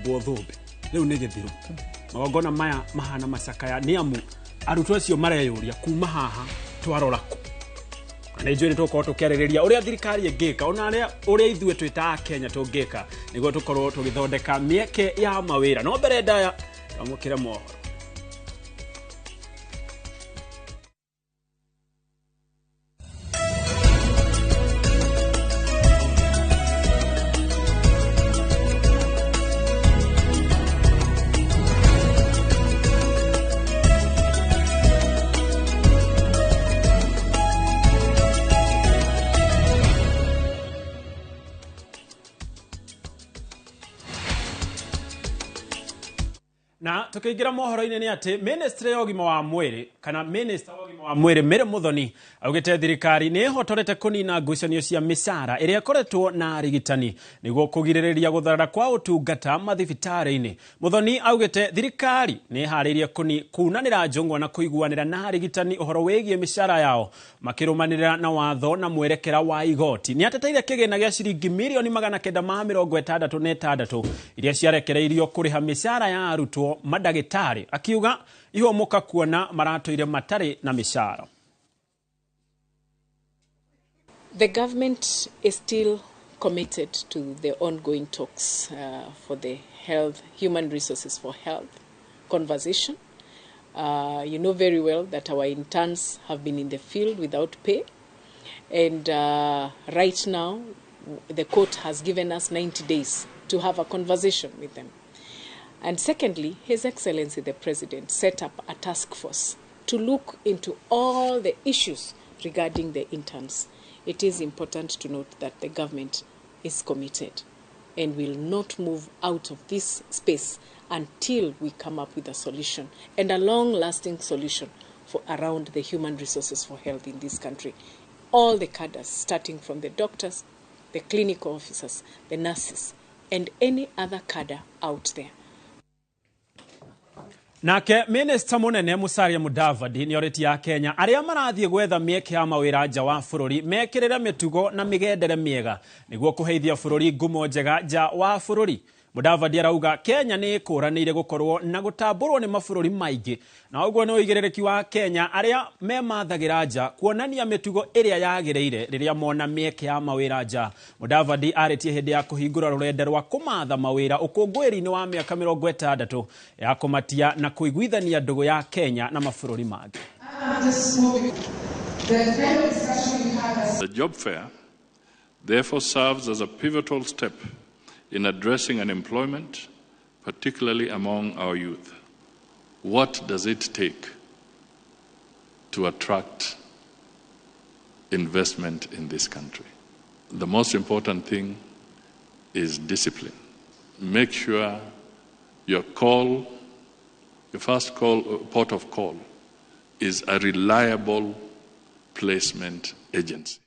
Kũhumbwo thũmbĩ rĩu nĩ gĩthiru. Magongona maya mahana macakaya nĩ amu arutwo acio mareyũria kuma haha twarora kũ. Na nĩ njũĩ nĩ tũgũkorwo tũkĩarĩrĩria ũrĩa thirikari ĩngĩka ona arĩa ũrĩa ithuĩ twĩ ta Akenya tũngĩka nĩguo tũkorwo tũgĩthondeka mĩeke ya mawĩra. No mbere ndaya twamũkĩre mohoro. Na tukiingira mohoro-inĩ nĩ atĩ ministry ya ũgima wa mwĩrĩ kana minister wa ũgima wa mwĩrĩ Mary Muthoni augĩte thirikari nĩ ĩhotorete kũnina ngucanio cia mĩcara ĩrĩa ĩkoretwo na arigitani nĩguo kũgirĩrĩria gũtharara kwa ũtungata mathibitarĩ-inĩ. Muthoni augĩte thirikari nĩ ĩharĩirie kunanĩra njũng'wa na kũiguanĩra na arigitani ũhoro wĩgiĩ mĩcara yao makĩrũmanĩrĩra na watho na mwerekera wa igoti. Nĩ ateteire kĩgĩna gĩa ciringi mirioni 966 iria ciarekereirio kũrĩha mĩcara ya arutwo mandagĩtarĩ, akiuga ihũmũka kuona maratũire matarĩ na mĩcara. The government is still committed to the ongoing talks for the health, human resources for health conversation. You know very well that our interns have been in the field without pay. And right now, the court has given us 90 days to have a conversation with them. And secondly, His Excellency the President set up a task force to look into all the issues regarding the interns. It is important to note that the government is committed and will not move out of this space until we come up with a solution, and a long-lasting solution for around the human resources for health in this country. All the cadres, starting from the doctors, the clinical officers, the nurses, and any other cadre out there. Nake Minister munene Musalia Mudavadi nĩ orĩtie Akenya arĩa marathiĩ gwetha mĩeke ya mawĩra nja wa bũrũri mekĩrĩre mĩtugo na mĩgendere mĩega nĩguo kũheithia bũrũri ngumo njega nja wa bũrũri. Mudavadi arauga Kenya nĩ ĩkũranĩire gũkorwo na gũtambũrwo nĩ mabũrũri maingĩ, na ũguo nĩ ũigĩrĩrĩki wa Kenya arĩa memathagĩra nja kuonania mĩtugo ĩrĩa yagĩrĩire rĩrĩa mona mĩeke ya mawĩra nja. Mudavadi arĩtie hĩndĩ ya kũhingũra rũrenda rwa kũmatha mawĩra ũkũngũĩri-inĩ wa mĩaka 60 ya kũmatia na kũiguithania ndũgũ ya Kenya na mabũrũri mangĩ. The job fair therefore serves as a pivotal step in addressing unemployment, particularly among our youth. What does it take to attract investment in this country? The most important thing is discipline. Make sure your call, your first call, port of call, is a reliable placement agency.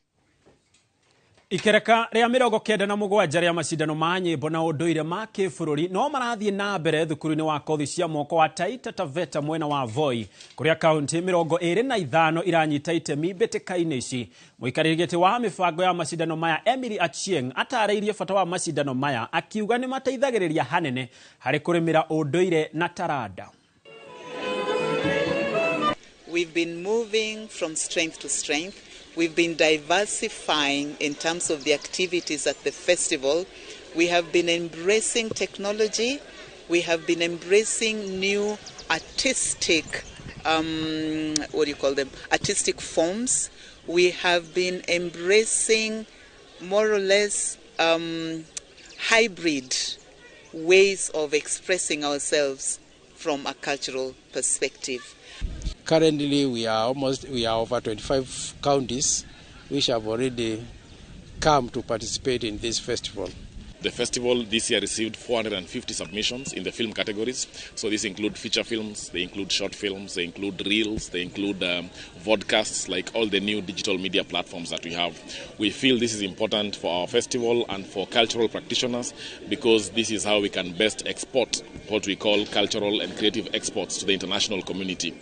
Ikereka rĩa 97 rĩa macindano ma nyĩmbo na ũndũire ma kĩbũrũri no marathiĩ na mbere thukuru-inĩ wa kothi cia moko wa Taita Taveta mwena wa Voi, kũrĩa kaunti 25 iranyita itemi mbĩtĩka-inĩ ici. Mũikarĩri gĩtĩ wa mĩbango ya macindano maya Emily Achieng atarĩirie bata wa macindano maya akiuga nĩ mateithagĩrĩria hanene harĩ kũrĩmĩra ũndũire na taranda. We've been moving from strength to strength. We've been diversifying in terms of the activities at the festival. We have been embracing technology. We have been embracing new artistic, artistic forms. We have been embracing more or less hybrid ways of expressing ourselves from a cultural perspective. Currently, we are over 25 counties which have already come to participate in this festival. The festival this year received 450 submissions in the film categories. So these include feature films, they include short films, they include reels, they include vodcasts, like all the new digital media platforms that we have. We feel this is important for our festival and for cultural practitioners because this is how we can best export what we call cultural and creative exports to the international community.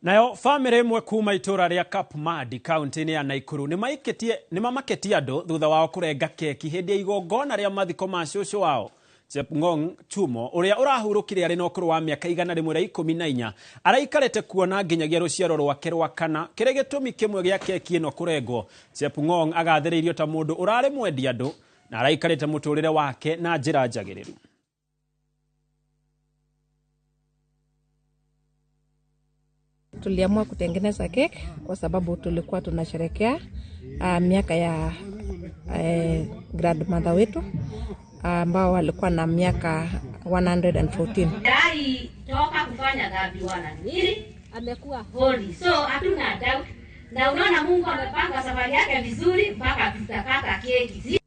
Nayo famĩlĩ ĩmwe kuma itũra rĩa Kapmadi kaunti-inĩ ya Naikuru nĩmamaketie andũ thutha wao kũrenga keki hĩndĩ ya igongona rĩa mathiko ma cũcũ wao Chepng'ong Chumo ũrĩa ũrahurũkire arĩ na ũkũrũ wa mĩaka 114 araikarĩte kuona nginyagia rũciaro rwake rwa kana kĩrĩ gĩtũmi kĩmwe gĩa keki ĩno kũrengwo. Chepng'ong agathĩrĩirio ta mũndũ ũrarĩ mwendi andũ na araikarĩte mũtũrĩre wake na njĩra njagĩrĩru. Tuliamua kutengeneza keki kwa sababu tulikuwa tunasherekea miaka ya grandmother wetu ambao walikuwa na miaka 114. Dai toka kufanya dhambi wala nini, amekuwa holy, so hatuna doubt. Na unaona Mungu amepanga safari yake vizuri mpaka tutakata keki.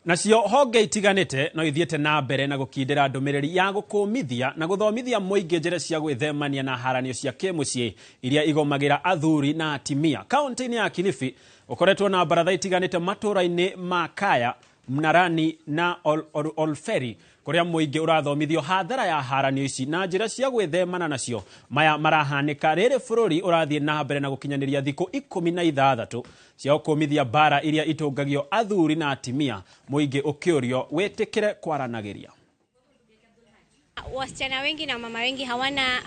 Nacio honge itiganĩte no ithiĩte na mbere na gũkindĩra ndũmĩrĩri ya gũkũmithia na gũthomithia mũingĩ njĩra cia gwĩthemania na haranio cia kĩmũciĩ iria igomagĩra athuri na atimia. Kaunti-inĩ ya Kilifi ũkoretwo na baratha itiganĩte matũũra-inĩ ma Kaya, Mnarani na Olferi kũrĩa mũingĩ ũrathomithio hathara ya haranio ici na njĩra cia gwĩthemana nacio. Maya marahanĩka rĩrĩ bũrũri ũrathiĩ na mbere na gũkinyanĩria thikũ 16 cia gũkũmithia mbara iria itũngagio athuri na atimia, mũingĩ ũkĩũrio wĩtĩkĩre kwaranagĩria. Wasichana wengi na mama wengi hawana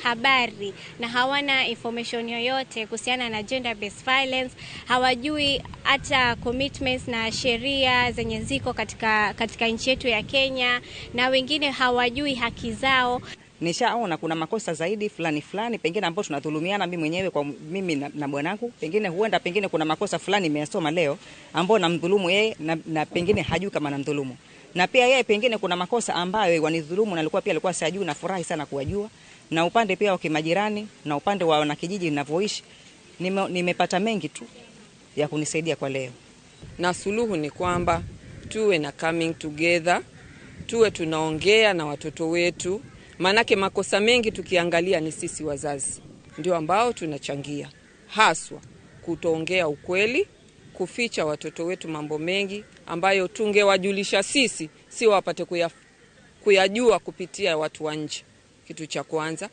habari na hawana information yoyote kuhusiana na gender based violence. Hawajui hata commitments na sheria zenye ziko katika nchi yetu ya Kenya, na wengine hawajui haki zao. Nishaona kuna makosa zaidi fulani fulani pengine ambao tunadhulumiana, mimi mwenyewe kwa mimi na bwanangu, pengine huenda pengine kuna makosa fulani nimeyasoma leo ambao namdhulumu yeye na pengine hajui kama namdhulumu. Na pia yeye pengine kuna makosa ambayo wanidhulumu na alikuwa sijui, na furahi sana kuwajua. Na upande pia wa kimajirani na upande wa wanakijiji ninavyoishi nimepata mengi tu ya kunisaidia kwa leo. Na suluhu ni kwamba tuwe na coming together, tuwe tunaongea na watoto wetu, manake makosa mengi tukiangalia ni sisi wazazi ndio ambao tunachangia, haswa kutoongea ukweli, kuficha watoto wetu mambo mengi ambayo tungewajulisha sisi, si wapate kuyajua kupitia watu wa nje. Kitu cha kwanza.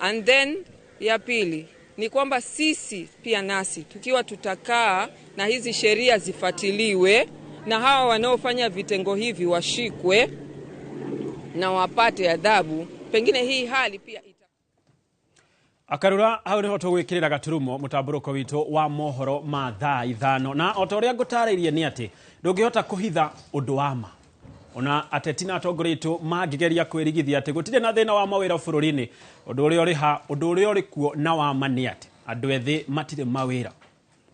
And then ya pili ni kwamba sisi pia nasi tukiwa tutakaa na hizi sheria zifuatiliwe, na hawa wanaofanya vitengo hivi washikwe na wapate adhabu, pengine hii hali pia Akarura hau niho tugwikirira gaturumo mutamburuko witu wa mohoro ma thaa 5 na o ta uria ngutarĩirie nĩ atĩ ndũngĩhota kũhitha ũndũ wa ma. Ona ateti na atongoria aitũ mangĩgeria kwĩrigithia atĩ gũtirĩ na thĩna wa mawĩra bũrũri-inĩ, ũndũ ũrĩa ũrĩ ha, ũndũ ũrĩa ũrĩ kuo na wa ma nĩ atĩ andũ ethĩ matirĩ mawĩra.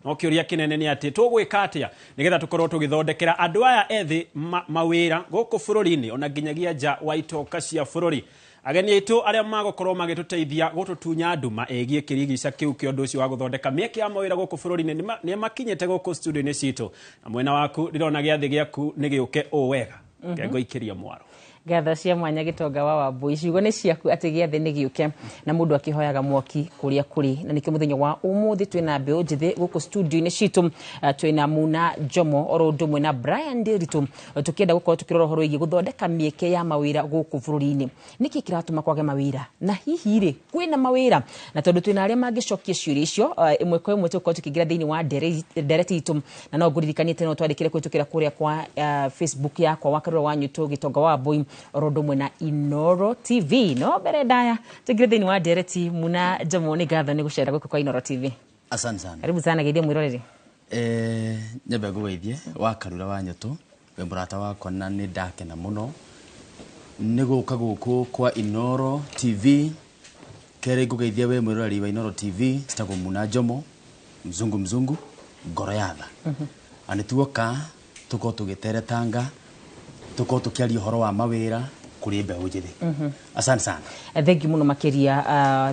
No kĩũria kĩnene nĩ atĩ tũgwĩka atĩa nĩgetha tũkorwo tũgĩthondekera andũ aya ethĩ mawĩra gũkũ bũrũri-inĩ ona nginyagia nja wa itoka cia bũrũri. Ageni aitũ arĩa magũkorwo magĩtũteithia gũtũtunya nduma ĩgiĩ kĩrigica kĩu kĩa ũndũ ũcio wa gũthondeka mĩeke ya mawĩra gũkũ bũrũri-inĩ nĩ makinyĩte gũkũ studio-inĩ citũ. Na mwena waku ndĩrona gĩathĩ gĩaku nĩ gĩũke ũũ wega. Kengo ikĩria mwaro. Ngatho cia mwanya Gĩtonga wa Wambui, ciugo nĩ ciaku atĩ gĩathĩ nĩ gĩũke na mũndũ akĩhoyaga mwaki kũrĩa kũrĩ. Na nĩkĩo mũthenya wa ũmũthĩ twĩna mbeũ njĩthĩ gũkũ studio-inĩ citũ, twĩna Muna Njomo oro ũndũ ũmwe na Brian Ndiritu, tũkĩenda gũkorwo tũkĩrora ũhoro wĩgiĩ gũthondeka mĩeke ya mawĩra gũkũ bũrũri-inĩ. Nĩkĩ kĩratũma kwage mawĩra, na hihi rĩ kwĩna mawĩra? Na tondũ twĩna arĩa mangĩcokia ciũria icio ĩmwe kwa ĩmwe, tũgũkorwo tũkĩingĩra thĩinĩ wa ndereti itũ, na no ngũririkanie atĩ no twandĩkĩre kũhĩtũkĩra kũrĩa kwa Facebook yakwa wa Karura wa Nyuto Gĩtonga wa Wambui oro ũndũ ũmwe na Inoro TV. No mbere ndaya tũingĩre thĩinĩ wa ndereti. Muna Njomo, nĩ ngatho nĩ gũcera gũkũ kwa Inoro TV. Asante sana. Karibu sana geithia mwĩroreri. Nyambe ngũgeithie wa Karura wa Nyuto, we mũrata wakwa, na nĩ ndakena mũno nĩ gũka gũkũ kwa Inoro TV. Kerĩ ngũgeithia we mwĩroreri wa Inoro TV, citagwo Muna Njomo, mzungu mzungu, ngoro ya tha. Na nĩ tuoka tũkorwo tũgĩteretanga, tũkorwo tũkĩaria ũhoro wa mawĩra kũrĩ mbeũ njĩthĩ. Asante sana. Thank you mũno makĩria.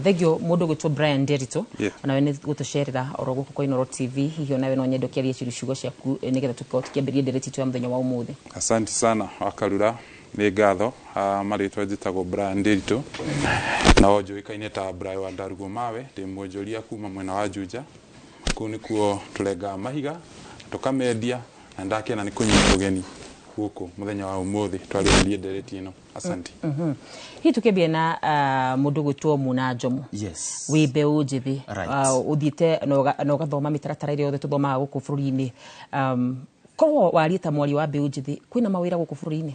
Thank you mũndũ ũgwĩtwo Brian Ndiritu, onawe nĩ gũtũcerera oro gũkũ kwa Inoro TV. Hihi onawe no nyende ũkĩarie ciugo ciaku nĩgetha tũkorwo tũkĩambĩrĩria ndereti itũ ya mũthenya wa ũmũthĩ. Asante sana Wakarura, nĩ ngatho. Marĩtwa njĩtagwo Brian Ndiritu na njũĩkaine ta Brian wa Ndarugo Mawe, ndĩ mwonjoria kuma mwena wa Juja. Kũu nĩkuo tũrengaga mahiga tũkamendia, na ndakena nĩ kũnyita ũgeni Gũkũ mũthenya wa ũmũthĩ twarĩrĩrie ndereti ĩno. Asante. Hihi tukĩambia na mũndũ gwĩtwo Muna Njomo. Yes. Wĩ mbeũ njĩthĩ, ũthiĩte na ũgathoma mĩtaratara ĩrĩa yothe tũthomaga gũkũ bũrũri-inĩ. Korwo warie ta mwario wa mbeũ njĩthĩ, kwĩna mawĩra gũkũ bũrũri-inĩ?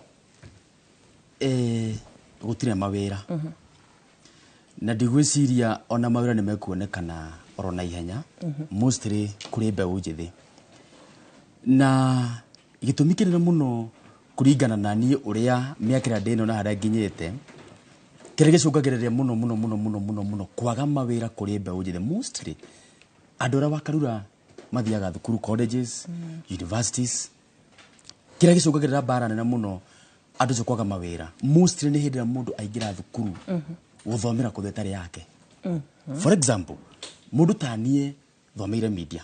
Gũtirĩ mawĩra, na ndigwĩciria ona mawĩra nĩ mekuonekana oro na ihenya, mostly kũrĩ mbeũ njĩthĩ, na gĩtũmi kĩnene mũno kũringana na niĩ ũrĩa mĩaka ĩrĩa ndĩno na harĩa nginyĩte, kĩrĩa gĩcũngagĩrĩria mũno mũno mũno mũno mũno mũno kwaga mawĩra kũrĩ mbeũ njĩthĩ, mostly andũ arĩa wakarura mathiaga thukuru, colleges, universities, kĩrĩa gĩcũngagĩrĩra mbara nene mũno andũ acio kwaga mawĩra mostly nĩ hĩndĩ ĩrĩa mũndũ aingĩra thukuru gũthomera kothi ĩtarĩ yake. For example, mũndũ ta niĩ thomeire media,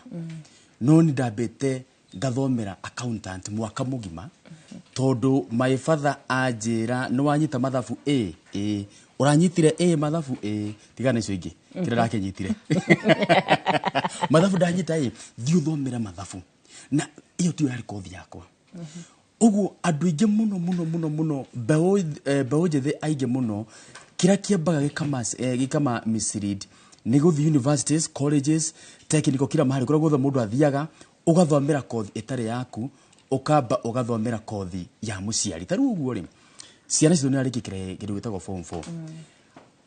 no nĩ ndambĩte ngathomera accountant mwaka mũgima, tondũ my father anjĩra, "Nĩ wanyita mathabu ĩ ĩ ũranyitire ĩ mathabu ĩ tigana icio ingĩ kĩrĩa ndakĩnyitire mathabu ndanyita ĩ thiĩ ũthomere mathabu," na ĩyo tiyo yarĩ kothi yakwa. Ũguo andũ aingĩ mũno mũno mũno mũno, mbeũ njĩthĩ aingĩ mũno, kĩrĩa kĩambaga gĩkama mislead nĩ gũthiĩ universities, colleges, technical, kila mahali kũrĩa guothe mũndũ athiaga ũgathomera kothi ĩtarĩ yaku, ũkamba ũgathomera kothi ya mũciari. Ta rĩu ũguo rĩ, ciana citũ nĩ arĩkia kĩndũ gĩtagwo form 4,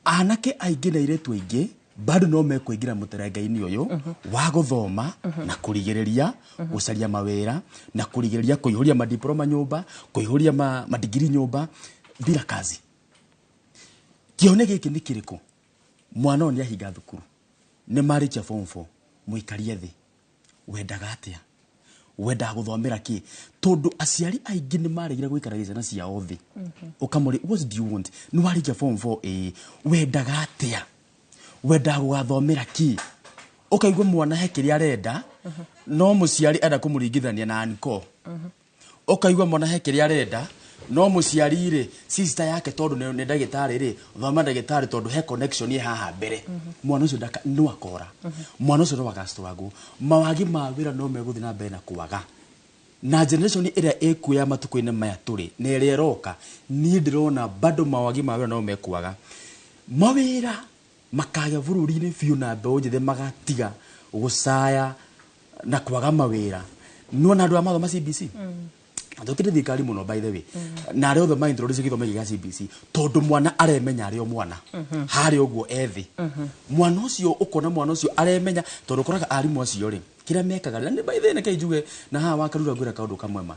anake aingĩ na airĩtu aingĩ bado no mekũingĩra mũterenga-inĩ ũyũ wa gũthoma na kũrigĩrĩria gũcaria mawĩra na kũrigĩrĩria kũihũria madiploma nyũmba, kũihũria madigiri nyũmba bila kazi. Kĩone gĩkĩ nĩ kĩrĩkũ? Mwana ũyũ nĩ ahinga thukuru, nĩ marĩkia form 4, mũikarie thĩ, "Wendaga atĩa? Wendaga gũthomera kĩ?" Tondũ aciari aingĩ nĩ maregire gũikaragia ciana ciao thĩ, ũkamũria, "What do you want? Nĩ warĩkia form 4 ĩĩ, wendaga atĩa? Wendaga gũgathomera kĩ?" Ũkaigua mwana he kĩrĩa arenda, no mũciari enda kũmũringithania na anko. Ũkaigua mwana he kĩrĩa arenda, no mũciari rĩ, sister yake tondũ nĩ ndagĩtarĩ rĩ, thoma ndagĩtarĩ tondũ he connection ĩ haha mbere. Mwana ũcio no akora, mwana ũcio no agastruggle. Mawagi ma wĩra no megũthiĩ na mbere na kwaga, na generation ĩrĩa ĩkuo ya matukũ-inĩ maya tũrĩ na ĩrĩa ĩroka, niĩ ndĩrona bado mawagi ma wĩra no mekwaga. Mawĩra makagĩa bũrũri-inĩ biũ na mbeũ njĩthĩ magatiga gũcaya na kwaga mawĩra. Nĩwona andũ arĩa mathoma CBC, thũkĩte thirikari mũno, by the way, na arĩa othe ma introduce gĩthomo gĩkĩ gĩa CBC, tondũ mwana aremenya arĩ o mwana harĩa ũguo ethĩ. Mwana ũcio ũkona mwana ũcio aremenya, tondũ ũkoraga arimũ acio rĩ, kĩrĩa mekaga, na nĩ by the way, reke njuge na haha wakarura ngwĩra kaũndũ kamwe ma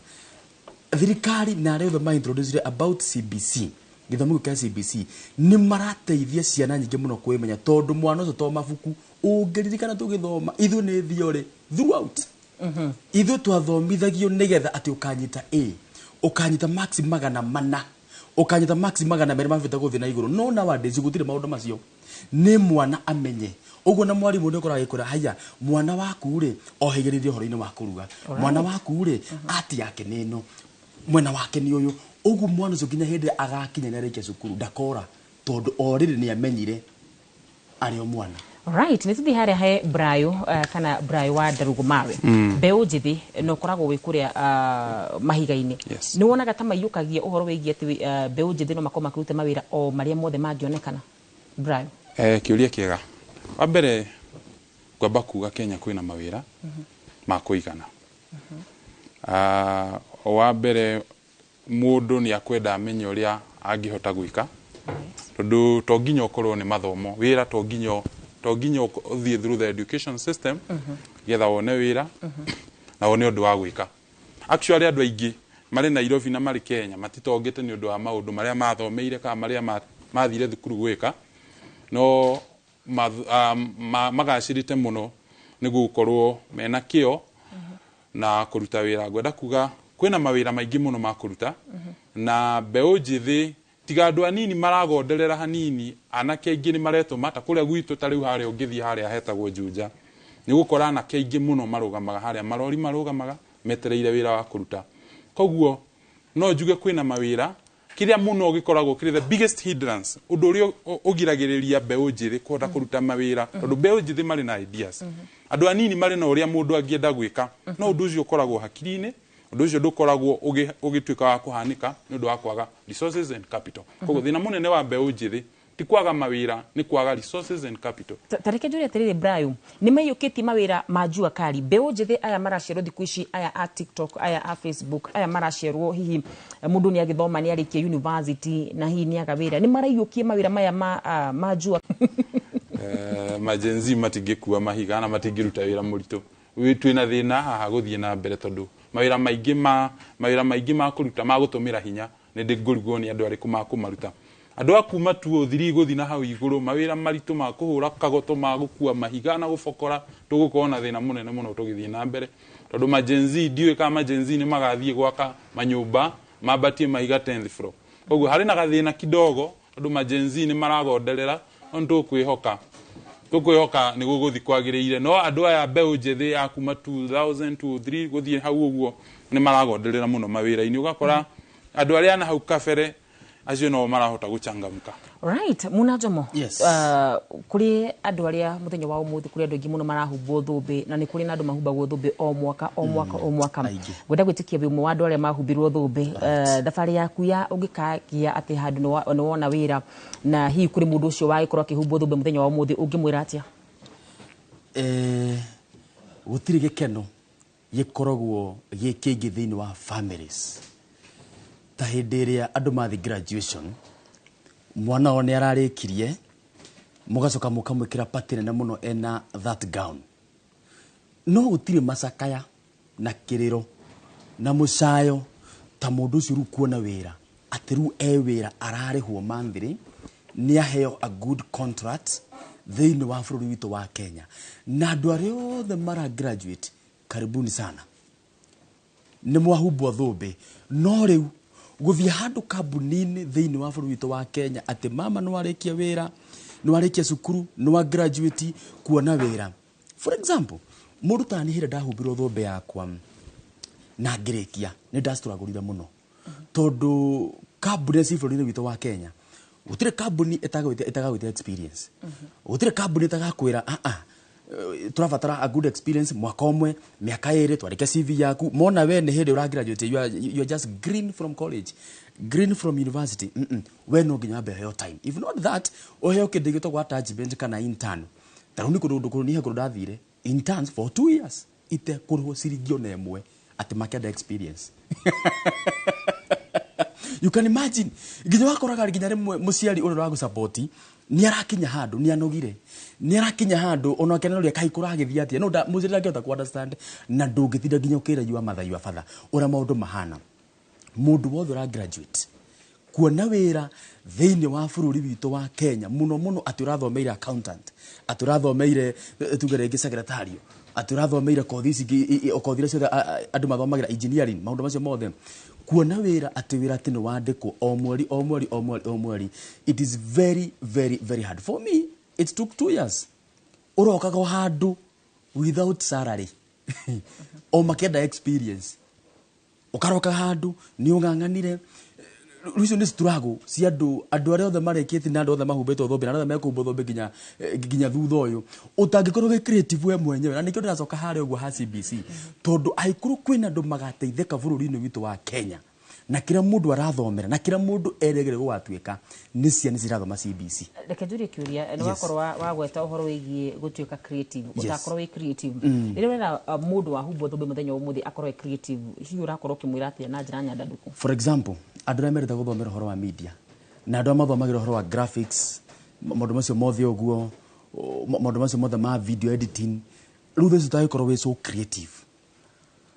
thirikari na arĩa othe ma introduce about CBC, gĩthomo gĩkĩ gĩa CBC, nĩ marateithia ciana nyingĩ mũno kwĩmenya, tondũ mwana ũcio to mabuku. Ũngĩririkana tũgĩthoma ithuĩ nĩ theory throughout. Ithuĩ twathomithagio nĩgetha atĩ ũkanyita A, ũkanyita max 400, ũkanyita max 200 mabĩta gũthiĩ na igũrũ. No nowadays gũtirĩ maũndũ macio, nĩ mwana amenye ũguo, na mwarimũ nĩ ũkoraga agĩkwĩra, "Haya, mwana waku rĩ, ohĩgĩrĩrie ũhoro-inĩ wa kũruga, mwana waku rĩ, ati yake nĩ ĩno, mwena wake nĩ ũyũ." Ũguo mwana ũcio nginya hĩndĩ ĩrĩa agakinya nĩ arĩkia cukuru ndakora, tondũ o rĩrĩ nĩ amenyire arĩ o mwana. Right, nĩ tũthiĩ harĩa he Brayo, kana Brayo wa Ndarugo Mawe. Mbeũ njĩthĩ na ũkoragwo wĩ kũrĩa mahiga-inĩ. Yes. Nĩ wonaga ta maiyũkagia ũhoro wĩgiĩ atĩ mbeũ njĩthĩ no makorwo makĩruta mawĩra o marĩa mothe mangĩonekana? Brayo. Kĩũria kĩega. Wa mbere ngwamba kuga Kenya kwĩna mawĩra ma kũigana. Wa mbere mũndũ nĩ akwenda amenye ũrĩa angĩhota gwĩka, tondũ to nginya ũkorwo nĩ mathomo wĩra, to nginya ũthiĩ through the education system getha wone wĩra na wone ũndũ wa gwĩka. Actually, andũ aingĩ marĩ Nairobi na marĩ Kenya matitongete nĩ ũndũ wa maũndũ marĩa mathomeire kana marĩa mathire thukuru gwĩka, no magacĩrĩte mũno nĩ gũkorwo mena kĩo na kũruta wĩra. Ngwenda kuga kwĩna mawĩra maingĩ mũno ma kũruta, na mbeũ njĩthĩ, tiga andũ anini maragonderera hanini, anake aingĩ nĩ maretũma ta kũrĩa gwitũ. Ta rĩu harĩa ũngĩthiĩ harĩa hetagwo Juja, nĩ gũkora anake aingĩ mũno marũgamaga harĩa marori marũgamaga metereire wĩra wa kũruta. Koguo no njuge kwĩna mawĩra. Kĩrĩa mũno gĩkoragwo kĩrĩ the biggest hindrance, ũndũ ũrĩa ũgiragĩrĩria mbeũ njĩthĩ kũhota kũruta mawĩra, tondũ mbeũ njĩthĩ marĩ na ideas, andũ anini marĩ na ũrĩa mũndũ angĩenda gwĩka, no ũndũ ũcio ũkoragwo hakiri-inĩ. Ũndũ ũcio ndũkoragwo ũgĩtuĩka wa kũhanĩka nĩ ũndũ wa kwaga resources and capital. Koguo thĩna mũnene wa mbeũ njĩthĩ ti kwaga mawĩra, nĩ kwaga resources and capital. Ta reke njũrie atĩrĩrĩ, Brayo, nĩ maiyũkĩtie mawĩra ma jua kali? Mbeũ njĩthĩ aya maraciarwo thikũ ici, aya a TikTok, aya a Facebook, aya maraciarwo hihi mũndũ nĩ agĩthoma, nĩ arĩkia university na hihi nĩ aga wĩra, nĩ maraiyũkie mawĩra maya ma jua? Ma Gen Z matingĩkua mahiga na matingĩruta wĩra mũritũ. Twĩna thĩna haha gũthiĩ na mbere, tondũ mawĩra maingĩ ma kũruta ma gũtũmĩra hinya nĩ ndĩ ngũrigwo nĩ andũ arĩkũ makũmaruta. Andũ a kuma 203 gũthiĩ na hau igũrũ, mawĩra maritũ ma kũhũra kagoto, ma gũkua mahiga na gũbokora, tũgũkorwo na thĩna mũnene mũno tũgĩthiĩ na mbere, tondũ ma Gen Z, ndiũĩ kana ma Gen Z nĩ magathiĩ gwaka manyũmba mambatie mahiga 10th floor. Koguo harĩ na gathĩna kidogo, tondũ ma Gen Z nĩ maragonderera, no nĩ tũkwĩhoka nĩ gũgũthiĩ kwagĩrĩire. No andũ aya mbeũ njĩthĩ ya kuma 2000 2003 gũthiĩ hau ũguo nĩ maragonderera mũno mawĩra-inĩ. Ũgakora andũ arĩa na hau kabere acio no marahota gũchangamka. Right, Muna Jomo. Yes. Kũrĩ andũ arĩa mũthenya wa ũmũthĩ, kũrĩ andũ aingĩ mũno marahumbwo thũmbĩ, na nĩ kũrĩ na andũ mahumbagwo thũmbĩ o mwaka, o mwaka, o mwaka. Aingĩ. Ngwenda gwĩtĩkia wĩ ũmwe wa andũ arĩa mahumbirwo thũmbĩ. Thabarĩ yaku ya ũngĩkagia atĩ handũ nĩ wona wĩra, na hihi kũrĩ mũndũ ũcio wagĩkorwo akĩhumbwo thũmbĩ mũthenya wa ũmũthĩ, ũngĩmwĩra atĩa? Gũtirĩ gĩkeno gĩkoragwo gĩ kĩingĩ thĩinĩ wa families ta hĩndĩ ĩrĩa andũ mathiĩ graduation, mwana wao nĩ ararĩkirie, mũgacoka mũkamwĩkĩra party nene mũno ena that gown. No gũtirĩ macakaya na kĩrĩro na mũcayo ta mũndũ ũcio rĩu kuona wĩra, atĩ rĩu e wĩra, ararĩhwo monthly, nĩ aheo a good contract thĩinĩ wa bũrũri witũ wa Kenya. Na andũ arĩa othe mara graduate, karibuni sana, nĩ mwahumbwo thũmbĩ. No rĩu gũthiĩ handũ kambuni-inĩ thĩinĩ wa bũrũri witũ wa Kenya, atĩ mama nĩ warĩkia wĩra, nĩ warĩkia cukuru, nĩ wa graduate, kuona wĩra, for example, mũndũ ta niĩ, hĩrĩa ndahumbirwo thũmbĩ yakwa na ngĩrĩkia, nĩ ndastruggle mũno, tondũ kambuni ci bũrũri-inĩ witũ wa Kenya, gũtirĩ kambuni ĩtagagwĩtia experience, gũtirĩ kambuni ĩtagakwĩra, "Ah ah, tũrabatara a good experience, mwaka ũmwe, mĩaka 2, twandĩke CV yaku." Mona we nĩ hĩndĩ ũra graduate, you are just green from college, green from university. We no nginya wambe ũheo time. If not that, ũheo kĩndũ gĩtagwo attachment kana intern. Ta rĩu nĩ kũndũ kũndũ niĩ he kũndũ ndathire interns for 2 years itekũrĩhwo ciringi ona ĩmwe, atĩ makĩenda experience. You can imagine, nginya wakoraga nginya rĩmwe mũciari ũrĩa ũragũsupport nĩ arakinya handũ nĩ anogire, nĩ arakinya handũ ona akenoria kai kũragĩthiĩ atĩa, no mũciari ndangĩhota ku understand, na ndũngĩtinda nginya ũkĩra your mother, your father ũrĩa maũndũ mahana. Mũndũ wothe ũra graduate, kuona wĩra thĩinĩ wa bũrũri witũ wa Kenya, mũno mũno atĩ ũrathomeire accountant, atĩ ũrathomeire tuge rĩngĩ secretarial, atĩ ũrathomeire kothi ici ingĩ, kothi iria ciothe andũ mathomagĩra, engineering, maũndũ macio mothe, kuona wĩra atĩ wĩra atĩ nĩ wandĩkwo o mweri, o mweri, o mweri, o mweri, it is very, very, very hard. For me it took 2 years. Ũrokaga o handũ without salary, o makĩenda experience. Ũkaroka handũ nĩ ũng'ang'anire. Rĩu icio nĩ struggle cia andũ arĩa othe marĩkĩtie na andũ othe mahumbĩtwo thũmbĩ na andũ othe mekũhumbwo thũmbĩ nginya thutha ũyũ, ũtangĩkorwo wĩ creative we mwenyewe. Na nĩkĩo ndĩracoka harĩa ũguo ha CBC, tondũ angĩkorwo kwĩna andũ magateithĩka bũrũri-inĩ witũ wa Kenya na kĩrĩa mũndũ arathomera na kĩrĩa mũndũ erĩgĩrĩire gũgatuĩka, nĩ ciana cirathoma CBC. Reke njurie kĩũria. Nĩ wakorwo wagweta ũhoro wĩgiĩ gũtuĩka creative. Yes. Ũtakorwo wĩ creative, rĩrĩa ũrera mũndũ wahumbwo thũmbĩ mũthenya wa ũmũthĩ akorwo e creative, hihi ũrakorwo ũkĩmwĩra atĩa na njĩra nyandandũku? For example, andũ arĩa mendete gũthomera ũhoro wa media na andũ arĩa mathomagĩra ũhoro wa graphics, maũndũ macio mothe ũguo, maũndũ macio mothe ma video editing, rĩu thaici ũtagĩkorwo wĩ so creative,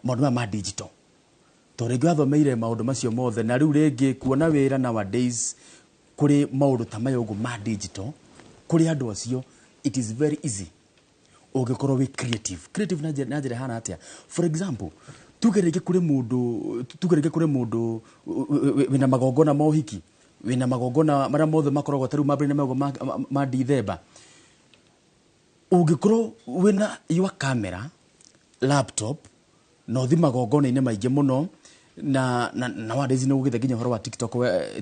maũndũ maya ma digital, tondũ rĩngĩ wathomeire maũndũ macio mothe, na rĩu rĩngĩ kuona wĩra nowadays kũrĩ maũndũ ta maya ũguo ma digital, kũrĩ andũ acio it is very easy ũngĩkorwo wĩ creative. Creative na njĩra ĩhana atĩa? For example, tuge rĩngĩ kũrĩ mũndũ wĩna magongona ma ũhiki, wĩna magongona marĩa mothe makoragwo ta rĩu mambĩrĩria maugo ma Dithemba, ũngĩkorwo wĩna your camera, laptop, na ũthi magongona-inĩ maingĩ mũno, na nowadays nĩ gũgĩte nginya ũhoro wa TikTok,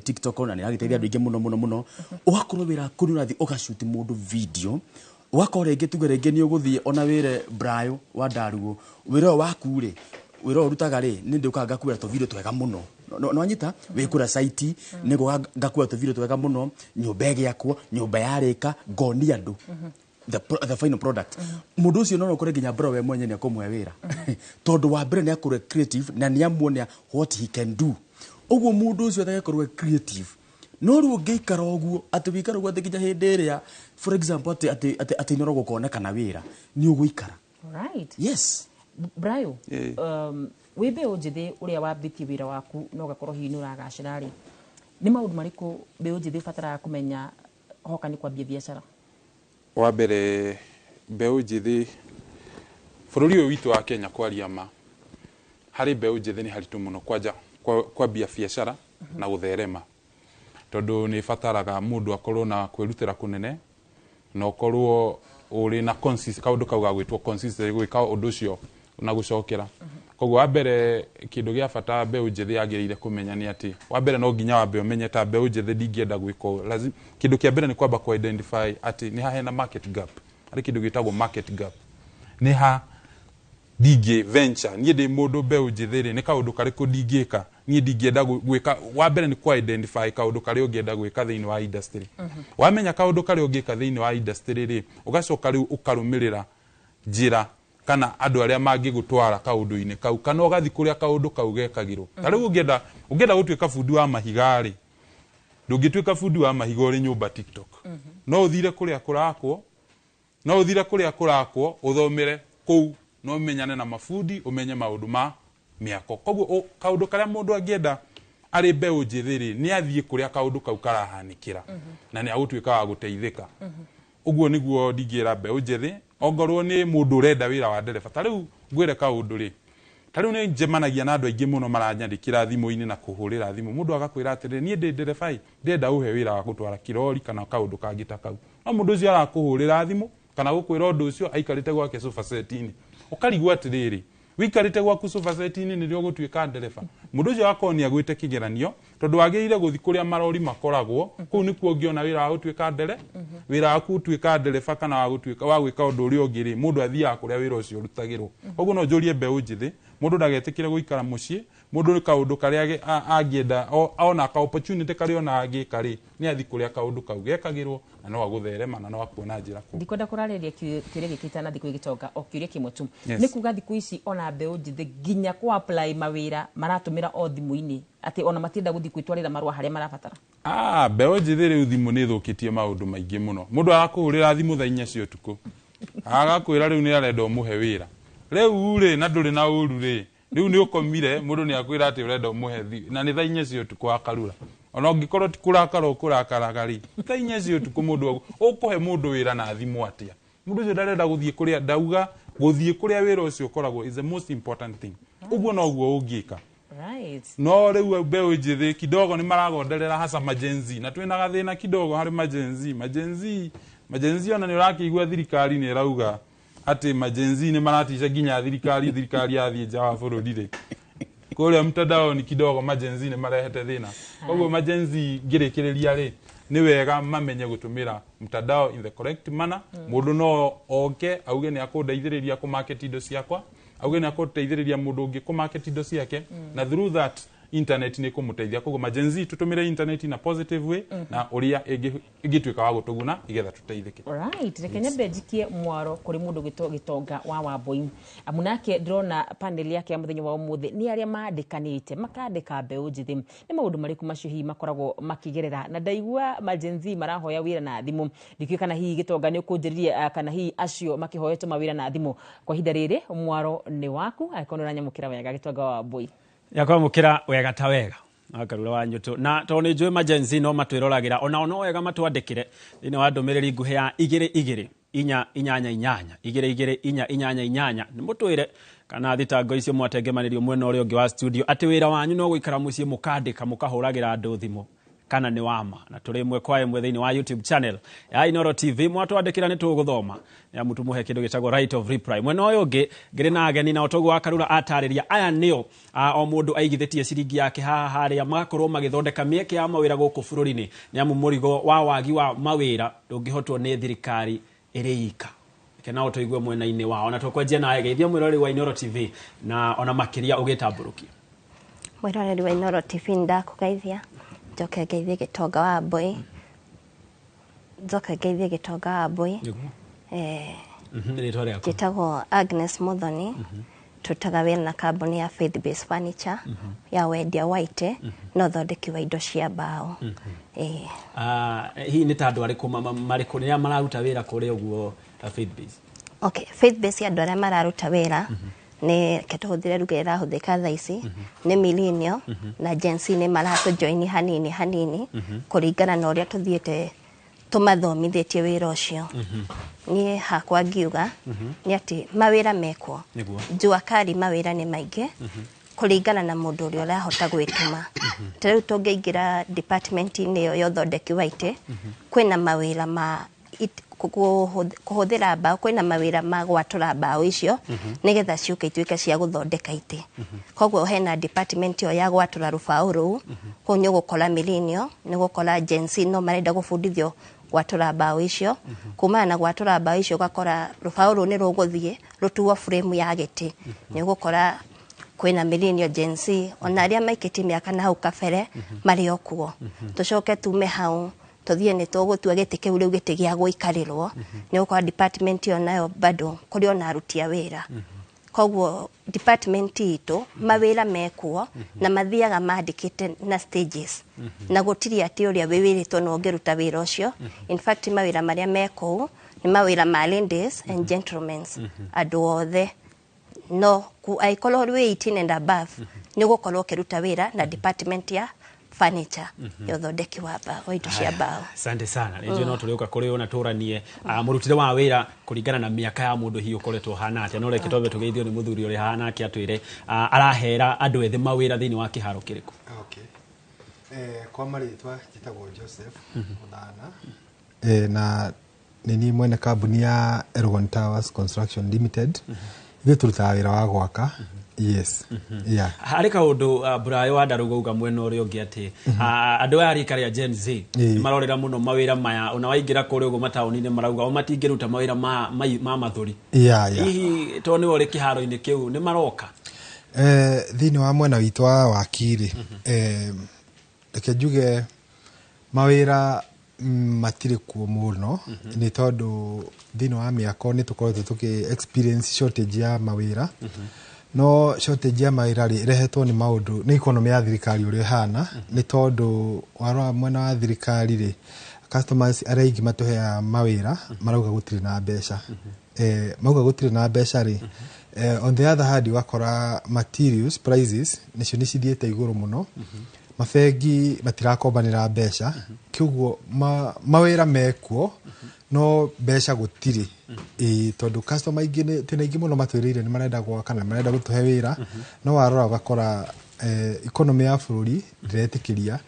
TikTok na nĩ ĩragĩteithia andũ aingĩ mũno mũno mũno. Ũgakorwo wĩra waku nĩ ũrathiĩ ũgacuti mũndũ video, ũgakorwo rĩngĩ, tuge rĩngĩ nĩ ũgũthiĩ ona wĩre Brayo wa Ndaruo, wĩra ũyũ waku rĩ, Wĩra ũyũ ũrutaga rĩ, nĩ ndĩũkaga ngakuĩra tũvideo twega mũno. Nĩwanyita wĩ kũrĩa site, nĩngũka ngakuĩra tũvideo twega mũno, nyũmba ĩgĩakwo, nyũmba yarĩka, ngonia andũ the final product. Mũndũ ũcio no ũkore nginya bro we mwenye nĩ akũmũhe wĩra, tondũ wa mbere nĩ akorwo e creative na nĩ amuonia what he can do. Ũguo mũndũ ũcio atagakorwo e creative, no rĩu ũngĩikara ũguo atĩ wĩikara ũguo atĩ nginya hĩndĩ ĩrĩa, for example, atĩ Inooro gũkonekana wĩra, nĩ ũgũikara. Yes. Brayo, wĩ mbeũ njĩthĩ ũrĩa wambĩtie wĩra waku na ũgakorwo hihi nĩ ũragacĩra rĩ, nĩ maũndũ marĩkũ mbeũ njĩthĩ ũbataraga kũmenya hoka nĩ kwambia biacara? Wa mbere, mbeũ njĩthĩ bũrũri ũyũ witũ wa Kenya, kwaria ma, harĩ mbeũ njĩthĩ nĩ haritũ mũno kwanja kwambia biacara na gũtherema, tondũ nĩ ĩbataraga mũndũ akorwo na kwĩrutĩra kũnene na ũkorwo ũrĩ na kaũndũ kau ga gwĩtwo consistency, gwĩka ũndũ ũcio na gũcokera. Koguo wa mbere, kĩndũ gĩa bata mbeũ njĩthĩ yagĩrĩire kũmenya nĩ atĩ, wa mbere, no nginya wambe ũmenye ta mbeũ njĩthĩ ndingĩenda gwĩka ũũ. Kĩndũ kĩa mbere nĩ kwamba kũ identify atĩ nĩ ha hena market gap. Harĩ kĩndũ gĩtagwo market gap, nĩ ha ndingĩ venture niĩ ndĩ mũndũ mbeũ njĩthĩ rĩ, nĩ kaũndũ karĩkũ ndingĩka niĩ ndingĩenda gwĩka. Wa mbere nĩ kũ identify kaũndũ karĩa ũngĩenda gwĩka thĩinĩ wa industry. Wamenya kaũndũ karĩa ũngĩka thĩinĩ wa industry rĩ, ũgacoka rĩu ũkarũmĩrĩra njĩra kana andũ arĩa mangĩgũtwara kaũndũ-inĩ kau, kana ũgathiĩ kũrĩa kaũndũ kau gekagĩrwo. Ta rĩu ũngĩenda gũtuĩka bundi wa mahiga rĩ, ndũngĩtuĩka bundi wa mahiga ũrĩ nyũmba TikTok. No ũthire kũrĩa kũrakwo, no ũthire kũrĩa kũrakwo, ũthomere kũu na ũmenyane na mabundi, ũmenye maũndũ ma mĩako. Koguo kaũndũ karĩa mũndũ angĩenda arĩ mbeũ njĩthĩ rĩ, nĩ athiĩ kũrĩa kaũndũ kau karahanĩkĩra na nĩ agũtuĩka wa gũteithĩka. Ũguo nĩguo ndingĩra mbeũ njĩthĩ. Ongorwo nĩ mũndũ ũrenda wĩra wa ndereba, ta rĩu ngwĩre kaũndũ rĩ, ta rĩu nĩ njemanagia na andũ aingĩ mũno maranyandĩkĩra thimũ-inĩ na kũhũrĩra thimũ. Mũndũ agakwĩra atĩrĩrĩ, "Niĩ ndĩ ndereba ĩ, ndĩrenda ũhe wĩra wa gũtwara kĩrori kana kaũndũ kangĩ ta kau." No mũndũ ũcio arakũhũrĩra thimũ kana gũkwĩra ũndũ ũcio aikarĩte gwake sofa set-inĩ. Ũkarigwo atĩrĩrĩ, wĩikarĩte gwaku sofa set-inĩ nĩrĩo ũgũtuĩka ndereba? Mũndũ ũcio akorwo nĩ agwĩte kĩgeranio, tondũ wagĩrĩire gũthiĩ kũrĩa marori makoragwo, kũu nĩkuo ũngĩona wĩra wa gũtuĩka ndere wĩra wa gũtuĩka ndereba kana wa gũtuĩka wa gwĩka ũndũ ũrĩa ũngĩ rĩ, mũndũ athiaga kũrĩa wĩra ũcio ũrutagĩrwo. Koguo no njũrie mbeũ njĩthĩ, mũndũ ndagetĩkĩre gũikara mũciĩ. Mũndũ nĩ kaũndũ karĩa angĩenda ona ka opportunity karĩa ona angĩka rĩ, nĩ athiĩ kũrĩa kaũndũ kau gekagĩrwo na no agũtherema na no akuona njĩra kũu. Ndikwenda kũrarĩrĩria kĩũria gĩkĩ itanathiĩ kwĩ gĩtonga, o kĩũria kĩmwe tu. Yes. Nĩ kuga thikũ ici ona mbeũ njĩthĩ nginya kũ apply mawĩra maratũmĩra o thimũ-inĩ, atĩ ona matienda gũthiĩ gwĩtwarĩra marũa harĩa marabatara? Ah, mbeũ njĩthĩ rĩu thimũ nĩ ĩthũkĩtie maũndũ maingĩ mũno. Mũndũ arakũhũrĩra thimũ thaa 4 cia ũtukũ, agakwĩra rĩu nĩ arenda ũmũhe wĩra rĩu rĩ, na ndũrĩ na ũru rĩ, rĩu nĩ ũkomire. Mũndũ nĩ akwĩra atĩ ũrenda ũmũhe na nĩ thaa 4 cia ũtukũ wakarura. Ona ũngĩkorwo ti kũrakara ũkũrakaraga rĩ, thaa 4 cia ũtukũ mũndũ ũkũhe mũndũ wĩra na thimũ atĩa? Mũndũ ũcio ndarenda gũthiĩ kũrĩa ndauga, gũthiĩ kũrĩa wĩra ũcio ũkoragwo is the most important thing. Ũguo noguo ũngĩka. No rĩu mbeũ njĩthĩ kidogo nĩ maragonderera, hasa maGen Z, na twĩna gathĩna kidogo harĩ maGen Z. MaGen Z, maGen Z, ona nĩ ũrakĩigua thirikari nĩ ĩrauga atĩ maGen Z nĩ maratica nginya thirikari. Thirikari yathiĩ nja wa bũrũri rĩ, kũrĩa mtandaoni kidogo maGen Z nĩ marehete thĩna. Koguo maGen Z, ngĩrĩkĩrĩria rĩ, nĩ wega mamenye gũtũmĩra mtandao in the correct manner. Mũndũ no oke auge nĩ akũndeithĩrĩria kũmarket indo ciakwa, auge nĩ akũteithĩrĩria mũndũ ũngĩ kũmarket indo ciake, na through that internet nĩ kũmũteithia. Koguo maGen Z, tũtũmĩre internet in a positive way na ũrĩa ĩngĩtuĩka wa gũtũguna igetha tũteithĩke. Alright, reke nyambe njikie mwaro kũrĩ mũndũ gwĩtwo Gĩtonga wa Wambui, amu nake ndĩrona panel yake ya mũthenya wa ũmũthĩ nĩ arĩa mandĩkanĩte makandĩka mbeũ njĩthĩ. Nĩ maũndũ marĩkũ macio hihi makoragwo makĩgerera? Na ndaigua maGen Z marahoya wĩra na thimũ, ndikĩũĩ kana hihi Gĩtonga nĩ ũkũnjĩrĩria, kana hihi acio makĩhoetwo mawĩra na thimũ. Kwa ihinda rĩrĩ mwaro nĩ waku, angĩkorwo nĩ ũranyamũkĩra wega, Gĩtonga wa Wambui. Yakwamũkĩra wega ta wega Wakarura wa Nyũtũ, na tondũ nĩ njũĩ maGen Z no matwĩroragĩra, onao no wega matwandĩkĩre thĩinĩ wa ndũmĩrĩri nguhĩ ya 22488, 22488, nĩ mũtwĩre kana thitango icio mwatengemanĩrio mwena ũrĩa ũngĩ wa studio atĩ wĩra wanyu no gũikara mũciĩ mũkandĩka mũkahũragĩra andũ thimũ kana nĩ wama. Na tũrĩ ĩmwe kwa ĩmwe thĩinĩ wa YouTube channel ya Inooro TV. Mwatwandĩkĩra nĩ tũgũthoma, nĩ amu tũmũhe kĩndũ gĩtagwo right of reply. Mwena ũyũ ũngĩ ngĩrĩ na ageni, na ũtoguo wa Karura atarĩria, aya nĩo o mũndũ aigithĩtie ciringi yake haha harĩa magakorwo magĩthondeka mĩeke ya mawĩra gũkũ bũrũri-inĩ, nĩ amu mũrigo wa wagi wa mawĩra ndũngĩhotwo nĩ thirikari ĩrĩ ika. Reke nao tũigue mwena-inĩ wao, na tũkwanjia nawe geithia mwĩroreri wa Inooro TV na ona makĩria ũgĩtambũrũkia. Mwĩroreri wa Inooro TV, ndakũgeithia, njoke ngeithie Gĩtonga wa Mbũi, njoke ngeithie Gĩtonga wa Mbũi. Rĩtwa rĩaku? Njĩtagwo Agnes Muthoni. Tũrutaga wĩra na kambuni ya Faith Base Furniture ya wendia wa itĩ na ũthondeki wa indo cia mbaũ. Hihi nĩ ta andũ arĩkũ marĩkũ rĩrĩa mararuta wĩra kũrĩa ũguo Faith Base? Okay, Faith Base, andũ arĩa mararuta wĩra nĩ, reke tũhũthĩre ruga ĩrahũthĩka thaa ici, nĩ millennial na Gen Z nĩ maratũjoini hanini hanini kũringana na ũrĩa tũthiĩte tũmathomithĩtie wĩra ũcio. Niĩ hakwa ngiuga nĩ atĩ mawĩra mekwo jua kali, mawĩra nĩ maingĩ kũringana na mũndũ ũrĩa ũrahota gwĩtũma. Ta rĩu tũngĩingĩra department-inĩ ĩyo ya ũthondeki wa itĩ, kwĩna mawĩra ma kũhũthĩra mbaũ, kwĩna mawĩra ma gwatũra mbaũ icio nĩgetha ciũke ituĩke cia gũthondeka itĩ. Koguo hena department ĩyo ya gwatũra rũbaũ rũu. Kũu nĩ ũgũkora millennial, nĩ ũgũkora Gen Z no marenda gũbundithio gwatũra mbaũ icio. Kumana na gwatũra mbaũ icio, ũgakora rũbaũ rũu nĩ rũgũthiĩ rũtuo frame ya gĩtĩ. Nĩ ũgũkora kwĩna millennial, Gen Z, ona arĩa maikĩtie mĩaka na hau kabere marĩ o kuo. Tũcoke tume hau tũthiĩ nĩ tũgũtua gĩtĩ kĩu rĩu gĩtĩ gĩa gũikarĩrwo. Nĩ ũgũkora department ĩyo nayo bado kũrĩ ona aruti a wĩra. Koguo department itũ mawĩra mekuo na mathiaga mandĩkĩte na stages, na gũtirĩ atĩ ũrĩa wĩwĩrĩtwo no ũngĩruta wĩra ũcio. In fact, mawĩra marĩa me kũu nĩ mawĩra ma ladies and gentlemen, andũ othe no angĩkorwo wĩ 18 and above nĩ ũgũkorwo ũkĩruta wĩra na department ya furniture ya ũthondeki wa mbaũ, wa indo cia mbaũ. Asante sana. Nĩ no tũrĩũka kũrĩ ona tũranie mũrutĩre wa wĩra kũringana na mĩaka ya mũndũ hihi ũkoretwo ũhana atĩa, no reke twambe tũgeithio nĩ mũthuri ũrĩa hana nake atwĩre arahera andũ ethĩ mawĩra thĩinĩ wa kĩharo kĩrĩkũ. Okay. Kwa marĩtwa njĩtagwo Joseph Mũthana, na nĩ niĩ mwene kambuni ya Elgon Towers Construction Limited. Ithuĩ tũrutaga wĩra wa gwaka, yes, yeah. Harĩ kaũndũ Burayo wa Ndaruga uga mwena ũrĩa ũngĩ atĩ andũ aya rika rĩa Gen Z nĩ marorera mũno mawĩra maya, ona waingĩra kũrĩa ũguo mataũni-inĩ marauga o matingĩruta mawĩra ma mathũri. Hihi tondũ nĩwe ũrĩ kĩharo-inĩ kĩu, nĩ maroka? Thĩinĩ wa mwena witũ wa wakiri, reke njuge mawĩra matirĩ kuo mũno, nĩ tondũ thĩinĩ wa mĩako nĩ tũkoretwo tũkĩ experience shortage ya mawĩra. No shortage ya mawĩra rĩ, ĩrehetwo nĩ maũndũ nĩ economy ya thirikari ũrĩa ĩhana, nĩ tondũ warora mwena wa thirikari rĩ, customers arĩa aingĩ matũheaga mawĩra marauga gũtirĩ na mbeca. Mauga gũtirĩ na mbeca rĩ, on the other hand ũgakora materials prices nĩcio nĩ cithiĩte igũrũ mũno, mabengi matirakombanĩra mbeca. Kĩoguo mawĩra mekuo no mbeca gũtirĩ. Ĩĩ, tondũ customer aingĩ twĩna aingĩ mũno matwĩrĩire nĩ marenda gwaka na marenda gũtũhe wĩra, no warora ũgakora economy ya bũrũri ndĩretĩkĩria.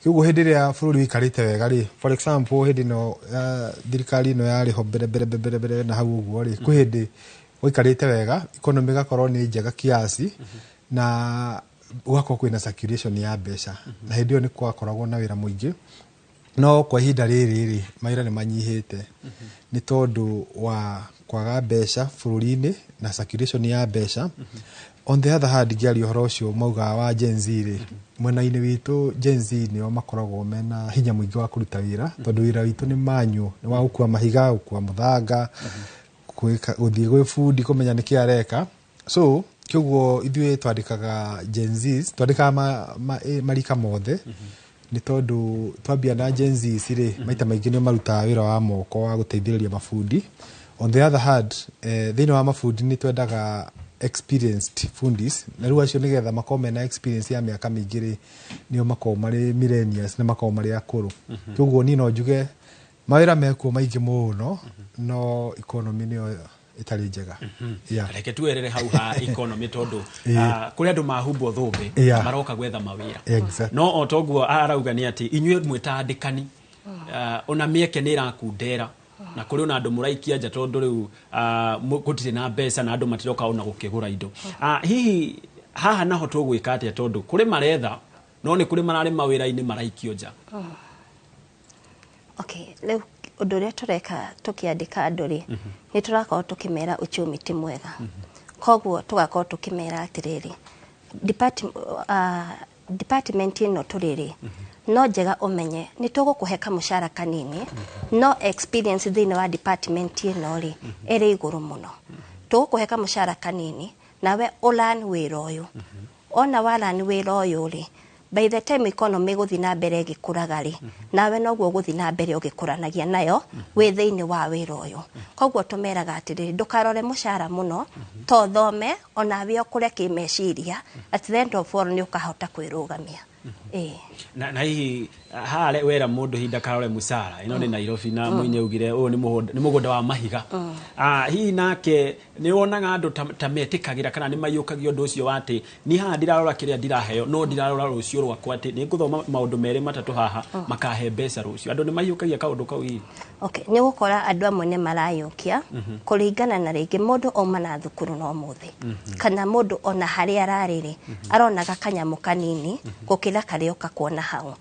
Kĩoguo hĩndĩ ĩrĩa bũrũri ũikarĩte wega rĩ, for example hĩndĩ ĩno ya thirikari ĩno yarĩ ho mbere mbere mbere mbere na hau ũguo rĩ, kwĩ hĩndĩ gũikarĩte wega, economy ĩgakorwo nĩ njega kiasi na gũgakorwo kwĩna circulation ya mbeca, na hĩndĩ ĩyo nĩ gwakoragwo na wĩra mũingĩ. No kwa ihinda rĩrĩ rĩ, mawĩra nĩ manyihĩte nĩ tondũ wa kwaga mbeca bũrũri-inĩ na circulation ya mbeca. On the other hand, ngĩaria ũhoro ũcio maugaga wa Gen Z rĩ, mwena-inĩ witũ Gen Z nĩo makoragwo mena hinya mũingĩ wa kũruta wĩra, tondũ wĩra witũ nĩ manual, nĩ wa gũkua mahiga, gũkua mũthanga, gũthiĩ gwĩ bundi kũmenya nĩkĩ areka. So kĩoguo ithuĩ twandĩkaga Gen Zs, twandĩkaga marika mothe, nĩ tondũ twambia na Gen Zs rĩ, maita maingĩ nĩo marutaga wĩra wa moko wa gũteithĩrĩria mabundi. On the other hand, thĩinĩ wa mabundi nĩ twendaga experienced fundis, na rĩu acio nĩgetha makorwo mena experience ya mĩaka mĩingĩ rĩ, nĩo makoragwo marĩ millennials na makoragwo marĩ akũrũ. Kĩoguo niĩ no njuge mawĩra mekuo maingĩ mũno, no economy nĩyo ĩtarĩ njega. Yeah. Reke tuerere hau ha economy, tondũ kũrĩ andũ mahumbwo thũmbĩ maroka gwetha mawĩra. No o toguo arauga nĩ atĩ inyuĩ mwĩtandĩkani ona mĩeke nĩ ĩrakundera na kũrĩ ona andũ mũraikia nja, tondũ rĩu gũtirĩ na mbeca na andũ matiroka ona gũkĩgũra indo. Hihi haha naho tũgwĩka atĩa, tondũ kũrĩ maretha no nĩ kũrĩ mararĩ mawĩra-inĩ maraikio nja? Okay, rĩu Ũndũ ũrĩa tũreka tũkĩandĩka andũ rĩ, nĩ tũrakorwo tũkĩmera uchumi ti mwega, koguo tũgakorwo tũkĩmera atĩrĩrĩ, department ĩno tũrĩ rĩ, no njega ũmenye nĩ tũgũkũhe kamũcara kanini, no experience thĩinĩ wa department ĩno rĩ ĩrĩ igũrũ mũno. Tũgũkũhe kamũcara kanini nawe ũlearn wĩra ũyũ. Ona walearn wĩra ũyũ rĩ, by the time economy ĩgũthiĩ na mbere ĩgĩkũraga rĩ, nawe noguo ũgũthiĩ na mbere ũgĩkũranagia nayo wĩ thĩinĩ wa wĩra ũyũ. Koguo tũmeraga atĩrĩrĩ, ndũkarore mũcara mũno, to thome onawe ũkũre kĩmeciria. At the end of all nĩ ũkahota kwĩrũgamia. Ĩĩ. Na hihi haha wera mũndũ hihi ndakarore mũcara ĩno nĩ Nairobi na mũini augire ũyũ nĩ mũgũnda wa mahiga. Hihi nake nĩ wonaga andũ ta metĩkagĩra kana nĩ maiyũkagia ũndũ ũcio wa atĩ niĩ haha ndirarora kĩrĩa ndiraheo, no ndirarora rũciũ rwakwa, atĩ nĩ ngũthoma maũndũ merĩ matatũ haha makahe mbeca rũciũ? Andũ nĩ maiyũkagia kaũndũ kau hihi? Okay, nĩ ũgũkora andũ amwe nĩ marayũkia kũringana na rĩngĩ mũndũ auma na thukuru no mũthĩ, kana mũndũ ona harĩa ararĩ rĩ, aronaga kanyamũ kanini gũkĩra karĩa ũka kuona hau.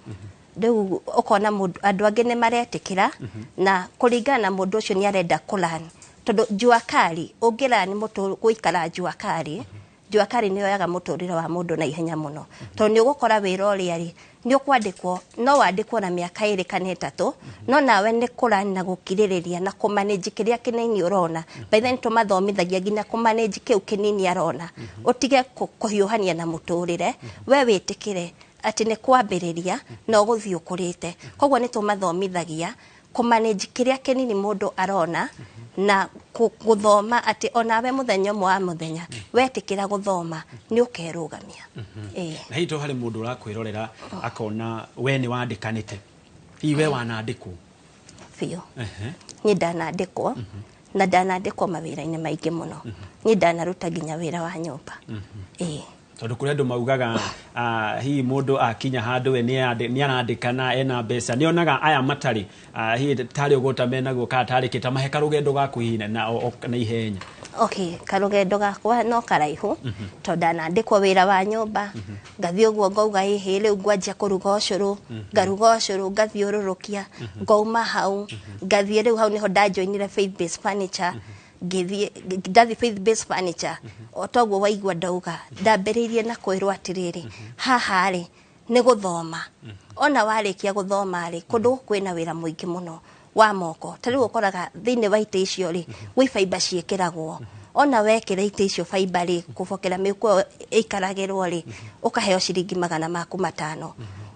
Rĩu ũkona mũndũ, andũ angĩ nĩ maretĩkĩra na kũringana na mũndũ ũcio nĩ arenda kũlearn, tondũ jua kali ũngĩlearn mũtũ gũikara jua kali, jua kali nĩ yoyaga mũtũrĩre wa mũndũ na ihenya mũno, tondũ nĩ ũgũkora wĩra ũrĩa rĩ nĩ ũkwandĩkwo, no wandĩkwo na mĩaka 2 kana 3, no nawe nĩ kũlearn na gũkirĩrĩria na kũmanage kĩrĩa kĩnini ũrona. By then tũmathomithagia nginya kũmanage kĩu kĩnini arona, ũtige kũhiũhania na mũtũrĩre, we wĩtĩkĩre atĩ nĩ kwambĩrĩria na ũgũthiĩ ũkũrĩte. Koguo nĩ tũmathomithagia kũmanage kĩrĩa kĩnini mũndũ arona na gũthoma atĩ onawe mũthenya ũmwe wa mũthenya wetĩkĩra gũthoma nĩ ũkerũgamia. Ĩĩ. Na hihi to harĩ mũndũ ũrakwĩrorera akona we nĩ wandĩkanĩte, hihi we wanandĩkwo? Biũ. Niĩ ndanandĩkwo, na ndanandĩkwo mawĩra-inĩ maingĩ mũno. Niĩ ndanaruta nginya wĩra wa nyũmba. Ĩĩ. Tondũ kũrĩ andũ maugaga hihi mũndũ akinya handũ we nĩ arandĩkana ena mbeca, nĩ onaga aya matarĩ hihi tarĩ ũguo ta menaguo kana tarĩ kĩ ta mahe karũgendo gaku hihi na ihenya. Okay, karũgendo gakwa no karaihu, tondũ ndanandĩkwo wĩra wa nyũmba, ngathiĩ ũguo ngauga ĩhĩ rĩu ngwanjia kũruga ũcũrũ, ngaruga ũcũrũ, ngathiũrũrũkia, ngauma hau ngathiĩ rĩu hau nĩho ndajoinire Faith Based Furniture. Ngĩthiĩ ndathiĩ Faith Based Furniture, o toguo waigua ndauga, ndambĩrĩirie na kwĩrwo atĩrĩrĩ, haha rĩ nĩ gũthoma, ona warĩkia gũthoma rĩ, kũndũ gũkũ kwĩna wĩra mũingĩ mũno wa moko. Ta rĩu ũkoraga thĩinĩ wa itĩ icio rĩ, gwĩ baimba ciĩkĩragwo, ona wekĩra itĩ icio baimba rĩ, kũbokera mĩhuko ĩikaragĩrwo rĩ, ũkaheo ciringi 500.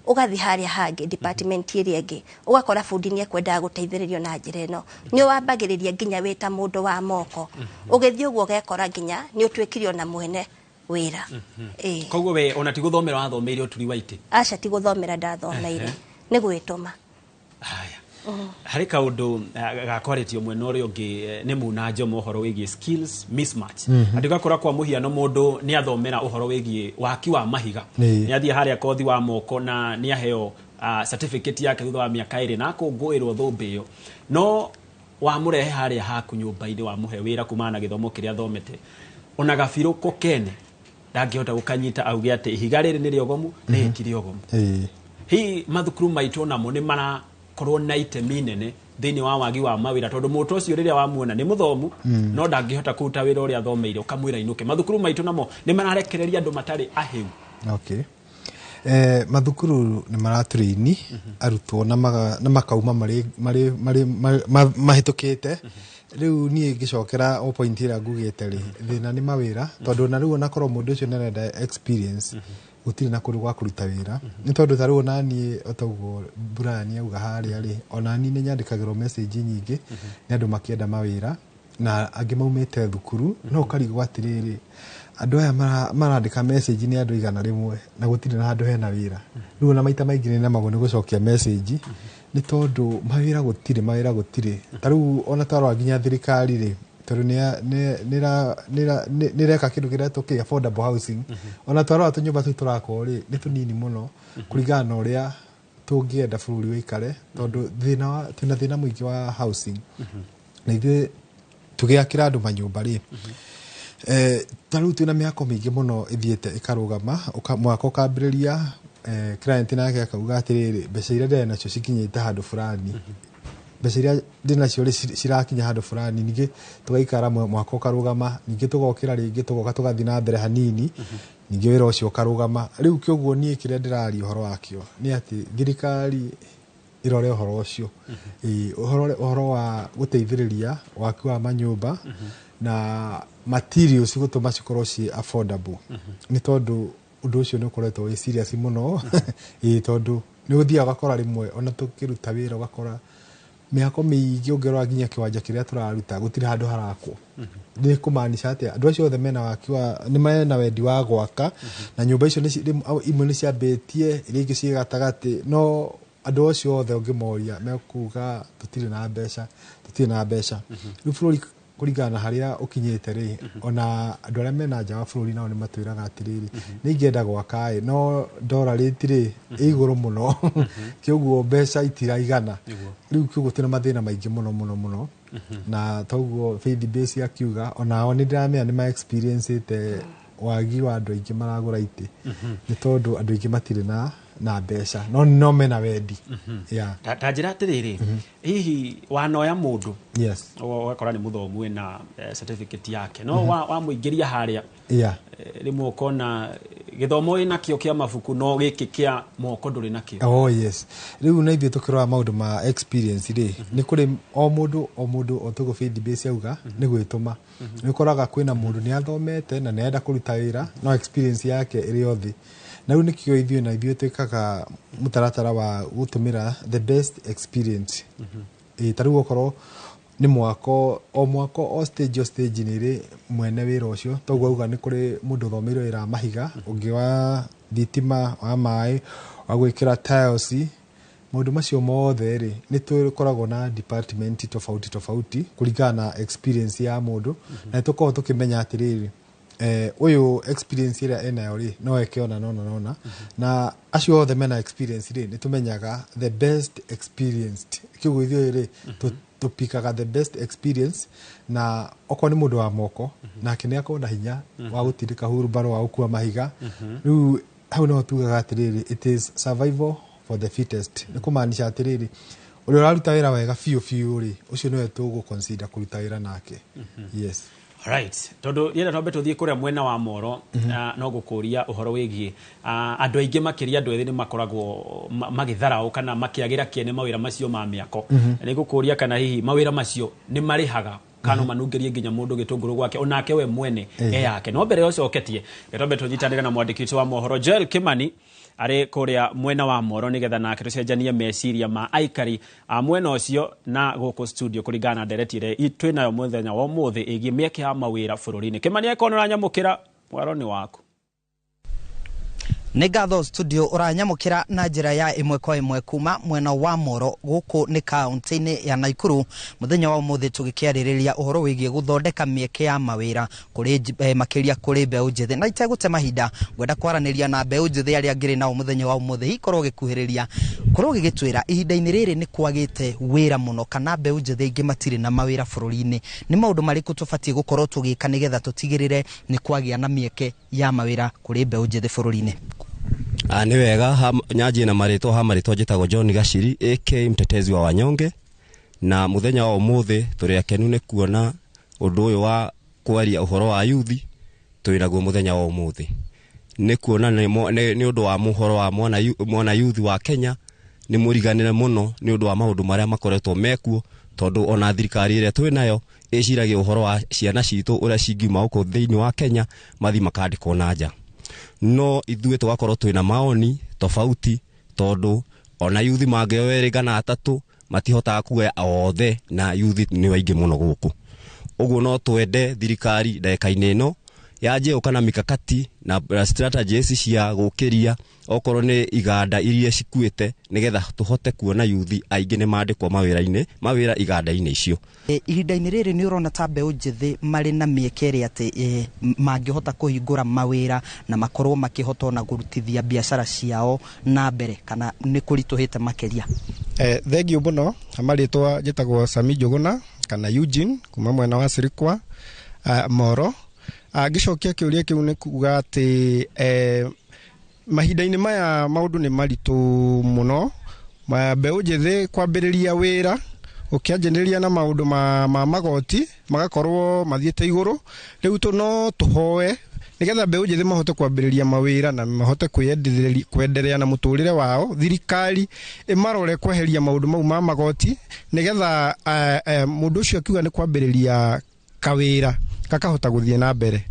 Ũgathiĩ harĩa hangĩ department ĩrĩa ĩngĩ, ũgakora bundi nĩ ekwendaga gũteithĩrĩrio na njĩra ĩno. Nĩ wambagĩrĩria nginya wĩ ta mũndũ wa moko, ũgĩthiĩ ũguo ũgekora nginya nĩ ũtuĩkire ona mwene wĩra. Ĩĩ. Koguo we ona ti gũthomera wathomeire ũturi wa itĩ? Aca, ti gũthomera ndathomeire, nĩ gwĩtũma. Haya, harĩ kaũndũ gakwarĩtio mwena ũrĩa ũngĩ nĩ Muna Njomo, ũhoro wĩgiĩ skills mismatch. Atĩ ũgakora kwa mũhiano mũndũ nĩ athomera ũhoro wĩgiĩ waki wa mahiga, nĩ athiĩ harĩa kothi wa moko na nĩ aheo certificate yake thutha wa mĩaka 2 na akũngũĩrwo thũmbĩ ĩyo, no wamũrehe harĩa haku nyũmba-inĩ wamũhe wĩra kumana na gĩthomo kĩrĩa athomete, ona gabirũ ko kene ndangĩhota gũkanyita auge atĩ ihiga rĩrĩ nĩ rĩogomu, rĩrĩ ti rĩogomu. Hihi mathukuru maitũ namo nĩ marakorwo na itemi nene thĩinĩ wa wagi wa mawĩra, tondũ mũndũ ũcio rĩrĩa wamuona nĩ mũthomu no ndangĩhota kũruta wĩra ũrĩa athomeire, ũkamwĩra inũke? Mathukuru maitũ namo nĩ mararekereria andũ matarĩ ahĩu? Okay. Mathukuru nĩ maratrain arutwo na makauma marĩ mahĩtũkĩte. Rĩu niĩ ngĩcokera o point ĩrĩa ngugĩte rĩ, thĩna nĩ mawĩra, tondũ na rĩu onakorwo mũndũ ũcio nĩ arenda experience, gũtirĩ na kũndũ gwa kũruta wĩra. Nĩ tondũ ta rĩu onaniĩ, o taguo Brian auga harĩa rĩ, onaniĩ nĩ nyandĩkagĩrwo message nyingĩ nĩ andũ makĩenda mawĩra, na angĩ maumĩte thukuru, no ũkarigwo atĩrĩrĩ, andũ aya marandĩka message nĩ andũ 100 na gũtirĩ na handũ hena wĩra. Rĩu ona maita maingĩ nĩ nemagwo nĩ gũcokia message, nĩ tondũ mawĩra gũtirĩ, mawĩra gũtirĩ. Ta rĩu ona twarora nginya thirikari rĩ, tondũ nĩ ĩreka kĩndũ kĩretwo kĩ affordable housing, ona twarora tũnyũmba tũu tũrakwo rĩ, nĩ tũnini mũno kũringana na ũrĩa tũngĩenda bũrũri ũikare, tondũ thĩna wa twĩna thĩna mũingĩ wa housing. Na ithuĩ tũgĩakĩra andũ manyũmba rĩ, ta rĩu twĩna mĩako mĩingĩ mũno ĩthiĩte ĩkarũgama, mwaka ũkambĩrĩria, client nake akauga atĩrĩrĩ, mbeca iria ndĩrĩ nacio cikinyĩte handũ fulani. Mbeca iria ndĩnacio rĩ cirakinya handũ fulani, ningĩ tũgaikara mwaka ũkarũgama, ningĩ tũgokĩra rĩngĩ, tũgoka tũgathiĩ na mbere hanini, ningĩ wĩra ũcio ũkarũgama. Rĩu kĩoguo niĩ kĩrĩa ndĩraria ũhoro wakĩo nĩ atĩ thirikari ĩrore ũhoro ũcio. Ĩĩ, ũhoro wa gũteithĩrĩria waki wa manyũmba na materials gũtũma cikorwo ciĩ affordable, nĩ tondũ ũndũ ũcio nĩ ũkoretwo wĩ serious mũno. Ĩĩ, tondũ nĩ ũthiaga ũgakora rĩmwe ona tũkĩruta wĩra ũgakora mĩako mĩingĩ, ũngĩrora nginya kĩwanja kĩrĩa tũraruta gũtirĩ handũ harakwo. Nĩ kũmaanisha atĩa? Andũ acio othe mena waki wa nĩ mena wendi wa gwaka, na nyũmba icio imwe nĩ ciambĩtie, iria ingĩ ciĩ gatagatĩ, no andũ acio othe ũngĩmoria mekuga tũtirĩ na mbeca, tũtirĩ na mbeca. Rĩu bũrũri kũringana na harĩa ũkinyĩte rĩ, ona andũ arĩa mena nja wa bũrũri nao nĩ matwĩraga atĩrĩrĩ, nĩ ingĩenda gwaka ĩ, no ndora rate rĩ ĩ igũrũ mũno, kĩoguo mbeca itiraigana. Rĩu kĩoguo twĩna mathĩna maingĩ mũno mũno mũno, na toguo faith base akiuga onao nĩ ndĩramenya nĩ ma experience ĩte wagi wa andũ aingĩ maragũra itĩ, nĩ tondũ andũ aingĩ matirĩ na mbeca, no mena wendi. Yeah. Ta njĩra atĩrĩrĩ, hihi wanoya mũndũ ũgakora nĩ mũthomu wĩna certificate yake, no wamũingĩria harĩa, rĩmwe ũkona gĩthomo wĩnakĩo kĩa mabuku no gĩkĩ kĩa moko ndũrĩ nakĩo? Oh yes. Rĩu na ithuĩ tũkĩrora maũndũ ma experience rĩ, nĩ kũrĩ o mũndũ o mũndũ, o toguo faith base auga nĩ gwĩtũma. Nĩ ũkoraga kwĩna mũndũ nĩ athomete na nĩ arenda kũruta wĩra, no experience yake ĩrĩ o thĩ. Na rĩu nĩkĩo ithuĩ na ithuĩ twĩkaga mũtaratara wa gũtũmĩra the best experience. Ĩĩ, ta rĩu okorwo nĩ mwako, o mwako o stage o stage nĩ ĩrĩ mwene wĩra ũcio. Toguo auga nĩ kũrĩ mũndũ ũthomeire wĩra wa mahiga, ũngĩ wa thitima, wa maĩ, wa gwĩkĩra tiles. Maũndũ macio mothe rĩ, nĩ tũkoragwo na department tofauti tofauti kũringana na experience ya mũndũ, na nĩ tũkoragwo tũkĩmenya atĩrĩrĩ, ũyũ experience ĩrĩa enayo rĩ, no eke ona nona nona, na acio othe mena experience rĩ, nĩ tũmenyaga the best experienced. Kĩoguo ithuĩ rĩ tũpikaga the best experience, na okorwo nĩ mũndũ wa moko nake nĩ akorwo na hinya wa gũtindĩka hurubaro, wa gũkua mahiga. Rĩu hau nĩho tugaga atĩrĩrĩ, it is survival for the fittest. Nĩ kũmaanisha atĩrĩrĩ, ũrĩa ũraruta wĩra wega biũ biũ rĩ, ũcio nĩwe tũgũ consider kũruta wĩra nake. Yes. Right. Tondũ rĩrĩa twambe tũthiĩ kũrĩa mwena wa Moro, no gũkũria ũhoro wĩgiĩ andũ aingĩ, makĩria andũ ethĩ, nĩ makoragwo magĩtharaũ kana makĩagĩra kĩene mawĩra macio ma mĩako. Nĩ gũkũria kana hihi mawĩra macio nĩ marĩhaga, kana no manungĩrie nginya mũndũ gĩtũngũrũ gwake onake we mwene eyake. No mbere ũcoketie, twambe tũnyitanĩre na mwandĩki witũ wa mohoro Joel Kimani arĩ kũrĩa mwena wa Moro, nĩgetha nake tũcenjanie meciria ma aikari a mwena ũcio na gũkũ studio kũringana na ndereti ĩrĩa twĩ nayo mũthenya wa ũmũthĩ ĩgiĩ mĩeke ya mawĩra bũrũri-inĩ. Kimani, akorwo nĩ ũranyamũkĩra, mwaro nĩ waku. Nĩ ngatho studio. Ũranyamũkĩra na njĩra ya ĩmwe kwa ĩmwe kuma mwena wa Moro, gũkũ nĩ kaunti-inĩ ya Naikuru. Mũthenya wa ũmũthĩ tũgĩkĩarĩrĩria ũhoro wĩgiĩ gũthondeka mĩeke ya mawĩra kũrĩ makĩria kũrĩ mbeũ njĩthĩ, na itegũte mahinda ngwenda kwaranĩria na mbeũ njĩthĩ arĩa ngĩrĩ nao mũthenya wa ũmũthĩ. Hihi korwo gĩkuhĩrĩria korwo gĩgĩtwĩra ihinda-inĩ rĩrĩ nĩ kwagĩte wĩra mũno, kana mbeũ njĩthĩ aingĩ matirĩ na mawĩra bũrũri-inĩ, nĩ maũndũ marĩkũ tũbatiĩ gũkorwo tũgĩka nĩgetha tũtigĩrĩre nĩ kwagĩa na mĩeke ya mawĩra kũrĩ mbeũ njĩthĩ bũrũri-inĩ? Nĩ wega, nyanjie na marĩtwa. Ha marĩtwa njĩtagwo John Gachiri aka mtetezi wa wanyonge, na mũthenya wa ũmũthĩ tũrĩ akenu nĩ kuona ũndũ ũyũ wa kwaria ũhoro wa yuthi twĩ naguo mũthenya wa ũmũthĩ, nĩ kuona nĩ ũndũ wa mũhoro wa mwana yuthi wa Kenya nĩ mũriganĩre mũno nĩ ũndũ wa maũndũ marĩa makoretwo mekuo, tondũ ona thirikari ĩrĩa twĩ nayo ĩciragia ũhoro wa ciana citũ ũrĩa cingiuma gũkũ thĩinĩ wa Kenya mathi makandĩkwo na nja, no ithuĩ tũgakorwo twĩna maoni tofauti, tondũ ona yuthi mangĩoywo erĩ kana atatũ matihotaga kuoya othe, na yuthi nĩ aingĩ mũno gũkũ. Ũguo no twende thirikari ndagĩka-inĩ ĩno yanjie gũka na mikakati na strategies cia gũkĩria okorwo nĩ iganda iria cikuĩte, nĩgetha tũhote kuona yuthi aingĩ nĩ mandĩkwo mawĩra-inĩ, mawĩra iganda-inĩ icio. Ihinda-inĩ rĩrĩ nĩ ũrona ta mbeũ njĩthĩ marĩ na mĩeke ĩrĩa atĩ mangĩhota kũhingũra mawĩra na makorwo makĩhota ona kũrutithia biacara ciao na mbere, kana nĩ kũritũhĩte makĩria? Thengiũ mũno. Marĩtwa njĩtagwo Sami Njũgũna kana Eugene kuma mwena wa Sirikwa, Moro. Ngĩcokia kĩũria kĩu nĩ kuga atĩ mahinda-inĩ maya maũndũ nĩ maritũ mũno. Mbeũ njĩthĩ kwambĩrĩria wĩra Ũkĩanjĩrĩria na maũndũ ma magoti magakorwo mathiĩte igũrũ. Rĩu tũ no tũhoe nĩgetha mbeũ njĩthĩ mahote kwambĩrĩria mawĩra na mahote kwenderea na mũtũrĩre wao, thirikari ĩmarore kweheria maũndũ mau ma magoti, nĩgetha mũndũ ũcio akiuga nĩ kwambĩrĩria kawĩra kakahota gũthiĩ na mbere.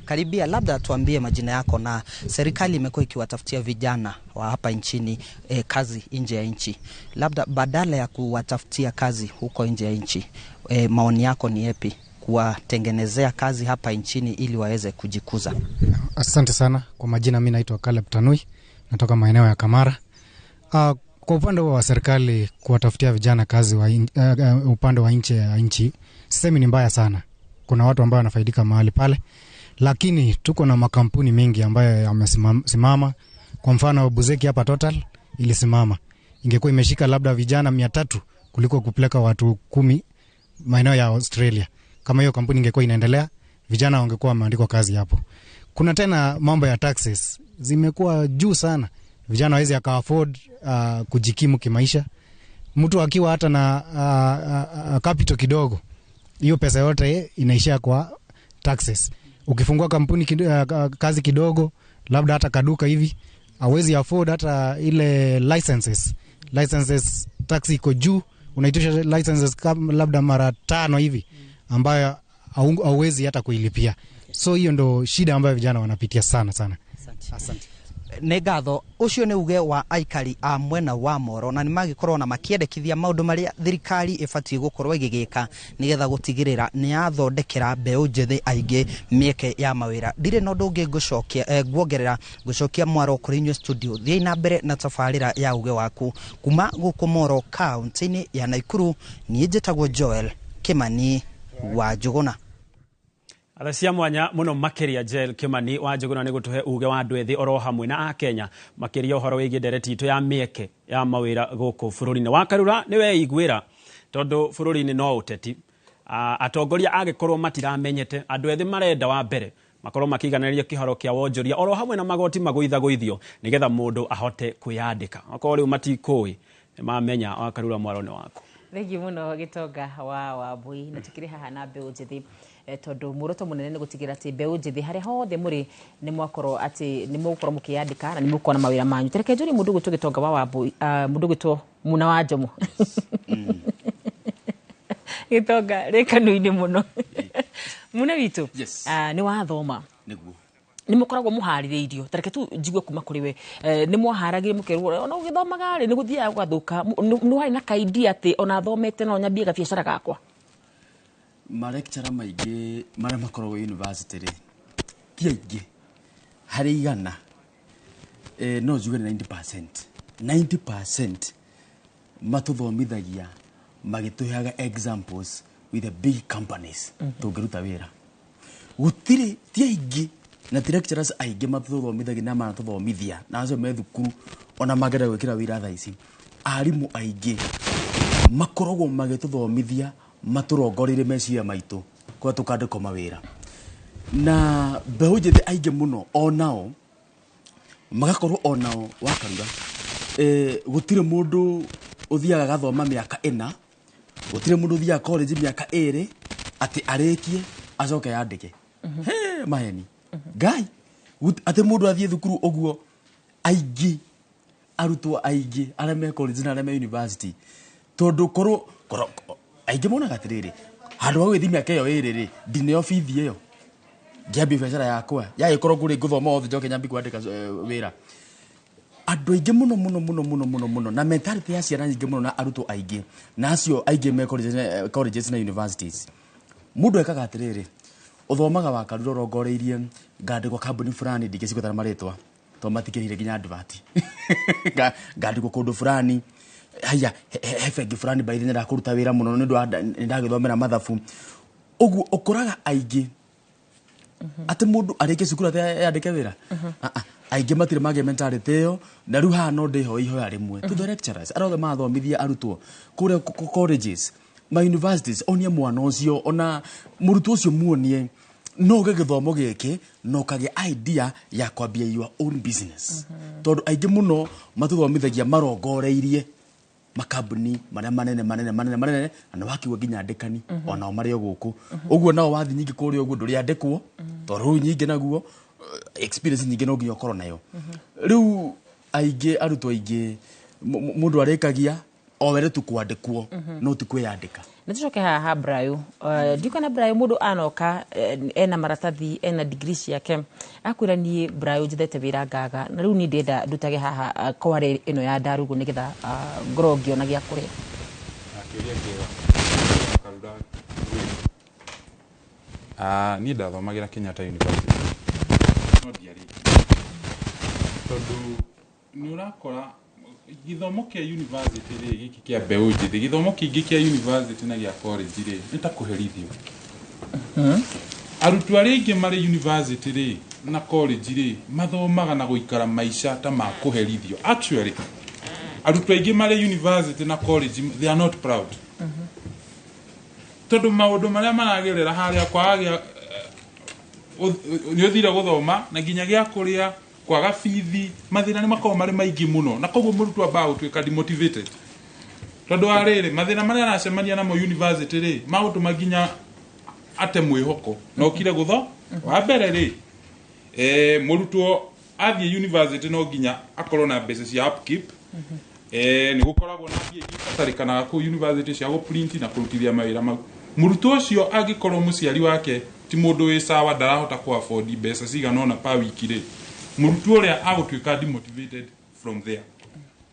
Karibia, labda tuambie majina yako, na serikali imekuwa ikiwatafutia vijana wa hapa nchini kazi nje ya nchi. Labda badala ya kuwatafutia kazi huko nje ya nchi, maoni yako ni yapi kuwatengenezea kazi hapa nchini ili waweze kujikuza? Asante sana. Kwa majina mimi naitwa Caleb Tanui, natoka maeneo ya Kamara. Kwa upande wa serikali kuwatafutia vijana kazi upande wa nje ya nchi, sisemi ni mbaya sana. Kuna watu ambao wanafaidika mahali pale, lakini tuko na makampuni mengi ambayo yamesimama. Kwa mfano Buzeki hapa Total ilisimama, ingekuwa imeshika labda vijana 300 kuliko kupeleka watu 10 maeneo ya Australia. Kama hiyo kampuni ingekuwa inaendelea, vijana wangekuwa wameandikwa kazi hapo. Kuna tena mambo ya taxes zimekuwa juu sana, vijana hawezi aka afford kujikimu kimaisha. Mtu akiwa hata na capital kidogo, hiyo pesa yote inaishia kwa taxes. Ukifungua kampuni kazi kidogo, labda hata kaduka hivi, hawezi afford hata ile licenses. Licenses tax iko juu, unaitisha licenses labda mara 5 hivi ambayo hauwezi hata kuilipia. So hiyo ndo shida ambayo vijana wanapitia sana sana. Asante. Nĩ ngatho. Ũcio nĩ uge wa aikari a mwena wa Moro, na nĩ magĩkorwo na makĩendekithia maũndũ marĩa thirikari ĩbatiĩ gũkorwo ĩgĩgĩka nĩgetha gũtigĩrĩra nĩ yathondekera mbeũ njĩthĩ aingĩ mĩeke ya mawĩra. Ndirĩ na ũndũ ũngĩ ngũcokia, nguongerera ngũcokia mwaro kũrĩ inyuĩ studio. Thiĩi na mbere na tabarĩra ya uge waku kuma gũkũ Moro kaunti-inĩ ya Naikuru. Niĩ njĩtagwo Joel Kimani wa Njũgũna. Atha mwanya muno makiria Joel Kimani wa Njũgũna nĩ gũtũhe uge wa andũ ethĩ oro hamwe na akenya makiria ũhoro wĩgiĩ ndereti itũ ya mĩeke ya mawĩra gũkũ bũrũri-inĩ. Wa Karura nĩ weiguĩra tondũ bũrũri-inĩ no ũteti, atongoria agĩkorwo matiramenyete andũ ethĩ marenda wa mbere makorwo makĩiganĩria kĩharo kĩa wonjoria oro hamwe na magoti magũithagũithio nĩgetha mũndũ ahote kwĩyandĩka. Okorwo rĩu matikũĩ nĩ mamenya. Wa Karura, mwaro nĩ waku. Thengiũ mũno Gĩtonga wa Wambui, na tukĩrĩ haha na mbeũ njĩthĩ, tondũ muoroto mũnene nĩ gũtigĩrĩra atĩ mbeũ njĩthĩ harĩa hothe mũrĩ nĩ mwakorwo atĩ nĩ mũgũkorwo mũkĩyandĩka na nĩ mũkuona mawĩra manyu. Tareke njũrie mũndũ ũgwĩtwo Gĩtonga wa Wambui, mũndũ ũgwĩtwo Muna wa Njomo. Gĩtonga rĩ kanua-inĩ mũno. Muna witũ, nĩ wathoma. Nĩguo. Nĩ mũkoragwo mũharĩrĩirio, tareke tu njigue kuma kũrĩ we, nĩ mwaharagĩrio mũkerwo ona ũgĩthomaga rĩ nĩ gũthiaga gũgathũka, nĩ warĩ na kaidia atĩ ona thomete no nyambie gabiacara gakwa? Malecturer maingĩ marĩa makoragwo university rĩ ti aingĩ harĩ igana, no njuge nĩ 90% matũthomithagia magĩtũheaga examples with the big companies tũngĩruta wĩra. Gũtirĩ, ti aingĩ na ti lecturers aingĩ matũthomithagia na manatũthomithia na acio me thukuru ona mangĩenda gwĩkĩra wĩra thaa ici. Arimũ aingĩ makoragwo magĩtũthomithia matũrongoreirie meciria maitũ kũrĩa tũkandĩkwo mawĩra. Na mbeũ njĩthĩ aingĩ mũno onao magakorwo onao wa Karura, gũtirĩ mũndũ ũthiaga agathoma mĩaka 4, gũtirĩ mũndũ ũthiaga college mĩaka 2 atĩ arĩkie acoke yandĩke. He maheni Ngai, atĩ mũndũ athiĩ thukuru ũguo. Aingĩ arutwo aingĩ arĩa me college na arĩa me university, tondũ korwo aingĩ monaga atĩrĩrĩ, handũ ha gũgĩthiĩ mĩaka ĩyo 2 rĩ, ndineo bithi ĩyo ngĩambia biacara yakwa yagĩkorwo ngũrĩ ngũthoma othe njoke nyambie kwandĩka wĩra. Andũ aingĩ mũno mũno mũno mũno mũno mũno na mentality ya ciana nyingĩ mũno na arutwo aingĩ na acio aingĩ me colleges na universities, mũndũ ekaga atĩrĩrĩ, ũthomaga wa Karura ũrongoreirie ngandĩkwo kambuni fulani, ndingĩcigweta na marĩtwa tondũ matikĩrĩire nginya advert, ngandĩkwo kũndũ fulani, haya he bengi fulani by the way ndakũruta wĩra mũno nĩ ũndũ nĩ ndagĩthomera mathabu. Ũguo ũkoraga aingĩ atĩ mũndũ arĩkie cukuru atĩ yandĩke wĩra, aingĩ matirĩ magĩa mentality ĩyo. Na rĩu haha no ndĩhoe ihoya rĩmwe to the lecturers arĩa othe marathomithia arutwo kũrĩa colleges ma universities, onie mwana ũcio ona mũrutwo ũcio, muonie no ũge gĩthomo gĩkĩ na ũkagĩa idea ya kwambia your own business, tondũ aingĩ mũno matũthomithagia marongoreirie Makambuni marĩa manene manene manene manene, na nĩ wakiuga nginya andĩkani onao marĩ o gũkũ ũguo. Nao wathi nyingĩ kũrĩa ũguo ndũrĩandĩkwo, tondũ rĩu nyingĩ naguo experience nyingĩ no nginya ũkorwo nayo. Rĩu aingĩ, arutwo aingĩ, mũndũ arĩkagia o were tu kwandĩkwo, no ti kwĩyandĩka. Nä tå coke haha ha Brayo. Ndiũka na Brayo, mũndũ anoka ena maratathi, ena degree ciake, akwĩra, "Niĩ Brayo njethete wĩra ngaga, na rĩu niĩ ndĩrenda ndutage haha kware ĩno ya Ndarugu nĩgetha ngorwo ngĩona gĩa kũrĩa." Kĩũria kĩega, Karura. Ah, niĩ ndathomagĩra Kenyatta University, no ndiarĩkirie, tondũ nĩ ũrakora gĩthomo kĩa university rĩ, gĩkĩ kĩa mbeũ njĩthĩ, gĩthomo kĩingĩ kĩa university na gĩa college rĩ, nĩ ta kũherithio. Arutwo arĩa aingĩ marĩ university rĩ na college rĩ, mathomaga na gũikara maica ta ma kũherithio. Actually, arutwo aingĩ marĩ university na college, they are not proud, tondũ maũndũ marĩa maragerera harĩa, kwaga gĩa nĩ ũthire gũthoma na nginya gĩa kũrĩa, kwaga bithi, mathĩna nĩ makoragwo marĩ maingĩ mũno, na koguo mũrutwo ambaga gũtuĩka demotivated, tondũ wa rĩrĩ, mathĩna marĩa aracemania namo university rĩ, magũtũma nginya ate mwĩhoko na ũkire gũtho. Wa mbere rĩ, mũrutwo athiĩ university no nginya akorwo na mbeca cia upkeep. Nĩ gũkoragwo na mbia ingĩ ibatarĩkanaga kũu university cia gũprint na kũrutithia mawĩra mau. Mũrutwo ũcio angĩkorwo mũciari wake ti mũndũ wĩ sawa, ndarahota kũ afford mbeca cigana ũna per week rĩ, mũrutwo ũrĩa agũtuĩka demotivated from there.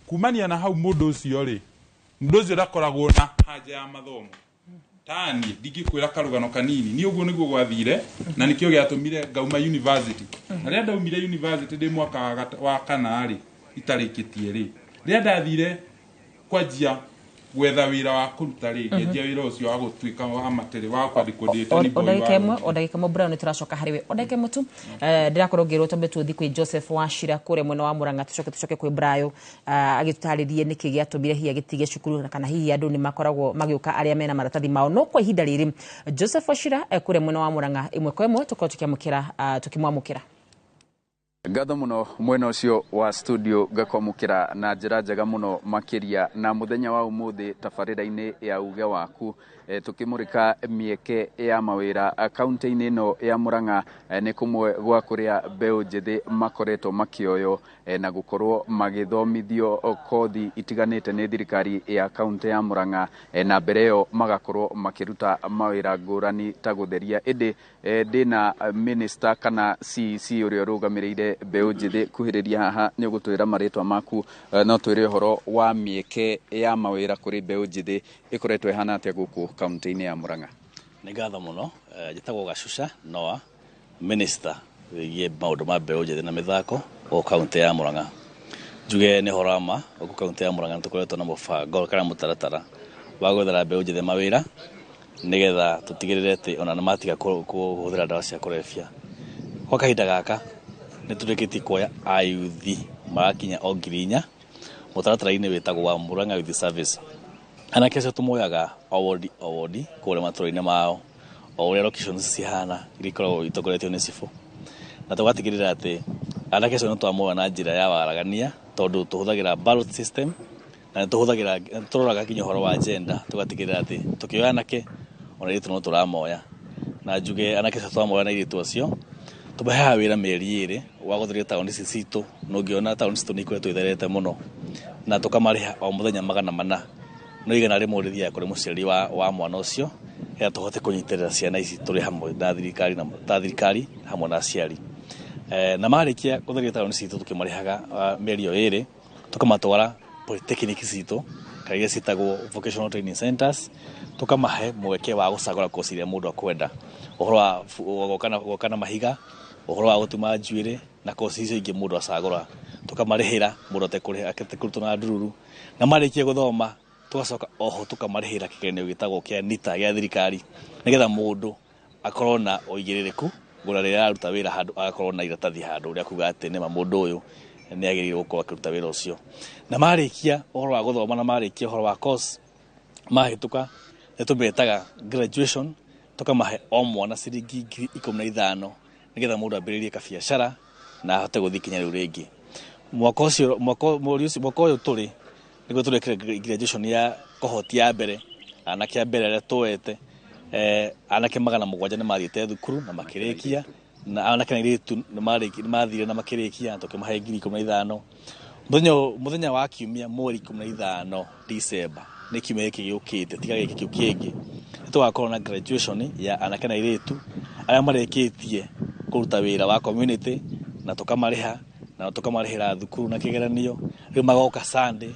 Kumania na hau, mũndũ ũcio rĩ, mũndũ ũcio ndakoragwo na haja ya mathomo. Taniĩ ndingĩkwĩra karũgano kanini, niĩ ũguo nĩguo gwathire, na nĩkĩo gĩatũmire ngauma university. Na rĩrĩa ndaumire university ndĩ mwaka wa kana rĩ, itarĩkĩtie rĩ, rĩrĩa ndathire kwanjia gwetha wĩra wa kũruta rĩ, ngĩanjia wĩra ũcio wa gũtuĩka wa matĩrĩ wa kwandĩkwo ndĩ O boy ndagĩka wa ĩmwe, o ndagĩka ĩmwe, Brian, nĩ tũracoka harĩ we o ndagĩka ĩmwe tu. Ndĩrakorwo ngĩrwo twambe tũthiĩ kwĩ Joseph Wachira kũrĩa mwena wa Murang'a, tũcoke kwĩ Brayo agĩtũtarĩrie nĩkĩ gĩatũmire hihi agĩtige cukuru, na kana hihi andũ nĩ makoragwo magĩũka arĩa mena maratathi mao. No kwa ihinda rĩrĩ, Joseph Wachira kũrĩa mwena wa Murang'a, ĩmwe kwa ĩmwe tũkorwo tũkĩamũkĩra, tũkĩmwamũkĩra. Ngatho mũno mwena ũcio wa studio, ngakwamũkĩra na njĩra njega mũno makĩria na mũthenya wa ũmũthĩ tabarĩra-inĩ ya Uge Waku, tũkĩmũrĩka mĩeke ya mawĩra kaunti-inĩ ĩno ya Murang'a. Nĩ kũmwe gwa kũrĩa mbeũ njĩthĩ makoretwo makĩoywo na gũkorwo magĩthomithio kothi itiganĩte nĩ thirikari ya kaunti ya Murang'a, na mbere ĩyo magakorwo makĩruta mawĩra ngũrani ta gũtheria. Ĩndĩ ndĩna minister kana CEC ũrĩa ũrũgamĩrĩire mbeũ njĩthĩ. Kuhĩrĩria haha, nĩ ũgũtwĩra marĩtwa maku, no twĩre ũhoro wa mĩeke ya mawĩra kũrĩ mbeũ njĩthĩ ĩkoretwo ĩhana atĩa gũkũ kaunti-inĩ ya Murang'a? Nĩ ngatho mũno. Njĩtagwo Gacuca Noah, minister wĩgiĩ maũndũ ma mbeũ njĩthĩ na mĩthako gũkũ kaunti ya Murang'a. Njuge nĩ ũhoro wa ma, gũkũ kaunti ya Murang'a nĩ tũkoretwo na mũbango kana mũtaratara wa gwethera mbeũ njĩthĩ mawĩra, nĩgetha tũtigĩrĩre atĩ ona nĩ matiga kũhũthĩra ndawa cia kũrebia. Kwa kahinda gaka nĩ tũrĩkĩtie kuoya ayuthi marakinya o 4,000 mũtaratara-inĩ wĩtagwo wa Murang'a Youth Service. Anake acio tũmoyaga o wodi o wodi kũrĩa matũra-inĩ mao, o ũrĩa locations cihana iria ikoragwo itongoretio nĩ cibũ, na tũgatigĩrĩra atĩ anake acio nĩ twamoya na njĩra ya waragania, tondũ tũhũthagĩra ballot system na nĩ tũhũthagĩra, tũroraga nginya ũhoro wa gender, tũgatigĩrĩra atĩ tũkĩoya anake ona airĩtu no tũramoya. Na njuge anake acio twamoya na airĩtu acio tũmaheaga wĩra mĩeri 2 wa gũtheria taũni ici citũ, na ũngĩona taũni citũ nĩ ikoretwo itherete mũno, na tũkamarĩha o mũthenya 400, no 100 rĩthiaga kũrĩ mũciari wa mwana ũcio, getha tũhote kũnyitĩrĩra ciana ici tũrĩ hamwe na thirikari, na ta thirikari hamwe na aciari. Na marĩkia gũtheria taũni citũ tũkĩmarĩhaga mĩeri ĩyo 2, tũkamatwara polytechnic citũ kana iria ciĩtagwo vocational training centers, tũkamahe mweke wa gũcagũra kosi iria mũndũ akwenda, ũhoro wa gwaka na mahiga, ũhoro wa gũtuma njuĩrĩ na kosi icio ingĩ mũndũ acagũra, tũkamarĩhĩra mũndũ atekũrĩha, atekũrutwo na ndururu. Na marĩkia gũthoma tũgacoka oho tũkamarĩhĩra kĩgeranio gĩtagwo kĩa NITA gĩa thirikari, nĩgetha mũndũ akorwo na ũigĩrĩrĩku ngũra rĩrĩa araruta wĩra handũ, agakorwo na iratathi handũ rĩa kuga atĩ nĩma mũndũ ũyũ nĩ agĩrĩirwo gũkorwo akĩruta wĩra ũcio. Na marĩkia ũhoro wa gũthoma na marĩkia ũhoro wa course mahĩtũka, nĩ tũmetaga graduation, tũkamahe o mwana ciringi 15,000, nĩgetha mũndũ ambĩrĩrie kabiacara na ahote gũthiĩ kinya rĩu rĩngĩ. Mwaka ũcio, mwaka mweri ũcio, mwaka ũyũ tũrĩ Nĩguo tũrekire graduation ya cohort ya mbere, anake a mbere arĩa tuoete, anake 700 nĩ mathiĩte thukuru na makĩrĩkia, na anake na airĩtu nĩ mathire na makĩrĩkia, tũkĩmahe 15,000. Mũthenya wa kiumia mweri 15 December, nĩ kiumia gĩkĩ gĩũkĩte, tiga gĩkĩ kĩu kĩngĩ, nĩ tũgakorwo na graduation ya anake na airĩtu arĩa marĩkĩtie kũruta wĩra wa community, na tũkamarĩha na tũkamarĩhĩra thukuru na kĩgeranio. Rĩu magoka Sunday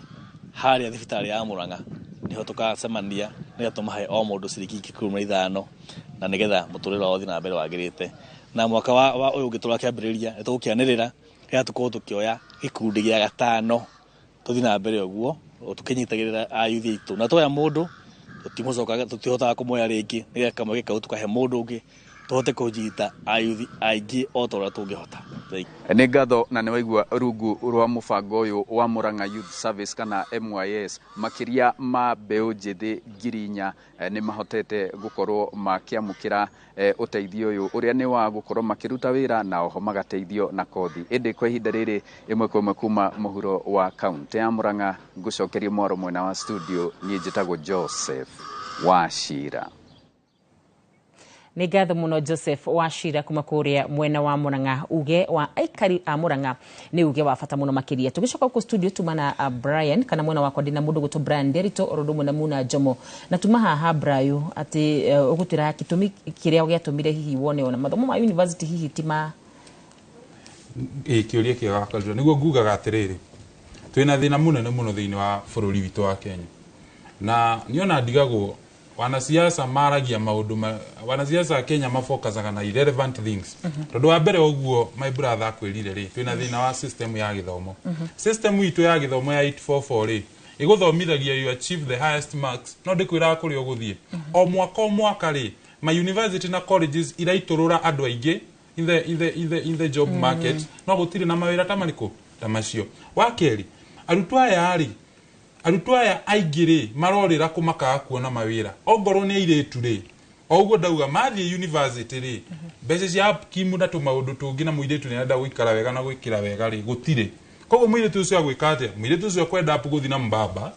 harĩa thibitarĩ ya Murang'a, nĩho tũgacemania nĩgetha tũmahe o mũndũ ciringi 15,000, na nĩgetha mũtũrĩre wao ũthiĩ na mbere wagĩrĩte. Na mwaka wa ũyũ ũngĩ tũrakĩambĩrĩria nĩ tũgũkĩanĩrĩra nĩgetha tũkorwo tũkĩoya gĩkundi gĩa gatano tũthiĩ na mbere ũguo tũkĩnyitagĩrĩra ayuthi aitũ, na twoya mũndũ tũtimũcokaga, tũtihotaga kũmoya rĩngĩ, nĩgetha kamweke kau tũkahe mũndũ ũngĩ tũhote kũnyita ayuthi aingĩ o ta ũrĩa tũngĩhota. Nĩ ngatho na nĩ waigua rungu rwa mũbango ũyũ wa Murang'a Youth Service kana MYS, makĩria ma mbeũ njĩthĩ 4,000 nĩ mahotete gũkorwo makĩamũkĩra ũteithio ũyũ ũrĩa nĩ wa gũkorwo makĩruta wĩra na oho magateithio na kothi. Ĩndĩ kwa ihinda rĩrĩ ĩmwe kwa ĩmwe kuma mũhuro wa kaunti ya Murang'a, ngũcokerie mwaro mwena wa studio, niĩ njĩtagwo Joseph Wachira. Nĩ ngatho mũno Joseph Wachira kuma kũrĩa mwena wa Murang'a. Uge wa aikari a Murang'a nĩ uge wa bata mũno makĩria. Tũgĩcoka gũkũ studio tuma na Brian, kana mwena wakwa ndĩna mũndũ gwĩtwo Brian Nderito oro ũndũ ũmwe na Muna Jomo, na tuma haha Brayo atĩ ũgũtwĩra gĩtũmi kĩrĩa gĩatũmire hihi wone ona mathomo ma university hihi ti ma Kĩũria kĩega Kalura. Nĩguo ngugaga atĩrĩrĩ, twĩna thĩna mũnene mũno thĩinĩ wa bũrũri witũ wa Kenya, na niona ndigagwo wanasiasa maragia maũndũ, wanasiasa a Kenya mafocusaga na irrelevant things. Tondũ wa mbere ũguo my brother akwĩrire rĩ, twĩna thĩna wa system ya gĩthomo. System itũ ya gĩthomo ya 844 rĩ, ĩgũthomithagia you achieve the highest marks, no ndĩkwĩraga kũrĩa ũgũthiĩ. O mwaka rĩ, ma university na colleges iraitũrũra andũ aingĩ in the job market, no gũtirĩ na mawĩra ta marĩkũ ta macio. Wa kerĩ, arutwo aya rĩ, arutwo aya aingĩ rĩ, marorĩra kũ makaga kuona mawĩra. Ongorwo nĩ airĩtu rĩ, o ũguo ndauga mathiĩ university rĩ, mbeca cia upkimu na tũmaũndũ tũngĩ, na mũirĩtu nĩ arenda gũikara wega na gwĩkĩra wega rĩ, gũtirĩ. Koguo mũirĩtu ũcio agwĩka atĩa? Mũirĩtu ũcio akwenda up gũthiĩ na mbamba,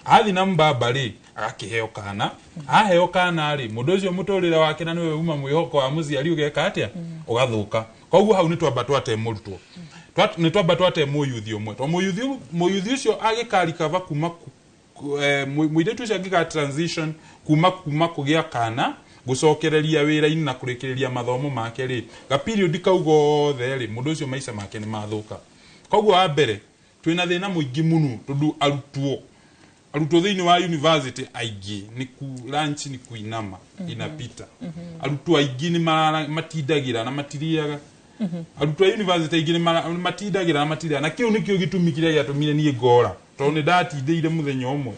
athiĩ na mbamba rĩ, agakĩheo kana, aheo kana rĩ, mũndũ ũcio mũtũrĩre wake na nĩwe uma mwĩhoko wa mũciari ũgeka atĩa? Ũgathũka. Koguo hau nĩ twamba twate mũrutwo, nĩ twamba twate mũyuthi ũmwe, tondũ mũyuthi ũcio agĩkarikava kuma mũirĩtu ũcio angĩka transition kuma kũgĩa kana gũcokereria wĩra-inĩ na kũrĩkĩrĩria mathomo make rĩ, ga period kau gothe rĩ, mũndũ ũcio maica make nĩ mathũka. Koguo wa mbere twĩna thĩna mũingĩ mũno, tondũ arutwo thĩinĩ wa university aingĩ nĩ ku lunch nĩ kuinama inapita. Arutwo aingĩ nĩ matindagĩra na matiriaga. Arutwo a university aingĩ nĩ matindagĩra na matiriaga, na kĩu nĩkĩo gĩtũmi kĩrĩa gĩatũmire niĩ ngora, tondũ nĩ ndatindĩire mũthenya ũmwe.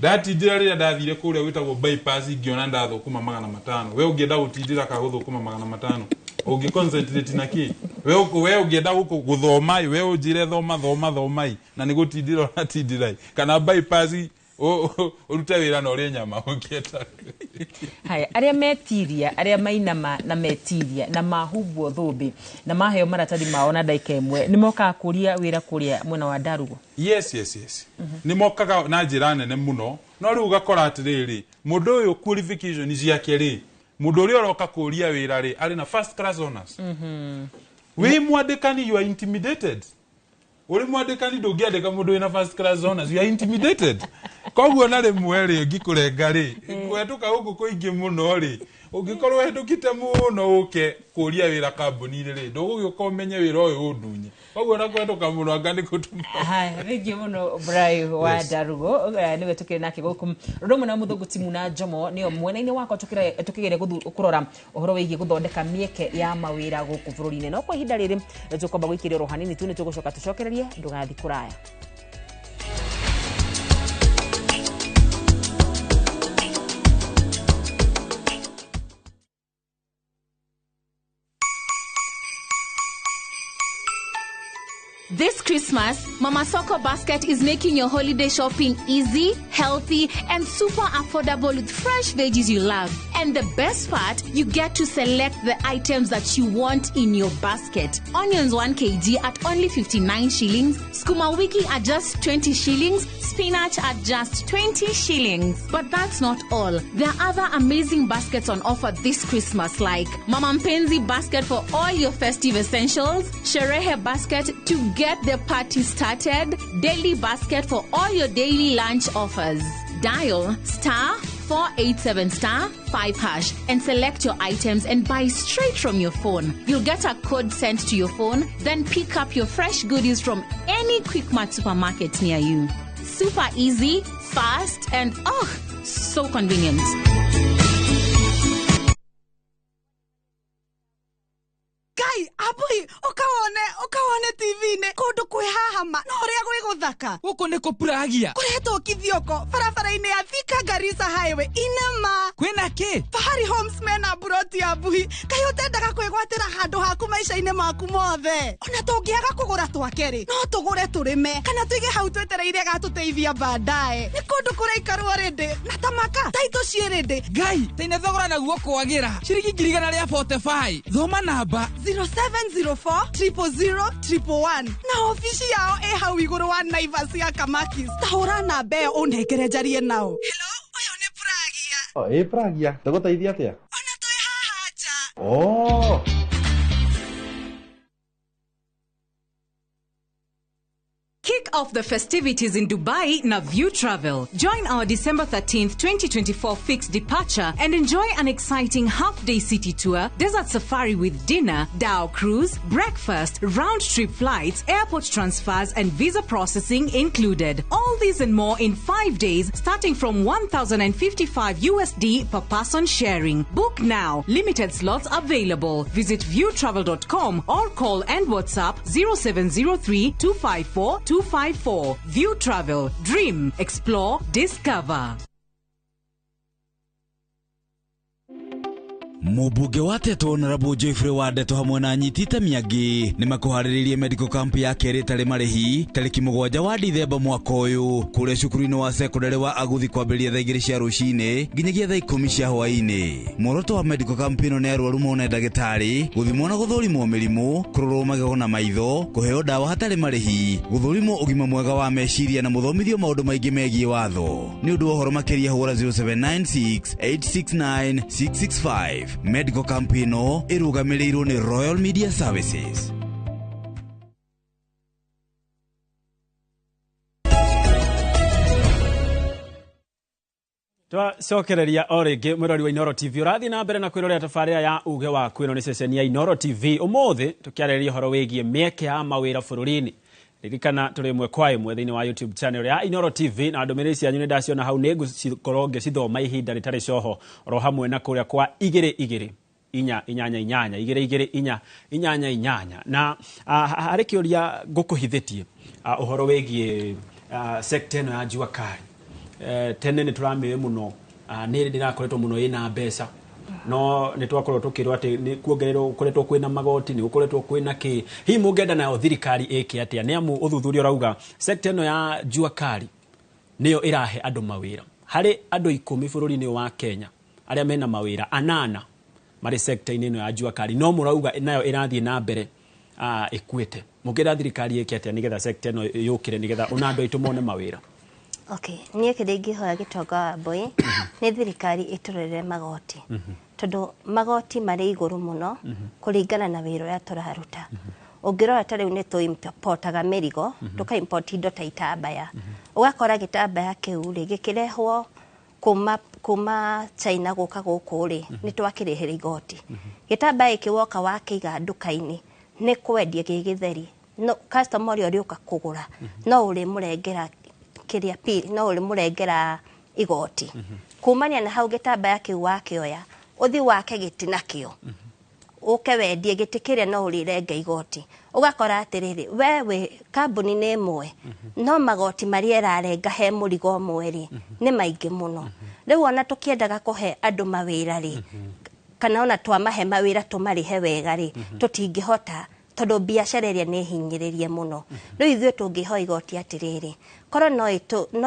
Ndatindĩra rĩrĩa ndathire kũrĩa gwĩtagwo bypass, ngĩona ndathũkũma 500. We ũngĩenda gũtindĩra ka gũthũkũma 500, ũngĩ concentrate na kĩ? We ũngĩenda gũthoma, we ũnjĩre thoma thoma thoma, na nĩ gũtindĩra ũratindĩra, kana bypass ũrute wĩra na ũrĩe nyama ũngĩenda. Haya, arĩa metiria, arĩa mainama na metiria na mahumbwo thũmbĩ na maheo maratathi mao na ndagĩka ĩmwe, nĩ mokaga kũria wĩra kũrĩa mwena wa Ndarugo? Yes. Nĩ mokaga na njĩra nene mũno, no rĩu ũgakora atĩrĩrĩ, mũndũ ũyũ qualification ciake rĩ, mũndũ ũrĩa ũroka kũria wĩra rĩ, arĩ na first class honors. Wĩ mwandĩkani, you are intimidated. Ũrĩ mwandĩkani ndũngĩandĩka mũndũ wĩna first class honors, you are intimidated. Koguo na rĩmwe rĩ, ngĩkũrenga rĩ, kũhetũka gũkũ kũingĩ mũno rĩ, ũngĩkorwo ũhetũkĩte mũno ũke kũria wĩra kambuni-inĩ rĩ, ndũgũgĩũka ũmenye wĩra ũyũ ũndunye. Koguo na kũhetũka mũno anga nĩ gũtũma. Haya, thengiũ mũno Brayo wa Ndarugo, nĩwe tũkĩrĩ nake gũkũ. Ũndũ ũmwe na mũthũngũ Timu na Jomo nĩo mwena-inĩ wakwa tũkĩgeria kũrora ũhoro wĩgiĩ gũthondeka mĩeke ya mawĩra gũkũ bũrũri-inĩ. No kwa ihinda rĩrĩ tũkwamba gũikĩria oro hanini tu, nĩ tũgũcoka tũcokererie, ndũgathiĩ kũraya. This Christmas, Christmas, Mama Soko Basket is making your holiday shopping easy, healthy, and super affordable with fresh veggies you love. And the best part, you get to select the items that you want in your basket. Onions 1 kg at only 59 shillings, sukuma wiki at just 20 shillings, spinach at just 20 shillings. But that's not all. There are other amazing baskets on offer this Christmas, like Mama Mpenzi basket for all your festive essentials, Sherehe basket to get the party started, daily basket for all your daily lunch offers. Dial star 487 star 5 hash and select your items and buy straight from your phone. You'll get a code sent to your phone, then pick up your fresh goodies from any Quickmart supermarket near you. Super easy, fast, and oh, so convenient. Ngai abui ukawone ukawone TV-inĩ kũndũ kwĩ haha ma no ũrĩa gwĩ gũthaka. Gũkũ nĩ kũpuragia. Kũretwo Kithioko barabara-inĩ ya Thika Garissa Highway inama. Kwĩna kĩ? Fahari Homes mena mburoti ya mbuhi. Kaĩ ũtendaga kwĩgwatĩra handũ haku maica-inĩ maku mothe? Ona tũngĩaga kũgũra twake rĩ, no tũgũre tũrĩme kana tũige hau twetereire gatũteithia baadaye. Nĩ kũndũ kũraikarwo rĩndĩ na tamaka taitũ ciĩ rĩndĩ. Ngai taine thogora naguo kwagĩra ciringi 145. Thoma namba 0704 000 111 na ofici yao ĩ hau igũrũ wa Naivas ya Kamakis. Ta hũra namba ĩyo ũnengere njarie nao. Hello, ũyũ nĩ Pragia. Oh, ĩ Pragia, tũgũteithia atĩa? Ona twĩ haha nja. Oh. Kick off the festivities in Dubai na View Travel. Join our December 13th, 2024 fixed departure and enjoy an exciting half-day city tour, desert safari with dinner, dhow cruise, breakfast, round-trip flights, airport transfers and visa processing included. All these and more in 5 days, starting from $1,055 USD per person sharing. Book now. Limited slots available. Visit viewtravel.com or call and WhatsApp 0703 254 254. View Travel. Dream, explore, discover. Mũmbunge wa Teto Honorable Geoffrey wa Ndeto hamwe na anyiti itemi angĩ nĩ makũharĩrĩirie medical camp ya kerĩ ĩtarĩ marĩhi tarĩki 7 wa Dithemba mwaka ũyũ kũrĩa cukuru-inĩ wa sekondarĩ wa Aguthi kwambĩrĩria thaa 2 cia rũcinĩ nginyagia thaa 10 cia hwaĩ-inĩ. Muoroto wa medical camp ĩno nĩ arwaru mone ndagĩtarĩ, gũthimwo na gũthũrimwo mĩrimũ, kũrorwo magego na maitho, kũheo ndawa hatarĩ marĩhi, gũthũrimwo ũgima mwega wa meciria na mũthomithio maũndũ maingĩ megiĩ watho. Nĩ ũndũ wa ũhoro makĩria hũra 0796 869 665. Medical camp ĩno ĩrũgamĩrĩirwo nĩ Royal Media Services. Twacokereria o rĩngĩ mwĩrori wa Inooro TV ũrathiĩ na mbere na kwĩrorera tabarĩra ya uge waku. Ĩno nĩ ceceni ya Inooro TV. Ũmũthĩ tũkĩarĩrĩria ũhoro wĩgiĩ mĩeke ya mawĩra bũrũri-inĩ. Ririkana tũrĩ ĩmwe kwa ĩmwe thĩinĩ wa YouTube channel ya Inooro TV na ndũmĩrĩri cianyu nĩ ndaciona hau nĩ ngũcikorwo ngĩcithoma ihinda rĩtarĩ coho oro hamwe na kũrĩa kwa 2 2 4 8 8 2 2 4 8 8 na harĩ kĩũria ngũkũhithĩtie ũhoro wĩgiĩ sector ĩno ya jua kali. Tene nĩ tũramĩũĩ mũno, nĩ ndĩrakoretwo mũno ĩna mbeca no nĩ twakorwo tũkĩrwo atĩ nĩ kuongererwo gũkoretwo kwĩna magoti, nĩ gũkoretwo kwĩna kĩ. Hihi mũngĩenda nayo thirikari ĩke atĩa? Nĩ amu ũthuthuria ũrauga sector ĩno ya jua kali nĩyo ĩrahe andũ mawĩra. Harĩ andũ 10 bũrũri-inĩ wa Kenya arĩa mena mawĩra, 8 marĩ sector-inĩ ĩno ya jua kali, no mũrauga nayo ĩrathiĩ na mbere ĩkuĩte. Mũngĩenda thirikari ĩke atĩa nĩgetha sector ĩno yũkĩre nĩgetha ona andũ aitũ mone mawĩra? Okay, niĩ kĩrĩa ingĩhoya Gĩtonga wa Mbui nĩ thirikari ĩtũrorere magoti, tondũ magoti marĩ igũrũ mũno kũringana na wĩra ũrĩa tũraruta. Ũngĩrora ta rĩu nĩ tũimportaga mĩrigo, tũka-import indo ta itambaya, ũgakora gĩtambaya kĩu rĩ gĩkĩrehwo kuma China gũka gũkũ rĩ nĩ twakĩrĩhĩra igoti. Gĩtambaya gĩkĩ woka wakĩiga nduka-inĩ nĩ kwendia gĩ gĩtheri, no customer ũrĩa ũrĩũka kũgũra no ũrĩmũrengera kĩrĩa pili, no ũrĩmũrengera igoti. Kumania na hau gĩtambaya kĩu wakĩoya ũthi wake gĩtĩ nakĩo ũke wendie gĩtĩ kĩrĩa no ũrĩrenga igoti. Ũgakora atĩrĩrĩ, we wĩ kambuni nĩ ĩmwe no magoti marĩa ĩrarenga he mũrigo ũmwe rĩ nĩ maingĩ mũno. Rĩu ona tũkĩendaga kũhe andũ mawĩra rĩ, kana ona twamahe mawĩra tũmarĩhe wega rĩ, tũtingĩhota Tondũ biacara ĩrĩa nĩ hinyĩrĩrie mũno. Rĩu ithuĩ tũngĩhoya igoti atĩrĩrĩ, korwo no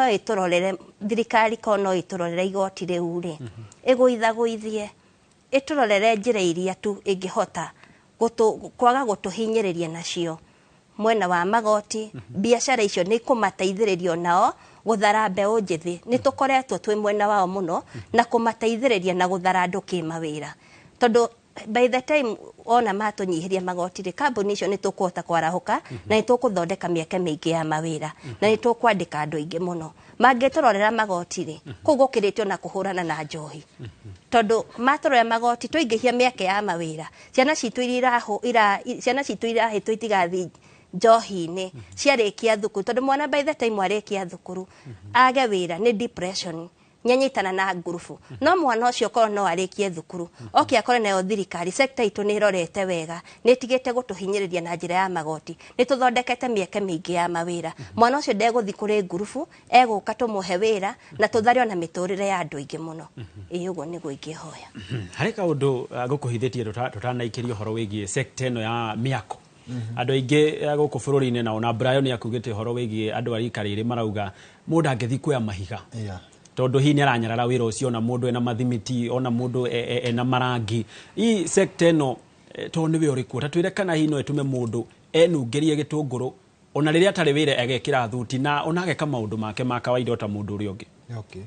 ĩtũrorere thirikari, korwo no ĩtũrorere igoti rĩu rĩ, ĩgũithagũithie, ĩtũrorere njĩra iria tu ĩngĩhota kwaga gũtũhinyĩrĩria nacio mwena wa magoti. Biacara icio nĩ kũmateithĩrĩria nao gũthara mbeũ njĩthĩ. Nĩ tũkoretwo twĩ mwena wao mũno na kũmateithĩrĩria na gũthara andũ kĩmawĩra, tondũ by the time ona matũnyihĩria magoti rĩ, kambuni icio nĩ tũkũhota kwarahũka na nĩ tũkũthondeka mĩeke mĩingĩ ya mawĩra na nĩ tũkwandĩka andũ aingĩ mũno. Mangĩtũrorera magoti rĩ, kũu gũkĩrĩte ona kũhũrana na njohi, tondũ matũrorera magoti tũingĩhia mĩeke ya mawĩra, ciana citũ iria ciana citũ irahĩtwo itigathiĩ njohi-inĩ ciarĩkia thukuru, tondũ mwana by the time arĩkia thukuru age wĩra nĩ depression, nyanyitana na ngurubu. No mwana ũcio korwo no arĩkie thukuru oke akore nayo thirikari sector itũ nĩ ĩrorete wega, nĩ ĩtigĩte gũtũhinyĩrĩria na njĩra ya magoti, nĩ tũthondekete mĩeke mĩingĩ ya mawĩra, mwana ũcio ndegũthiĩ kũrĩ ngurubu, egũka tũmũhe wĩra na tũthare ona mĩtũrĩre ya andũ aingĩ mũno. Ĩĩ, ũguo nĩguo ingĩhoya. Harĩ kaũndũ ngũkũhithĩtie tũtanaikĩria ũhoro wĩgiĩ sector ĩno ya mĩako. Andũ aingĩ gũkũ bũrũri-inĩ na ona Brian nĩ akugĩte ũhoro wĩgiĩ andũ a rika rĩrĩ marauga mũndũ angĩthiĩ kuoya mahiga tondũ hihi nĩ aranyarara wĩra ũcio, ona mũndũ ena mathimiti, ona mũndũ ena marangi. Hii sector ĩno, tondũ nĩwe ũrĩ kuo, ta twĩre kana hihi no ĩtũme mũndũ enungĩrie gĩtũngũrũ ona rĩrĩa atarĩ wĩra, agekĩra thuti na ona ageka maũndũ make ma kawaida ota mũndũ ũrĩa ũngĩ? Okay.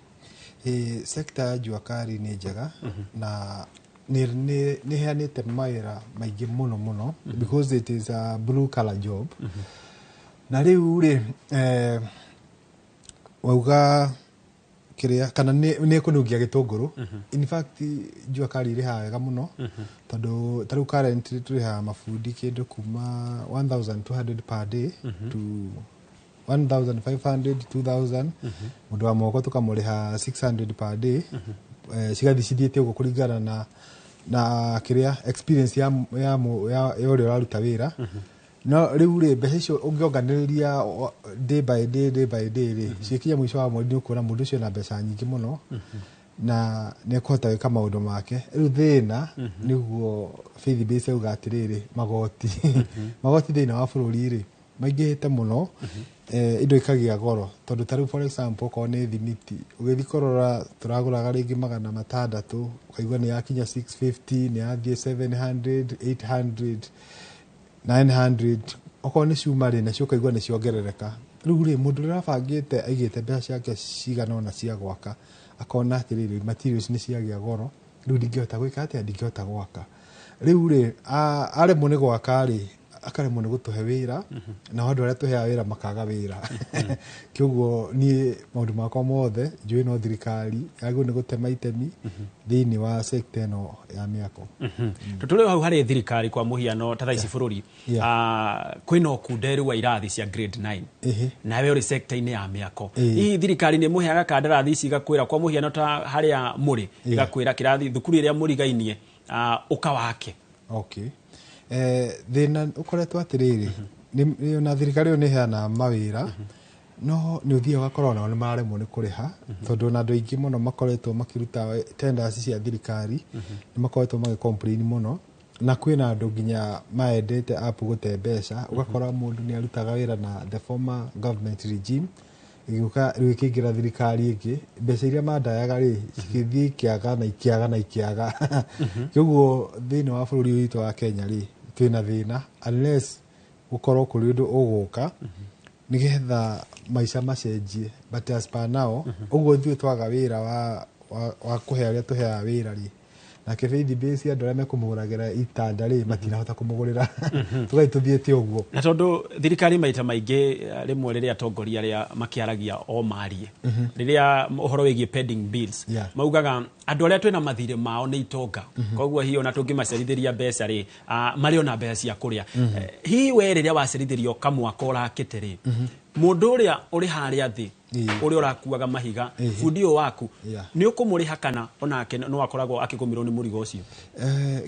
Sector ya jua kali nĩ njega na nĩ ĩheanĩte mawĩra maingĩ mũno mũno because it is a blue collar job. Na rĩu rĩ, wauga kĩrĩa kana nĩ ĩkũnungia gĩtũngũrũ. In fact, jua kali ĩrĩhaga wega mũno, tondũ ta rĩu currently tũrĩhaga mabundi kĩndũ kuma 1200 per day to 1500, 2000. Mũndũ wa moko tũkamũrĩha 600 per day. Cigathiĩ cithiĩte ũguo kũringana na kĩrĩa experience ya ũrĩa ũraruta wĩra. No rĩu rĩ, mbeca icio ũngĩonganĩrĩria day by day, day by day rĩ, ciĩkinya mũico wa mweri nĩ ũkuona mũndũ ũcio na mbeca nyingĩ mũno na nĩ ekũhota gwĩka maũndũ make. Rĩu thĩna nĩguo faith base auga atĩrĩrĩ, magoti thĩinĩ wa bũrũri rĩ maingĩhĩte mũno, indo ikagĩa goro, tondũ ta rĩu for example okorwo nĩ thimiti, ũgĩthiĩ kũrora tũragũraga rĩngĩ 600, ũkaigua nĩ yakinya 650, nĩ yathiĩ 700, 800, 900. Okorwo nĩ cuma rĩ, nacio ũkaigua nĩ ciongerereka. Rĩu rĩ, mũndũ ũrĩa ũrabangĩte aigĩte mbeca ciake cigana ũna cia gwaka akona atĩrĩrĩ, materials nĩ ciagĩa goro, rĩu ndingĩhota gwĩka atĩa, ndingĩhota gwaka. Rĩu rĩ, aremwo nĩ gwaka rĩ, akaremwo nĩ gũtũhe wĩra, nao andũ arĩa tũheaga wĩra makaga wĩra. Kĩoguo niĩ maũndũ makwa mothe njũĩ no thirikari yagĩrĩirwo nĩ gũtema itemi thĩinĩ wa sector ĩno ya mĩako. Tũtũrĩ hau harĩ thirikari, kwa mũhiano ta thaa ici bũrũri kwĩna ũkunderu wa irathi cia grade 9, nawe ũrĩ sector-inĩ ya mĩako. Hihi thirikari nĩ mũheaga kandarathi ici, igakwĩra kwa mũhiano ta harĩa mũrĩ, ĩgakwĩra kĩrathi thukuru ĩrĩa mũrigainie, ũkawake? Okay. Thĩna ũkoretwo atĩrĩrĩ, ona thirikari ĩyo nĩ ĩheanaga mawĩra, no nĩ ũthiaga ũgakora onao nĩ mararemwo nĩ kũrĩha, tondũ ona andũ aingĩ mũno makoretwo makĩruta tenders cia thirikari nĩ makoretwo magĩ complain mũno, na kwĩna andũ nginya maendete app gũte mbeca. Ũgakora mũndũ nĩ arutaga wĩra na the former government regime, ĩgĩũka rĩu ĩkĩingĩra thirikari ĩngĩ, mbeca iria mandayaga rĩ cigĩthiĩ ikĩaga na ikĩaga na ikĩaga. Kĩoguo thĩinĩ wa bũrũri ũyũ witũ wa Kenya rĩ, twĩna thĩna unless gũkorwo kũrĩ ũndũ ũgũka nĩgetha maica macenjie. But as per now, ũguo ithuĩ twaga wĩra wa kũhe arĩa tũheaga wĩra rĩ, nake faith base andũ arĩa mekũmũgũragĩra itanda rĩ matinahota kũmũgũrĩra, tũgathiĩ tũthiĩte ũguo. Na tondũ thirikari maita maingĩ, rĩmwe rĩrĩa atongoria arĩa makĩaragia o marie rĩrĩa ũhoro wĩgiĩ pending bills, maugaga andũ arĩa twĩna mathirĩ mao nĩ itonga, koguo hihi ona tũngĩmacerithĩria mbeca rĩ, marĩ ona mbeca cia kũrĩa. Hihi we rĩrĩa wacerithĩrio kamwaka ũrakĩte rĩ, Mũndũ ũrĩa ũrĩ harĩa thĩ, ũrĩa ũrakuaga mahiga, bundi ũyũ waku, nĩ ũkũmũrĩha kana onake no akoragwo akĩgũmĩrwo nĩ mũrigo ũcio?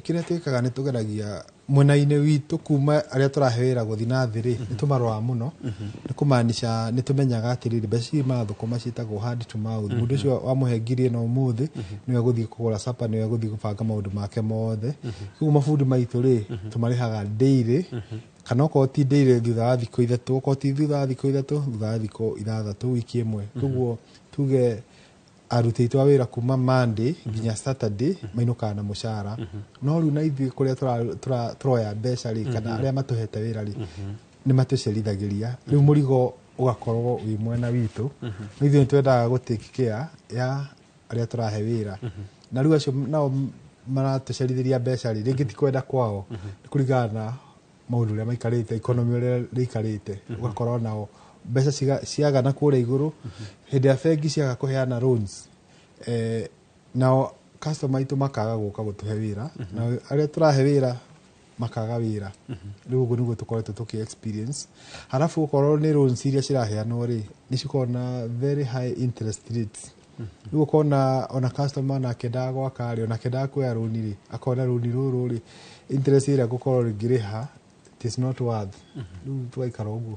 Kĩrĩa twĩkaga nĩ tũgeragia mwena-inĩ witũ kuma arĩa tũrahe wĩra gũthiĩ na thĩ rĩ, nĩ tũmaroraga mũno. Nĩ kũmaanisha nĩ tũmenyaga atĩrĩrĩ, mbeca ici marathũkũma ciĩtagwo hand to mouth. Mũndũ ũcio wamũhe 10,000 ũmũthĩ, nĩwe gũthiĩ kũgũra supper, nĩwe gũthiĩ gũbanga maũndũ make mothe. Koguo mabundi maitũ rĩ, tũmarĩhaga daily, kana okorwo ti daily, thutha wa thikũ 3, okorwo ti thutha wa thikũ 3, thutha wa thikũ 6, wiki ĩmwe. Koguo tuge aruti aitũ a wĩra kuma Monday nginya Saturday mainũkaga na mũcara. No rĩu na ithuĩ kũrĩa tũroya mbeca rĩ, kana arĩa matũhete wĩra rĩ, nĩ matũcerithagĩria. Rĩu mũrigo ũgakorwo wĩ mwena witũ. No ithuĩ nĩ twendaga gũ take care ya arĩa tũrahe wĩra. Na rĩu acio nao maratũcerithĩria mbeca rĩ, rĩngĩ ti kwenda kwao, nĩ kũringana na maũndũ ũrĩa maikarĩte, economy ũrĩa rĩikarĩte. Ũgakora nao mbeca ciaga na kũrĩa igũrũ, hĩndĩ ya bengi ciaga kũheana loans, nao customer aitũ makaga gũka gũtũhe wĩra, na arĩa tũrahe wĩra makaga wĩra. Rĩu ũguo nĩguo tũkoretwo tũkĩ experience. Halafu okorwo nĩ loans iria ciraheanwo rĩ, nĩ cikoragwo na very high interest rates. Rĩu ũkona ona customer nake endaga gwaka rĩ, ona endaga kuoya rũni rĩ, akona rũni rũrũ rĩ, interest ĩrĩa ngũkorwo ngĩrĩha, it is not worth. Rĩu tũgaikara ũguo.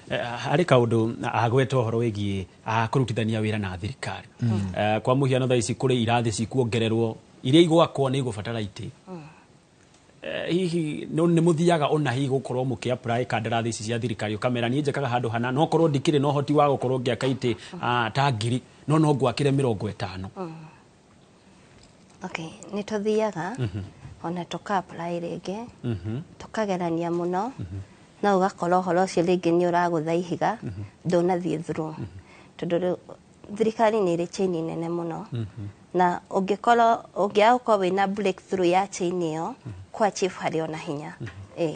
Harĩ kaũndũ agweta ũhoro wĩgiĩ kũrutithania wĩra na thirikari. Kwa mũhiano, thaa ici kũrĩ irathi cikuongererwo iria igwakwo nĩ igũbatara itĩ. Hihi nĩ mũthiaga ona hihi gũkorwo mũkĩ apply kandarathi ici cia thirikari, ũkamera niĩ njĩkaga handũ hana, no korwo ndikĩrĩ na ũhoti wa gũkorwo ngĩaka itĩ ta 1,000, no ngwakĩre 50? Okay, nĩ tũthiaga ona tũka apply rĩngĩ, tũkagerania mũno, no ũgakora ũhoro ũcio rĩngĩ nĩ ũragũtha ihiga, ndũnathiĩ through, tondũ rĩu thirikari nĩ ĩrĩ chain nene mũno, na ũngĩkorwo ũngĩaga gũkorwo wĩna breakthrough ya chain ĩyo, kũ achieve harĩ ona hinya, ĩĩ.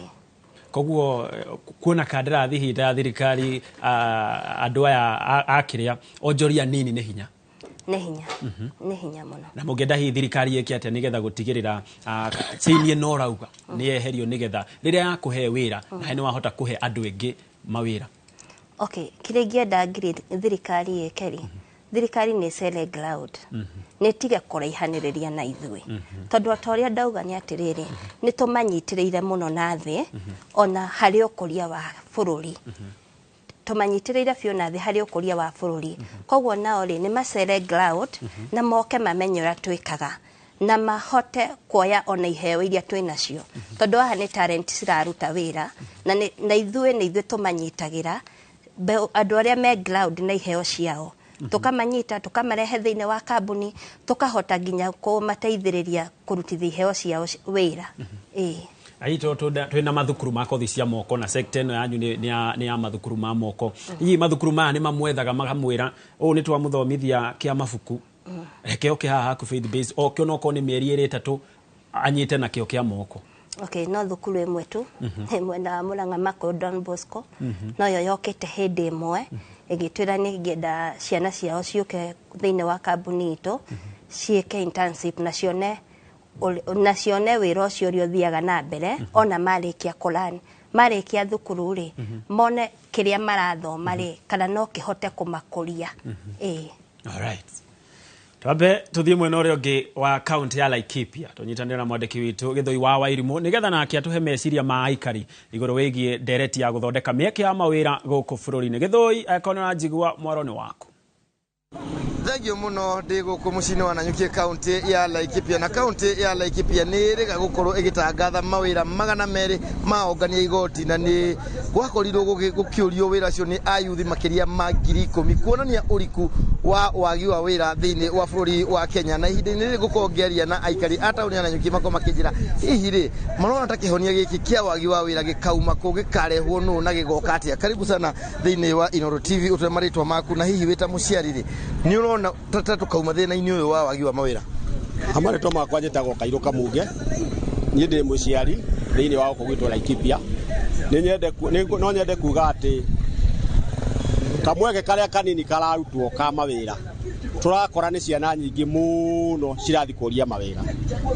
Koguo kuona kandarathi hihi ya thirikari, andũ aya akĩrĩa onjoria nini nĩ hinya? Nĩ hinya, nĩ hinya mũno. Na mũngĩenda hihi thirikari ĩke atĩa nĩgetha gũtigĩrĩra chain ĩno ũrauga nĩ yeherio, nĩgetha rĩrĩa yakũhe wĩra nawe nĩ wahota kũhe andũ aingĩ mawĩra? Okay, kĩrĩa ingĩenda thirikari ĩke rĩ, thirikari nĩ ĩcere ground, nĩ ĩtige kũraihanĩrĩria na ithuĩ, tondũ o ta ũrĩa ndauga nĩ atĩrĩrĩ, nĩ tũmanyitĩrĩire mũno na thĩ ona harĩ ũkũria wa bũrũri, tũmanyitĩrĩire biũ na thĩ harĩ ũkũria wa bũrũri. Koguo nao rĩ, nĩ macere ground na moke mamenye ũrĩa twĩkaga, na mahote kuoya ona iheo iria twĩ nacio, tondũ haha nĩ talent ciraruta wĩra, na ithuĩ nĩ ithuĩ tũmanyitagĩra andũ arĩa me ground na iheo ciao, tũkamanyita, tũkamarehe thĩinĩ wa kambuni, tũkahota nginya kũmateithĩrĩria kũrutithia iheo ciao wĩra, ĩĩ. Aitũ twĩna mathukuru ma kothi cia moko, na sector ĩno yanyu nĩ ya mathukuru ma moko. Hihi mathukuru maya nĩ mamwethaga makamwĩra ũũ nĩ twamũthomithia kĩa mabuku, reke oke haha haku faith based, oke onokorwo nĩ mĩeri 2 3 anyite nakĩo kĩa moko? Okay, no thukuru ĩmwe tu mwena wa Murang'a, Makũyũ Don Bosco, noyo yokĩte hĩndĩ ĩmwe ĩgĩtwĩra nĩ ĩngĩenda ciana ciao ciũke thĩinĩ wa kambuni itũ ciĩke internship na cione wĩra ũcio ũrĩa ũthiaga na mbere, ona marĩkia kũran marĩkia thukuru rĩ, mone kĩrĩa marathoma rĩ, kana no kĩhote kũmakũria, ĩĩ. Alright. Twambe tuthiĩ mwena ũrĩa ũngĩ wa kaunti ya Laikipia, tũnyitanĩre na mwandĩki witũ Gĩthũi wa Wairimũ nĩgetha nake atũhe meciria ma aikari igũrũ wĩgiĩ ndereti ya gũthondeka mĩeke ya mawĩra gũkũ bũrũri-inĩ. Gĩthũi, angĩkorwo nĩ ũranjigua, mwaro nĩ waku. Thengio muno. Ndĩ gũkũ mũciĩ-inĩ wa Nanyuki, kaunti ya Laikipia, na kaunti ya Laikipia nĩ ĩrĩga gũkorwo ĩgĩtangatha mawĩra 200 ma ongania igoti, na nĩ gwakorirwo gũkĩũrio wĩra ũcio nĩ ayuthi makĩria ma 10,000, kuonania ũriku wa wagi wa wĩra thĩinĩ wa bũrũri wa Kenya. Na ihinda-inĩ rĩrĩ ngũkorwo ngĩaria na aikari a taũni ya Nanyuki, makorwo makĩnjĩra hihi rĩ marona ta kĩhonia gĩkĩ kĩa wagi wa wĩra gĩkauma kũ, gĩkarehwo nũ na gĩgoka atĩa. Karibu sana thĩinĩ wa Inooro TV, ũtwe marĩtwa maku, na hihi wĩ ta mũciari rĩ, nĩ ũrona ta tũkauma thĩna-inĩ ũyũ wa wagi wa mawĩra? Amarĩtwa makwa njĩtagwo Kairũ Kamunge. Niĩ ndĩ mũciari thĩinĩ wa gũkũ gwitũ Laikipia. No nyende kuga atĩ kamweke karĩa kanini kararutwo ka mawĩra, tũrakora nĩ ciana nyingĩ mũno cirathiĩ kũria mawĩra,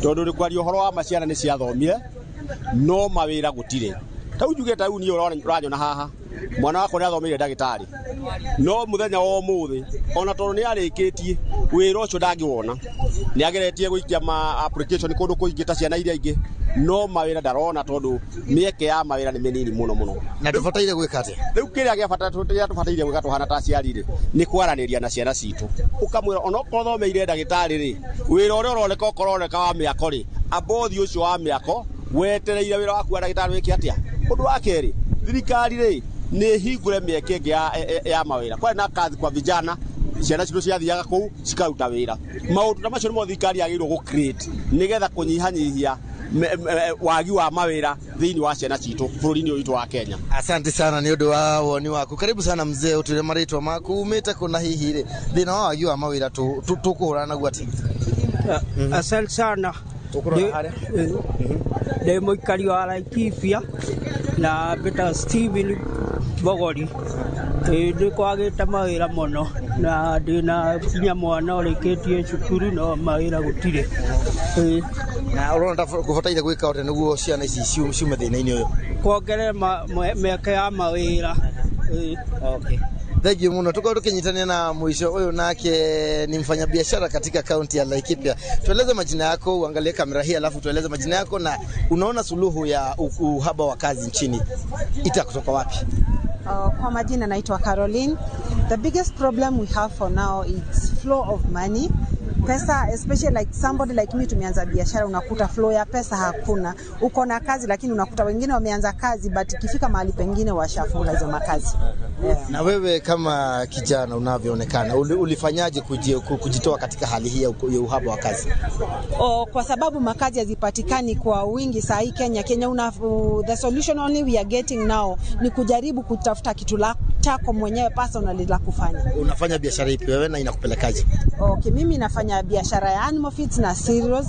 tondũ nĩ kwaria ũhoro wa ma, ciana nĩ ciathomire no mawĩra gũtirĩ. Tau njuge, ta rĩu niĩ ũranyona haha Mwana wakwa nĩ athomeire ndagĩtarĩ, no mũthenya wa ũmũthĩ ona tondũ nĩ arĩkĩtie wĩra ũcio ndangĩwona. Nĩ ageretie gũikia ma application kũndũ kũingĩ ta ciana iria ingĩ, no mawĩra ndarona tondũ mĩeke ya mawĩra nĩ mĩnini mũno mũno. Na tũbataire gwĩka atĩa? Rĩu kĩrĩa gĩa bata kĩrĩa tũbataire gwĩka tũhana ta aciari rĩ, nĩ kwaranĩria na ciana citũ, ũkamwĩra onokorwo thomeire ndagĩtarĩ rĩ, wĩra ũrĩa ũroneka okorwo ũroneka wa mĩako rĩ, amba ũthiĩ ũcio wa mĩako wetereire wĩra waku wa ndagĩtarĩ wĩke atĩa. Ũndũ wa kerĩ, thirikari rĩ nĩ hingũre mĩeke ĩngĩ ya mawĩra. Kwarĩ na kazi kwa vijana, ciana citũ ciathiaga kũu cikaruta wĩra. Maũndũ ta macio nĩmo thirikari yagĩrĩirwo gũ create nĩgetha kũnyihanyihia wagi wa mawĩra thĩinĩ wa ciana citũ bũrũri-inĩ ũyũ witũ wa Kenya. Asante sana nĩ ũndũ wa woni waku. Karibu sana mzee, ũtwĩre marĩtwa maku, umĩte kũ, na hihi rĩ, thĩna wa wagi wa mawĩra tũkũhũrana naguo atĩa? Asante sana. Ũkũrora harĩa? Ndĩ mũikari wa Laikipia na mbĩtagwo Steven Bogori. Ĩ, nĩ kwagĩte mawĩra mũno na ndĩna nginya mwana ũrĩkĩtie cukuru no mawĩra gũtirĩ. Ĩ. Na ũrona ta kũbataire gwĩka atĩa nĩguo ciana ici ciume thĩna-inĩ ũyũ? Kuongerera mĩeke ya mawĩra. Ĩ. Okay. Thank you muno. Tuko tukinyitania na mwisho huyu, nake ni mfanyabiashara katika kaunti ya Laikipia. Tueleze majina yako, uangalie kamera hii alafu tueleze majina yako na unaona suluhu ya uhaba wa kazi nchini ita kutoka wapi? Kwa majina naitwa Caroline. The biggest problem we have for now is flow of money. Pesa, especially like somebody like me, tumeanza biashara, unakuta flow ya pesa hakuna. Uko na kazi lakini unakuta wengine wameanza kazi, but ikifika mahali pengine washafunga hizo makazi. Yeah. Na wewe kama kijana unavyoonekana, ulifanyaje kujitoa katika hali hii ya uhaba wa kazi? Oh, kwa sababu makazi hazipatikani kwa wingi saa hii Kenya the solution only we are getting now ni kujaribu kutafuta kitu chako mwenyewe personally la kufanya. Unafanya biashara ipi wewe na inakupelekaje? Okay, mimi nafanya biashara ya animal feeds na cereals.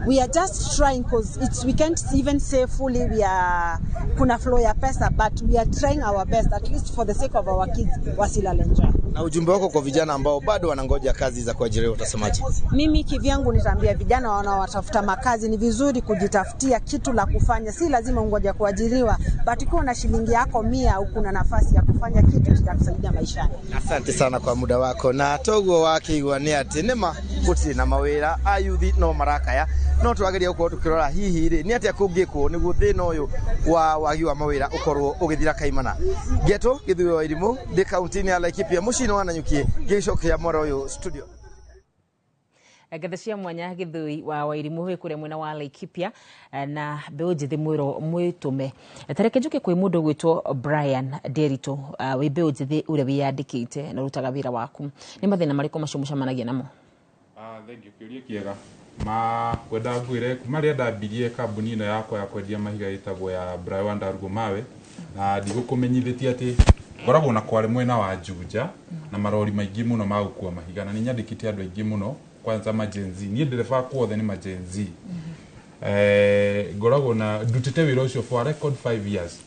We are just trying, cause it's we can't even say fully we are kuna flow ya pesa, but we are trying our best, at least for the sake of our kids wasilale njaa. Na ujumbe wako kwa vijana ambao bado wanangoja kazi za kuajiriwa utasemaje? Mimi kivyangu nitaambia vijana wanaotafuta makazi, ni vizuri kujitafutia kitu la kufanya, si lazima ungoja kuajiriwa, but ukiwa na shilingi yako 100 kuna nafasi ya kufanya kitu kitakusaidia maishani. Asante sana kwa muda wako. Na toguo wakĩigua nĩ atĩ nĩma gũtirĩ na mawĩra, ayuthi no marakaya, no twageria gũkorwo tũkĩrora hihi rĩ nĩ atĩa kũngĩkwo nĩguo thĩna ũyũ wa wagi wa mawĩra ũkorwo ũgĩthira kaimana. Ngeto Gĩthuĩ wa Irimũ, ndĩ kaunti-inĩ ya Laikipia, mũciĩ-inĩ wa Nanyuki, ngĩgĩcokia mwaro ũyũ studio. Ngatho cia mwanya Gĩthũi wa Wairimũ wĩ kũrĩa mwena wa Laikipia na mbeũ njĩthĩ mwĩro mwĩtũme. Tareke njuke kwĩ mũndũ ũgwĩtwo Brian Nderitu, wĩ mbeũ njĩthĩ ũrĩa wĩyandĩkĩte na ũrutaga wĩra waku. Nĩ mathĩna marĩkũ macio mũcemanagia namo? Thank you, kĩũria kĩega. Ma kwenda ngwĩre kuma rĩrĩa ndambirie kambuni ĩno yakwa ya kwendia mahiga ĩtagwo ya Brian Ndarugo Mawe, na ndigũkũmenyithĩtie atĩ ngoragwo na kware mwena wa Juja na marori maingĩ mũno ma gũkua mahiga, na nĩ nyandĩkĩte andũ aingĩ mũno, kwanza ma Gen Z. Niĩ ndereba akwa othe nĩ ma Gen Z. Ngoragwo na ndutĩte wĩra ũcio for a record 5 years,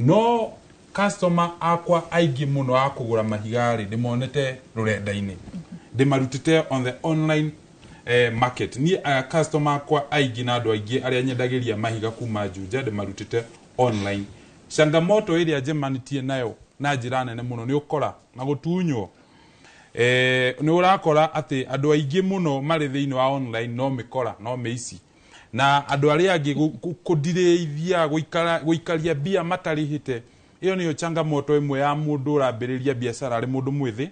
no customer akwa aingĩ mũno a kũgũra mahiga rĩ, ndĩmonete rũrenda-inĩ, ndĩmarutĩte on the online market. Niĩ customer akwa aingĩ na andũ aingĩ arĩa nyendagĩria mahiga kuma Juja ndĩmarutĩte online. Changamoto ĩrĩa njemanĩtie nayo na njĩra nene mũno nĩ ũkora na gũtunywo. Nĩ ũrakora atĩ andũ aingĩ mũno marĩ thĩinĩ wa online no mĩkora no mĩici, na andũ arĩa angĩ kũndirĩithia gũikaria mbia matarĩhĩte. Ĩyo nĩyo changamoto ĩmwe ya mũndũ ũrambĩrĩria biacara arĩ mũndũ mwĩthĩ,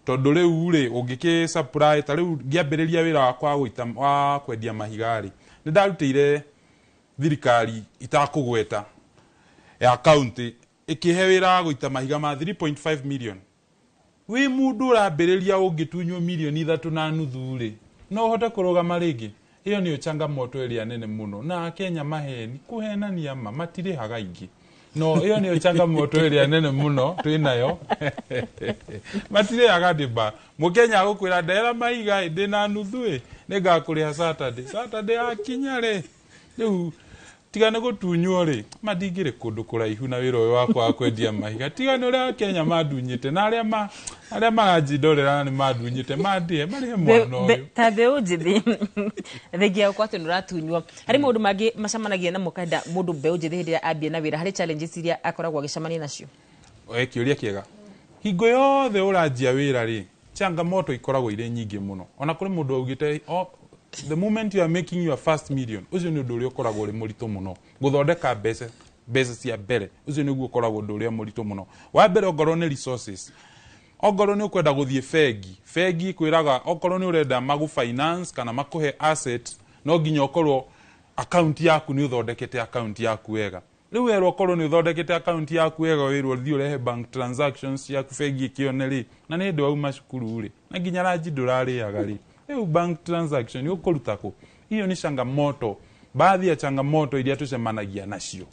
tondũ rĩu rĩ ũngĩkĩ supply ta rĩu ngĩambĩrĩria wĩra wakwa wa kwendia mahiga rĩ, nĩ ndarutĩire thirikari itakũgweta ya county ĩkĩhe wĩra wa gũita mahiga ma 3.5 million. Wĩ mũndũ ũrambĩrĩria ũngĩtunywo milioni 3.5 rĩ, no ũhote kũrũgama rĩngĩ? Ĩyo nĩyo changamoto ĩrĩa nene mũno. Na Akenya maheni kũhenania ma matirĩhaga aingĩ, no ĩyo nĩyo changamoto ĩrĩa nene mũno twĩnayo. Matirĩhaga ndĩba. Mũkenya agũkwĩra ndehera mahiga ĩ, ndĩna nuthu ĩ, nĩngakũrĩha Saturday. Saturday yakinya rĩ, rĩu tiga nĩ gũtunywo rĩ, mandingĩrĩ kũndũ kũraihu na wĩra ũyũ wakwa wa kwendia mahiga. Tiga nĩ ũrĩa Akenya mandunyĩte na arĩa maranjindorera nĩ mandunyĩte, mandĩhe marĩhe mwana ũyũ. Ta mbeũ njĩthĩ thengia gũkorwo atĩ nĩ ũratunywo, harĩ maũndũ mangĩ macemanagia namo kahinda mũndũ mbeũ njĩthĩ hĩndĩ ĩrĩa ambia na wĩra, harĩ challenges iria akoragwo agĩcemania nacio? Kĩũria kĩega. Hingo yothe ũranjia wĩra rĩ, changamoto ikoragwo irĩ nyingĩ mũno. Ona kũrĩ mũndũ augĩte, oh, the moment you are making your first million, ũcio nĩ ũndũ ũrĩa ũkoragwo ũrĩ mũritũ mũno. Gũthondeka mbeca cia mbere, ũcio nĩguo ũkoragwo ũndũ ũrĩa mũritũ mũno. Wa mbere, ongorwo nĩ resources, ongorwo nĩ ũkwenda gũthiĩ bengi, bengi ĩkwĩraga okorwo nĩ ũrenda magũ finance kana makũhe asset, no nginya ũkorwo account yaku nĩ ũthondekete account yaku wega. Rĩu werwo okorwo nĩ ũthondekete account yaku wega, wĩrwo thiĩ ũrehe bank transactions ciaku bengi ĩkĩone rĩ, na nĩ hĩndĩ wauma cukuru rĩ, na nginya ranji ndũrarĩaga rĩ, rĩu bank transaction ũkũruta kũ? Hiyo nĩ changamoto, baadhi ya changamoto iria tũcemanagia nacio.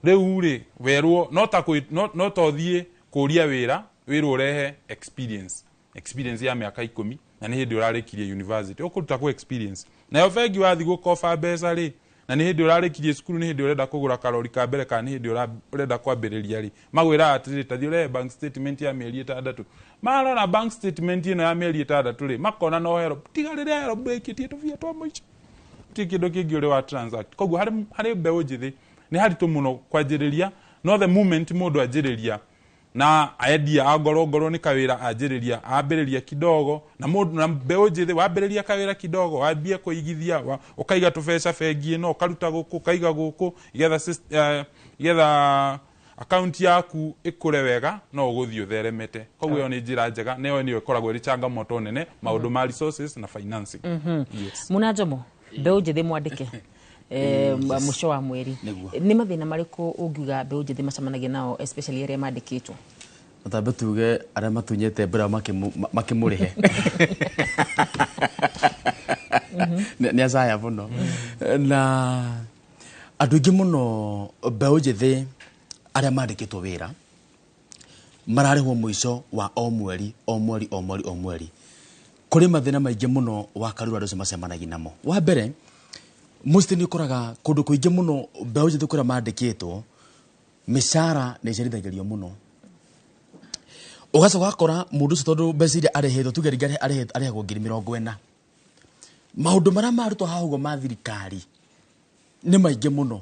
Rĩu rĩ, werwo no ta no ta ũthiĩ kũria wĩra, wĩrwo ũrehe experience ya mĩaka 10, na nĩ hĩndĩ ũrarĩkirie university, ũkũruta kũ experience? Nayo bengi wathiĩ gũkoba mbeca rĩ, na nĩ hĩndĩ ũrarĩkirie cukuru, nĩ hĩndĩ ũrenda kũgũra karori ka mbere, kana nĩ hĩndĩ ũrenda kwambĩrĩria rĩ, magwĩraga atĩrĩrĩ, ta thiĩ ũrehe bank statement ya mĩeri 6. Marora bank statement ĩno ya mĩeri 6 rĩ, makona no hero tiga rĩrĩa hero ĩkĩtie tũbia twa mũico, ti kĩndũ kĩngĩ ũrĩ wa transact. Koguo harĩ mbeũ njĩthĩ nĩ haritũ mũno kwanjĩrĩria, no the moment mũndũ anjĩrĩria na endia, angorwo ngorwo nĩ kawĩra anjĩrĩria, ambĩrĩria kidogo, na mũndũ na mbeũ njĩthĩ wambĩrĩria kawĩra kidogo, wambie kũigithia, ũkaiga tũbeca bengi ĩno, ũkaruta gũkũ, ũkaiga gũkũ, igetha account yaku ĩkũre wega, no ũgũthiĩ ũtheremete. Koguo ĩyo nĩ njĩra njega, na ĩyo nĩyo ĩkoragwo ĩrĩ changamoto nene, maũndũ ma resources na financing. Yes. Muna Njomo, mbeũ njĩthĩ mwandĩke mũico wa mweri, nĩ mathĩna marĩkũ ũngiuga mbeũ njĩthĩ macemanagia nao, especially arĩa mandĩkĩtwo? Tambe tuge arĩa matunyĩte mbura makĩmũrĩhe nĩ acaya mũno, na andũ aingĩ mũno mbeũ njĩthĩ arĩa mandĩkĩtwo wĩra mararĩhwo mũico wa o mweri, o mweri, o mweri, o mweri. Kũrĩ mathĩna maingĩ mũno wa Karura andũ acio macemanagia namo. Wa mbere, mostly nĩ ũkoraga kũndũ kũingĩ mũno mbeũ njĩthĩ kũrĩa mandĩkĩtwo mĩcara nĩ ĩcerithagĩrio mũno. Ũgacoka ũgakora mũndũ ũcio tondũ mbeca iria arĩhĩtwo, tuge rĩngĩ arĩhagwo 40,000, maũndũ marĩa marutwo haha ũguo ma thirikari nĩ maingĩ mũno.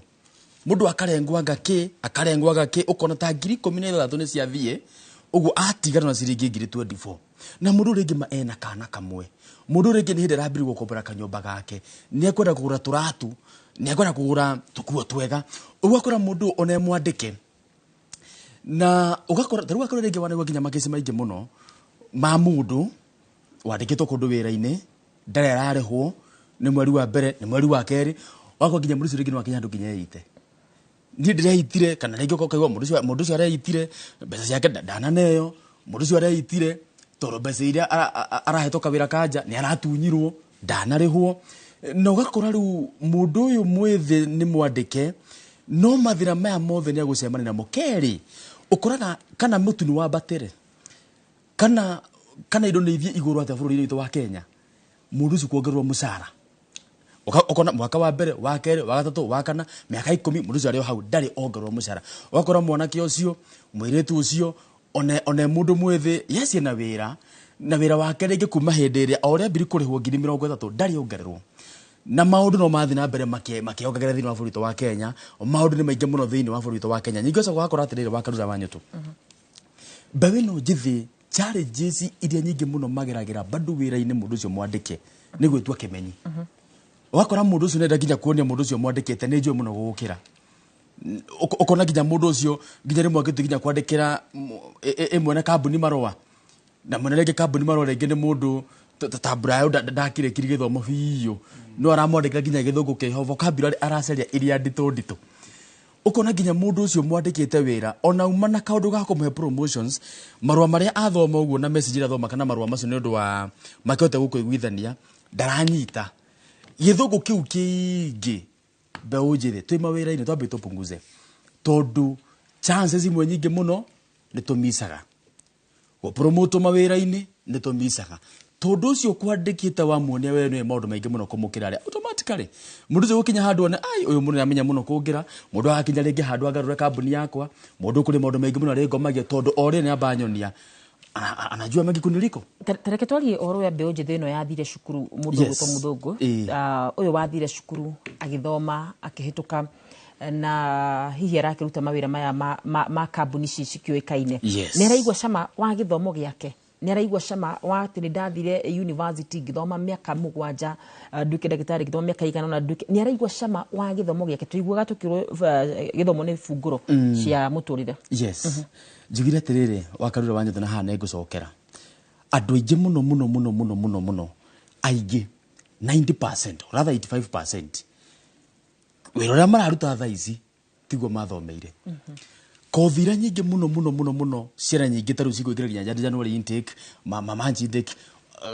Mũndũ akarengwo anga kĩ, akarengwo anga kĩ, ũkona ta 16,000 nĩ ciathiĩ ũguo, atigana na ciringi 24,000. Na mũndũ rĩngĩ ma ena kana kamwe, mũndũ rĩngĩ nĩ hĩndĩ arambĩrĩria gũkombora kanyũmba gake, nĩ ekwenda kũgũra tũratu, nĩ ekwenda kũgũra tũkuo twega. Ũguo ũgakora mũndũ ona e mwandĩke, na ũgakora ta rĩu ũgakora rĩngĩ wanaigua nginya makesi maingĩ mũno ma mũndũ wandĩkĩtwo kũndũ wĩra-inĩ, ndarĩ ararĩhwo, nĩ mweri wa mbere, nĩ mweri wa kerĩ, ũgakora nginya mũndũ ũcio rĩngĩ nĩ wakinya handũ nginya eite, niĩ ndĩreitire, kana rĩngĩ ũkaigua mũndũ ũcio areitire mbeca ciake ndananeo, mũndũ ũcio areitire tondũ mbeca iria arahetwo kawĩra kanja nĩ aratunyirwo, ndanarĩhwo. Na ũgakora rĩu mũndũ ũyũ mwĩthĩ nĩ mwandĩke, no mathĩna maya mothe nĩ agũcemania namo. Kerĩ, ũkoraga kana mũtu nĩ wambatĩre, kana indo nĩ ithiĩ igũrũ atĩa bũrũri-inĩ witũ wa Kenya, mũndũ ũcio kuongererwo mũcara, ũkona mwaka wa mbere, wa kerĩ, wa gatatũ, wa kana, mĩaka 10, mũndũ ũcio arĩ o hau ndarĩ ongererwo mũcara. Ũgakora mwanake ũcio, mũirĩtu ũcio, one mũndũ mwĩthĩ, yes, ena wĩra, na wĩra wake rĩngĩ kuma hĩndĩ ĩrĩa o ũrĩa ambire kũrĩhwo 30,000 ndarĩ ongererwo. Na maũndũ no mathiĩ na mbere makĩongagĩrĩra thĩinĩ wa bũrũri witũ wa Kenya. Maũndũ nĩ maingĩ mũno thĩinĩ wa bũrũri witũ wa Kenya. Ningĩ ũcoka ũgakora atĩrĩrĩ, wa Karura wa Nyũtũ, mbeũ ĩno njĩthĩ challenges iria nyingĩ mũno mageragĩra bado wĩra-inĩ mũndũ ũcio mwandĩke nĩ gwĩtua kĩmenyi. Ũgakora mũndũ ũcio nĩenda nginya kuonia mũndũ ũcio mwandĩkĩte nĩ njũĩ mũno gũgũkĩra. Ũkona nginya mũndũ ũcio nginya rĩmwe angĩtua nginya kwandĩkĩra ĩmwe na kambuni marũa, na mwene rĩngĩ kambuni marũa rĩngĩ nĩ mũndũ ta Brayo ndakĩrĩkirie gĩthomo biũ, no aramwandĩkĩra nginya gĩthũngũ kĩho, vocabulary aracaria iria nditũ nditũ. Ũkona nginya mũndũ ũcio mwandĩkĩte wĩra ona uma na kaũndũ ga kũmũhe promotions, marũa marĩa athoma ũguo na message iria athoma kana marũa macio nĩ ũndũ wa makĩhote gũkũiguithania ndaranyita gĩthũngũ kĩu kĩingĩ. Mbeũ njĩthĩ twĩ mawĩra-inĩ twambe tũpunguze, tondũ chances imwe nyingĩ mũno nĩ tũmicaga gũpromote mawĩra-inĩ, nĩ tũmicaga tondũ ũcio kwandĩkĩte wamuonia we nĩwe maũndũ maingĩ mũno kũmũkĩra arĩa automatically mũndũ ũcio gũkinya handũ one ai ũyũ mũndũ nĩamenya mũno kũngĩra, mũndũ agakinya rĩngĩ handũ agarũre kambuni yakwa, mũndũ kũrĩ maũndũ maingĩ mũno arĩngomagia tondũ o rĩrĩ nĩamba nyonia anajua mengi kuniliko. Tareke twarie ũhoro wa mbeũ njĩthĩ ĩno yathire cukuru, mũndũ ũgwĩtwo mũthũngũ, ũyũ wathire cukuru agĩthoma akĩhĩtũka, Na hihi arakĩruta mawĩra maya ma kambuni ici cikĩũĩkaine, Yes. nĩ araigua cama wa gĩthomo gĩake, nĩ araigua cama wa atĩ nĩ ndathire university ngĩthoma mĩaka 7, nduĩke ndagĩtarĩ, ngĩthoma mĩaka igana ũna nduĩke, nĩ araigua cama wa gĩthomo gĩake? Tũiguaga tũkĩrwo gĩthomo nĩ bungũro cia mũtũrĩre. Yes, njugire atĩrĩrĩ, Wakarura wa Nyũthũ, na haha nĩngũcokera andũ aingĩ mũno mũno mũno mũno mũno mũno, aingĩ 90% or rather 85%, wĩra ũrĩa mararuta thaa ici tiguo mathomeire. Kothi iria nyingĩ mũno mũno mũno mũno, ciana nyingĩ ta rĩu cigũingĩra nginya January intake, ma March intake,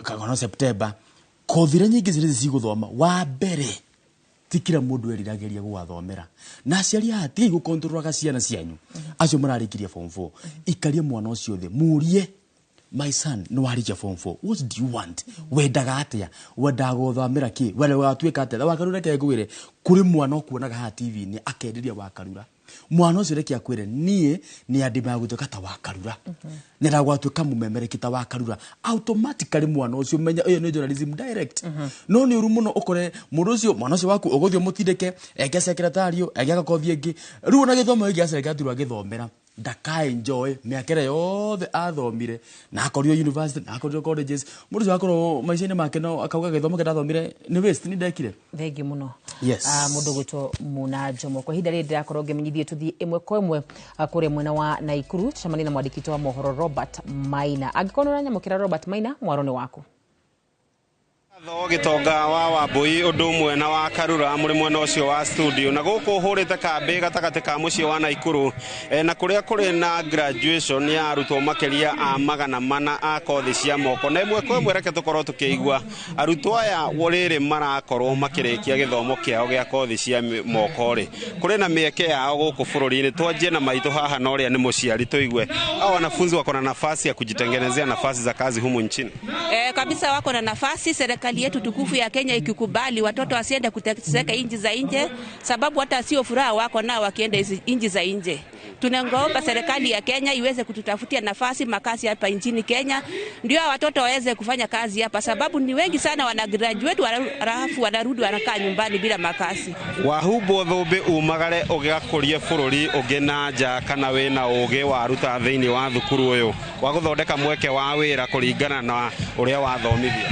kana September, kothi iria nyingĩ ciana ici cigũthoma, wa mbere ti kila mũndũ eriragĩria gũgathomera. Na aciari aya, tigai gũkontrolaga ciana cianyu acio mararĩkirie form 4. Ikarie mwana ũcio thĩ, mũrie, "My son, nĩ warĩkia form 4, what do you want? Wendaga atĩa? Wendaga gũthomera kĩ? Wendaga gũgatuĩka atĩa?" Wakarura, reke ngwĩre, kũrĩ mwana ũkuonaga haha TV-inĩ akenderia Wakarura. Mwana ũcio reke akwĩre, "Niĩ nĩ andĩmaga gũtuĩka ta Wakarura, nyendaga gũgatuĩka mũmemereki ta Wakarura." Automatically mwana ũcio, menya ĩyo nĩ journalism direct. No nĩ ũru mũno ũkore mũndũ ũcio, mwana ũcio waku, ũgũthiĩ ũmũtindĩke eke secretarial, eke agakothi ĩngĩ. Rĩu ona gĩthomo gĩkĩ gĩa secretarial agĩthomera, ndaka-enjoy mĩaka ĩrĩa yothe athomire na akorirwo university na akorirwo colleges. Mũndũ ũcio akorwo maica-inĩ make no akauga gĩthomo kĩrĩa ndathomire nĩ waste, nĩ ndekire. Thengiũ mũno. Yes. Mũndũ gwĩtwo Muna Njomo, kwa ihinda rĩrĩ ndĩrakorwo ngĩmenyithie tũthiĩ ĩmwe kwa ĩmwe kũrĩa mwena wa Naikuru, tũcemanie na mwandĩki witũ wa mohoro Robert Maina. Angĩkorwo nĩ ũranyamũkĩra, Robert Maina, mwaro nĩ waku. Tho Gĩtonga wa Wambui, ũndũ ũmwe na wa Karura, mũrĩ mwena ũcio wa studio na gũkũ hũrĩte kambĩ gatagatĩ ka mũciĩ wa Naikuru, na kũrĩa kũrĩ na graduation ya arutwo makĩria a 400 a kothi cia moko. Na ĩmwe kwa ĩmwe reke tũkorwo tũkĩigua arutwo aya rĩrĩ marakorwo makĩrĩkia gĩthomo kĩao gĩa kothi cia moko rĩ, kũrĩ na mĩeke yao gũkũ bũrũri-inĩ. Twanjie na maitũ haha na ũrĩa nĩ mũciari, tũigue hao wanafunzi wako na nafasi ya kujitengenezea nafasi za kazi humu nchini. Kabisa wako na nafasi. Serikali yetu tukufu ya Kenya ikikubali watoto wasiende kuteseka nchi za nje, sababu hata sio furaha wako nao wakienda hizi nchi za nje. Tunaomba serikali ya Kenya iweze kututafutia nafasi makazi hapa nchini Kenya, ndio watoto waweze kufanya kazi hapa, sababu ni wengi sana wana graduate halafu wanarudi wanakaa nyumbani bila makazi. Wahumbwo thũmbĩ umagare ũgakũrie bũrũri ũngĩ na nja, kana wĩna ũgĩ waruta thĩinĩ wa thukuru ũyũ wa gũthondeka mweke wa wĩra kũringana na ũrĩa wathomithio?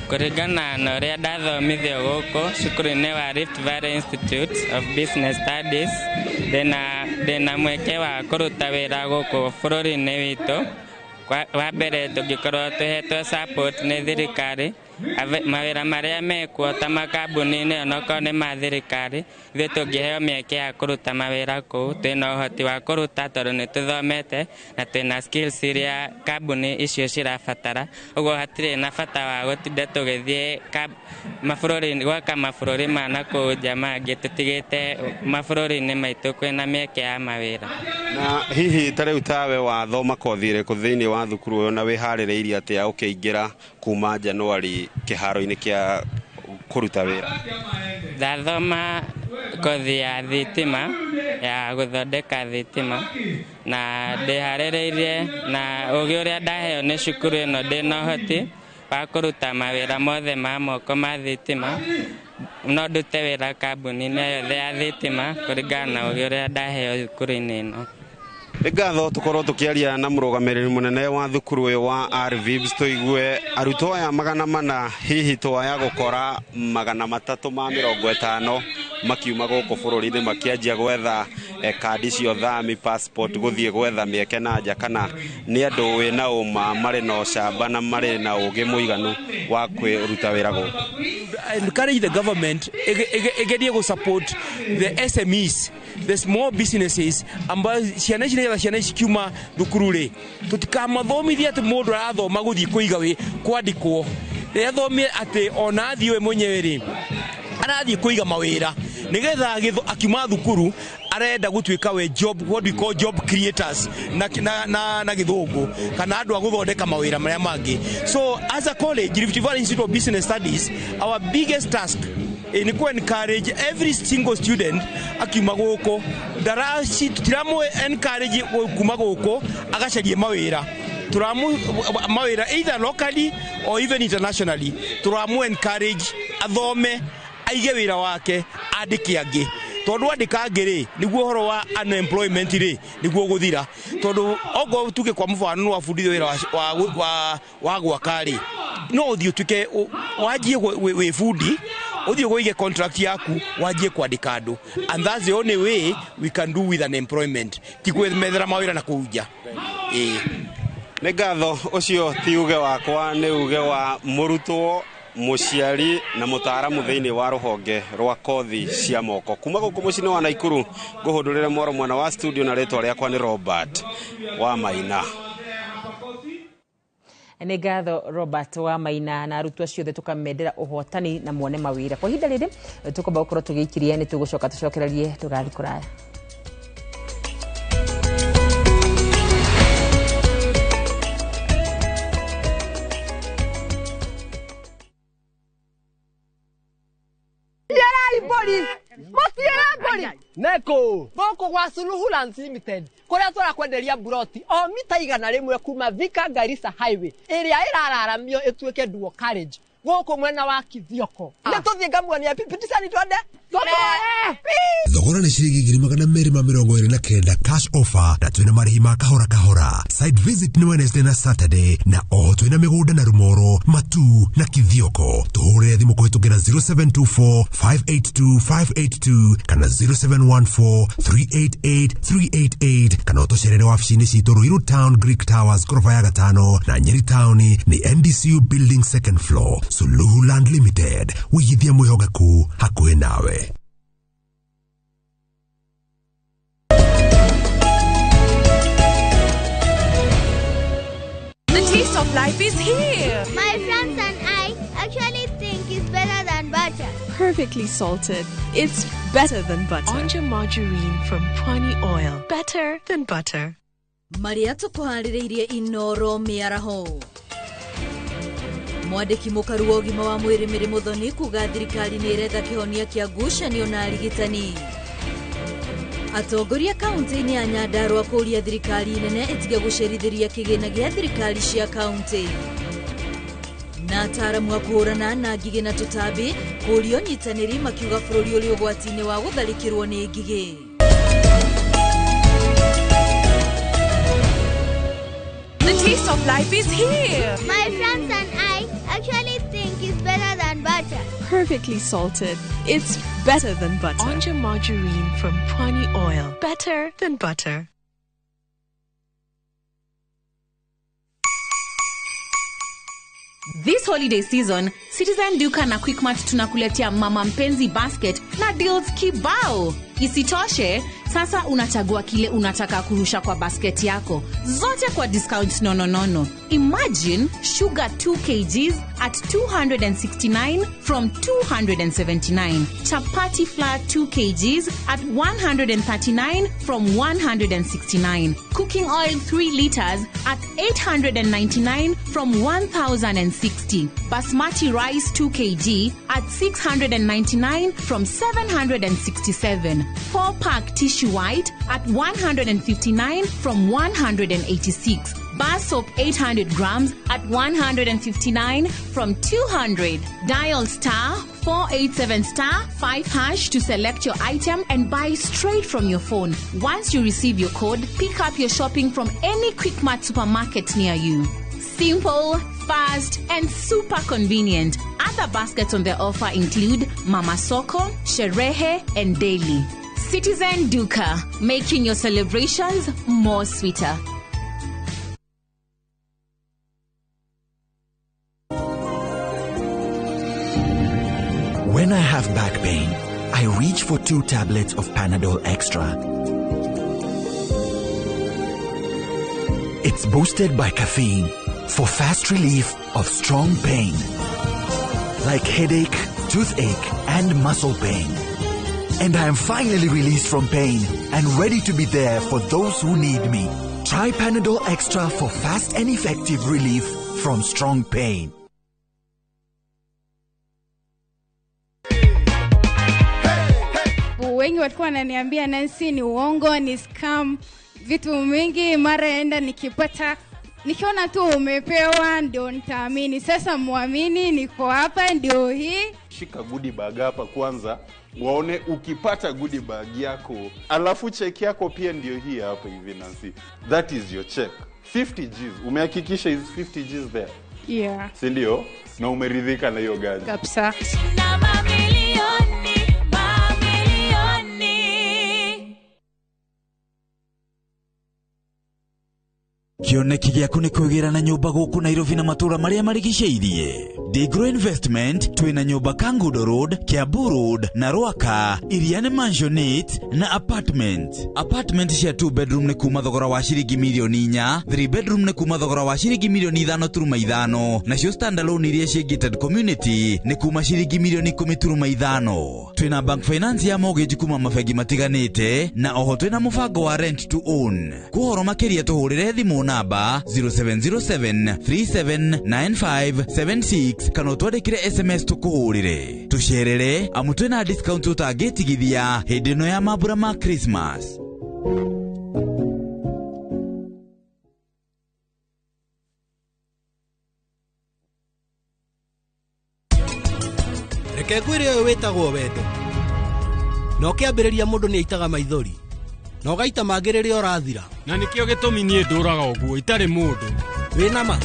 Kũringana na ũrĩa ndathomithio gũkũ cukuru-inĩ wa Rift Valley Institute of Business Studies, ndĩna mweke wa kũruta wĩra gũkũ bũrũri-inĩ witũ. Wa mbere, tũngĩkorwo tũhetwo support nĩ thirikari, mawĩra marĩa mekuo ta makambuni-inĩ, onokorwo nĩ ma thirikari, ithuĩ tũngĩheo mĩeke ya kũruta mawĩra kũu, twĩna ũhoti wa kũruta tondũ nĩ tũthomete na twĩna skills iria kambuni icio cirabatara. Ũguo hatirĩ na bata wa gũtinda tũgĩthiĩ mabũrũri, gwaka mabũrũri ma nakũu nja mangĩ, tũtigĩte mabũrũri-inĩ maitũ kwĩna mĩeke ya mawĩra. Na hihi ta rĩu tawe wathoma kothi ĩrĩkũ thĩinĩ wa thukuru ũyũ, na wĩharĩrĩirie atĩa ũkĩingĩra kuma Januari kĩharo-inĩ kĩa kũruta wĩra? Ndathoma kothi ya thitima, ya gũthondeka thitima, na ndĩharĩrĩirie na ũgĩ ũrĩa ndaheo nĩ cukuru ĩno, ndĩna ũhoti wa kũruta mawĩra mothe ma moko ma thitima. No ndute wĩra kambuni-inĩ yothe ya thitima kũringana na ũgĩ ũrĩa ndaheo cukuru-inĩ ĩno. Nĩ ngatho. Tũkorwo tũkĩaria na mũrũgamĩrĩri mũnene wa thukuru ũyũ wa RVIBS, tũigue arutwo aya 400, hihi twaya gũkora 350 makiuma gũkũ bũrũri-inĩ makĩanjia gwetha kandi cia ũthami, passport, gũthiĩ gwetha mĩeke na nja, kana nĩ andũ wĩna ũma marĩ na ũcamba na marĩ na ũgĩ mũiganu wa kwĩruta wĩra gũkũ? Encourage the government igerie go support the SMEs, the small businesses, ambayo ciana ici, nĩgetha ciana ici kiuma thukuru rĩ, tũtikamathomithie atĩ mũndũ arathoma gũthiĩ kũiga wĩ kwandĩkwo, rĩrĩa athomie atĩ ona athiĩ we mwenyewe rĩ, arathiĩ kũiga mawĩra, nĩgetha akiuma thukuru arenda gũtuĩka we job, what we call job creators na gĩthũngũ, kana andũ a gũthondeka mawĩra marĩa mangĩ. So as a college, Rift Valley Institute of Business Studies, our biggest task nĩ ku encourage every single student akiuma gũkũ, tũtiramũ encourage kuma gũkũ agacarie mawĩra, tũramu mawĩra either locally or even internationally, tũramu encourage athome, aige wĩra wake, andĩke angĩ. Tondu andĩka angĩ rĩ, nĩguo ũhoro wa unemployment rĩ nĩguo gũthira. Tondu okorwo tuge kwa mũbano nĩ wabundithio wĩra wa gwaka rĩ, no ũthiĩ ũtuĩke wanjie wĩ bundi, ũthiĩ ũige contract yaku wanjie kwandĩka andũ, and that's the only way we can do with unemployment, ti kwĩmethera mawĩra na kũu nja. Nĩ ngatho. Ũcio ti uge wakwa, nĩ uge wa mũrutwo, mũciari na mũtaaramu thĩinĩ wa rũhonge rwa kothi cia moko. Kuma gũkũ mũciĩ-inĩ wa Naikuru, ngũhũndũrĩre mwaro mwena wa studio, na rĩtwa rĩakwa nĩ Robert wa Maina. Nĩ ngatho, Robert wa Maina, na arutwo acio othe tũkamendera ũhotani na muone mawĩra. Kwa ihinda rĩrĩ tũkwamba gũkorwo tũgĩikirie, nĩ tũgũcoka tũcokererie, tũgathiĩ kũraya. Mbũri mũtiĩra mbũri Nĩkũ? Gũkũ gwa Suluhu Lands Limited, kũrĩa tũrakwenderia mburoti o mita 100 kuma Thika Garissa Highway ĩrĩa ĩrararamio ĩtuĩke dual carriage gũkũ mwena wa Kithioko. Nĩ tũthiĩ ngamuonia pitisani, twende. Thogora nĩ ciringi 229,000 cash offer, na twĩna marĩhi ma kahora kahora. Site visit nĩ Wednesday na Saturday, na oho twĩna mĩgũnda na Rumoro, Matu na Kithioko. Tũhũrĩre thimũ kũhĩtũkĩra 0724 582 582 kana 0714 388 388, kana ũtũcerere wabici-inĩ citũ Ruiru Town, Greek Towers ngoroba ya gatano, na Nyeri Town nĩ NDCU building, second floor. Suluhu Land Limited, wĩigithia mwĩhokeku hakuhĩ nawe. The taste of life is here. My friends and I actually think it's better than butter. Perfectly salted. It's better than butter. Onja margarine from Pwani Oil. Better than butter. Marĩa tũkũharĩrĩirie Inoro mĩaraho. Mwandĩki mũkaru wa ũgima wa mwĩrĩ Mĩrĩ Mũthoni kuga thirikari nĩ ĩretha kĩhonia kĩa ngucanio na arigitani. Atongoria kaunti-inĩ ya Nyandarua kũũria thirikari nene ĩtige gũcerithĩria kĩgĩna gĩa thirikari cia kaunti. Na ataaramu a kũhũrana na ngigĩ na tũtambi kũũria ũnyitanĩri, makiuga bũrũri ũrĩ ũgwati-inĩ wa gũtharĩkĩrwo nĩ ngigĩ. The taste of life is here. My friends and I actually think it's better than butter. Perfectly salted. It's better than butter. Onja margarine from Pwani Oil. Better than butter. This holiday season, Citizen Duka na Quickmart tunakuletea Mama Mpenzi Basket na deals kibao. Isitoshe, sasa unachagua kile unataka kurusha kwa basket yako, zote kwa discount nononono. Imagine sugar 2 kgs at 269 from 279, chapati flour 2 kgs at 139 from 169, cooking oil 3 liters at 899 from 1060, basmati rice 2 kg at 699 from 767, 4-pack tissue white at 159 from 186, bar soap 800 grams at 159 from 200. Dial star 487 star 5 hash to select your item and buy straight from your phone. Once you receive your code, pick up your shopping from any Quickmart supermarket near you. Simple, fast, and super convenient. Other baskets on the offer include Mama Soko, Sherehe, and Daily. Citizen Duka, making your celebrations more sweeter. When I have back pain, I reach for 2 tablets of Panadol Extra. It's boosted by caffeine for fast relief of strong pain, like headache, toothache, and muscle pain. And I am finally released from pain and ready to be there for those who need me. Try Panadol Extra for fast and effective relief from strong pain. Wengi walikuwa wananiambia Nancy ni uongo, ni scam, vitu mingi. Mara enda nikipata Nikiona tu umepewa ndio nitaamini. Sasa muamini, niko hapa ndio hii. Shika goodie bag hapa kwanza, waone ukipata goodie bag yako, alafu check yako pia ndio hii hapa hivi Nancy. That is your check. 50 Gs. Umehakikisha is 50 Gs there. Yeah. Si ndio? Na umeridhika na hiyo gari. Kabisa. Na mamilioni, mamilioni. Kĩoneki gĩaku nĩ kwĩgĩra na nyũmba gũkũ Nairobi na matũra marĩa marigicĩirie. Digro Investment twĩna nyũmba Kangundo Road, Kiambu Road na Rwaka, iria nĩ mansionette na apartment. Apartment cia 2 bedroom nĩ kuma thogora wa ciringi mirioni 4, 3 bedroom nĩ kuma thogora wa ciringi mirioni 5.5, nacio standalone iria ciĩ gated community nĩ kuma ciringi mirioni 10.5. Twĩna bank finance ya mortgage kuma mabengi matiganĩte na oho twĩna mũbango wa rent to own. Kũhoro makĩria tũhũrĩre thimũ namba 0707 379576 kana ũtwandĩkĩre SMS tũkũhũrĩre. Tũcerere amu twĩna discount ũtangĩtigithia hĩndĩ ĩno ya mambura ma Christmas. Reke ngwĩre ũyũ wĩtagwo wendo. Na ũkĩambĩrĩria mũndũ nĩ aitaga maithori na ũgaita mangĩ rĩrĩa ũrathira. Na nĩkĩo gĩtũmi niĩ ndũraga ũguo itarĩ mũndũ. Wĩna ma?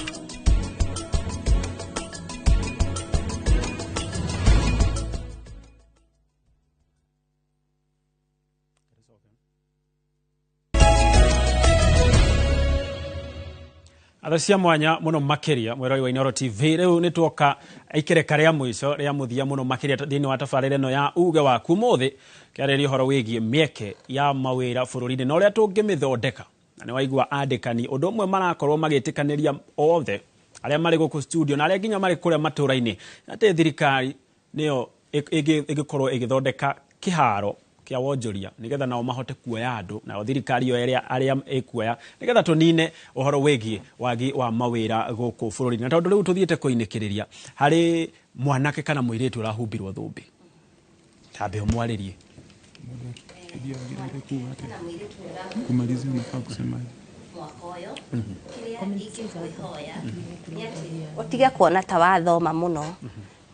Atha cia mwanya muno makiria mwirori wa Inooro TV riu ni tuoka ikereka ria mwico ria muthia muno makiria thiini wa tabarĩra ĩno ya uge waku muthi kiarĩria ũhoro wĩgiĩ mĩeke ya mawĩra bũrũri-inĩ na ũrĩa tũngĩmĩthondeka. Na nĩ waigua andĩkani ũndũ ũmwe marakorwo magĩtĩkanĩria othe arĩa marĩ gũkũ studio na arĩa nginya marĩ kũrĩa matũra-inĩ atĩ thirikari nĩyo ĩgĩkorwo ĩgĩthondeka kĩharo kia wonjoria nigetha nao mahote kuoya andu nao thirikari yo ĩrĩa arĩa ĩkuoya nigetha tunine ũhoro wĩgiĩ wagi wa mawĩra gũkũ bũrũri-inĩ. Na tondũ rĩu tũthiĩte kũinĩkĩrĩria harĩ mwanake kana mũirĩtu ũrahumbirwo thũmbĩ, tambe ũmwarĩrie. Kumalizia unafaa kusemaje? Ũtige kuona ta wathoma mũno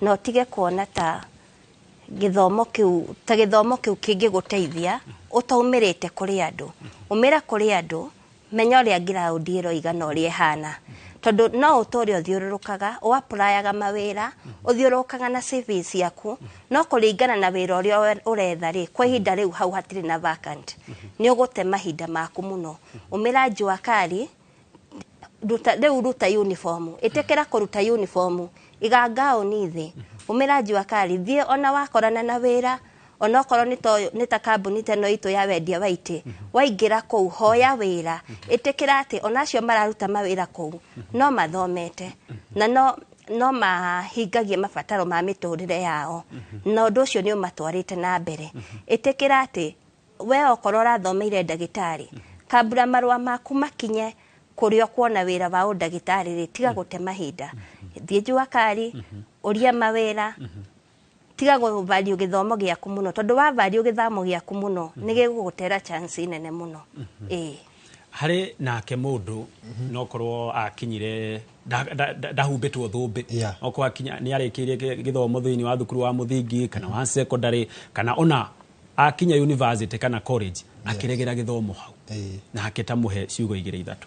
na ũtige kuona ta gĩthomo kĩu ta gĩthomo kĩu kĩngĩgũteithia ũtaumĩrĩte kũrĩ andũ. Umĩra kũrĩ andũ, menya ũrĩa ngiraũndi ĩroiga na ũrĩa ĩhana, tondũ no ũtũre ũthiũrũrũkaga ũapplyyaga mawĩra ũthiũrũrũkaga na CV ciaku, no kũringana na wĩra ũrĩa ũretha rĩ, kwa ihinda rĩu hau hatirĩ na vacant, nĩ ũgũte mahinda maku mũno. Umĩra Jua Kali, rĩu ruta uniform, ĩtĩkĩra kũruta uniform, iga ngaũni thĩ. Umĩra Jua Kali, thiĩ ona wakorana na wĩra onokorwo nĩ ta kambuni ta ĩno itũ ya wendia wa itĩ, waingĩra kũu hoya wĩra, ĩtĩkĩra atĩ ona acio mararuta mawĩra kũu no mathomete na no mahingagie mabataro ma mĩtũrĩre yao, na ũndũ ũcio nĩ ũmatwarĩte na mbere. Ĩtĩkĩra atĩ we okorwo ũrathomeire ndagĩtarĩ, kambura marũa maku makinye kũrĩa ũkuona wĩra wa ũndagĩtarĩ rĩ, tiga gũte mahinda, thiĩ Jua Kali, ũria mawĩra, tiga gũvalue gĩthomo gĩaku mũno, tondũ wa value gĩthomo gĩaku mũno nĩ gĩgũgũtera chance nene mũno. Ĩĩ harĩ nake mũndũ no korwo akinyire ndahumbĩtwo thũmbĩ, okorwo akinya nĩ arĩkĩirie gĩthomo thĩinĩ wa thukuru wa mũthingi kana wa secondary kana ona akinya university kana college akĩregera gĩthomo hau, nake tamũhe ciugo igĩrĩ ithatũ.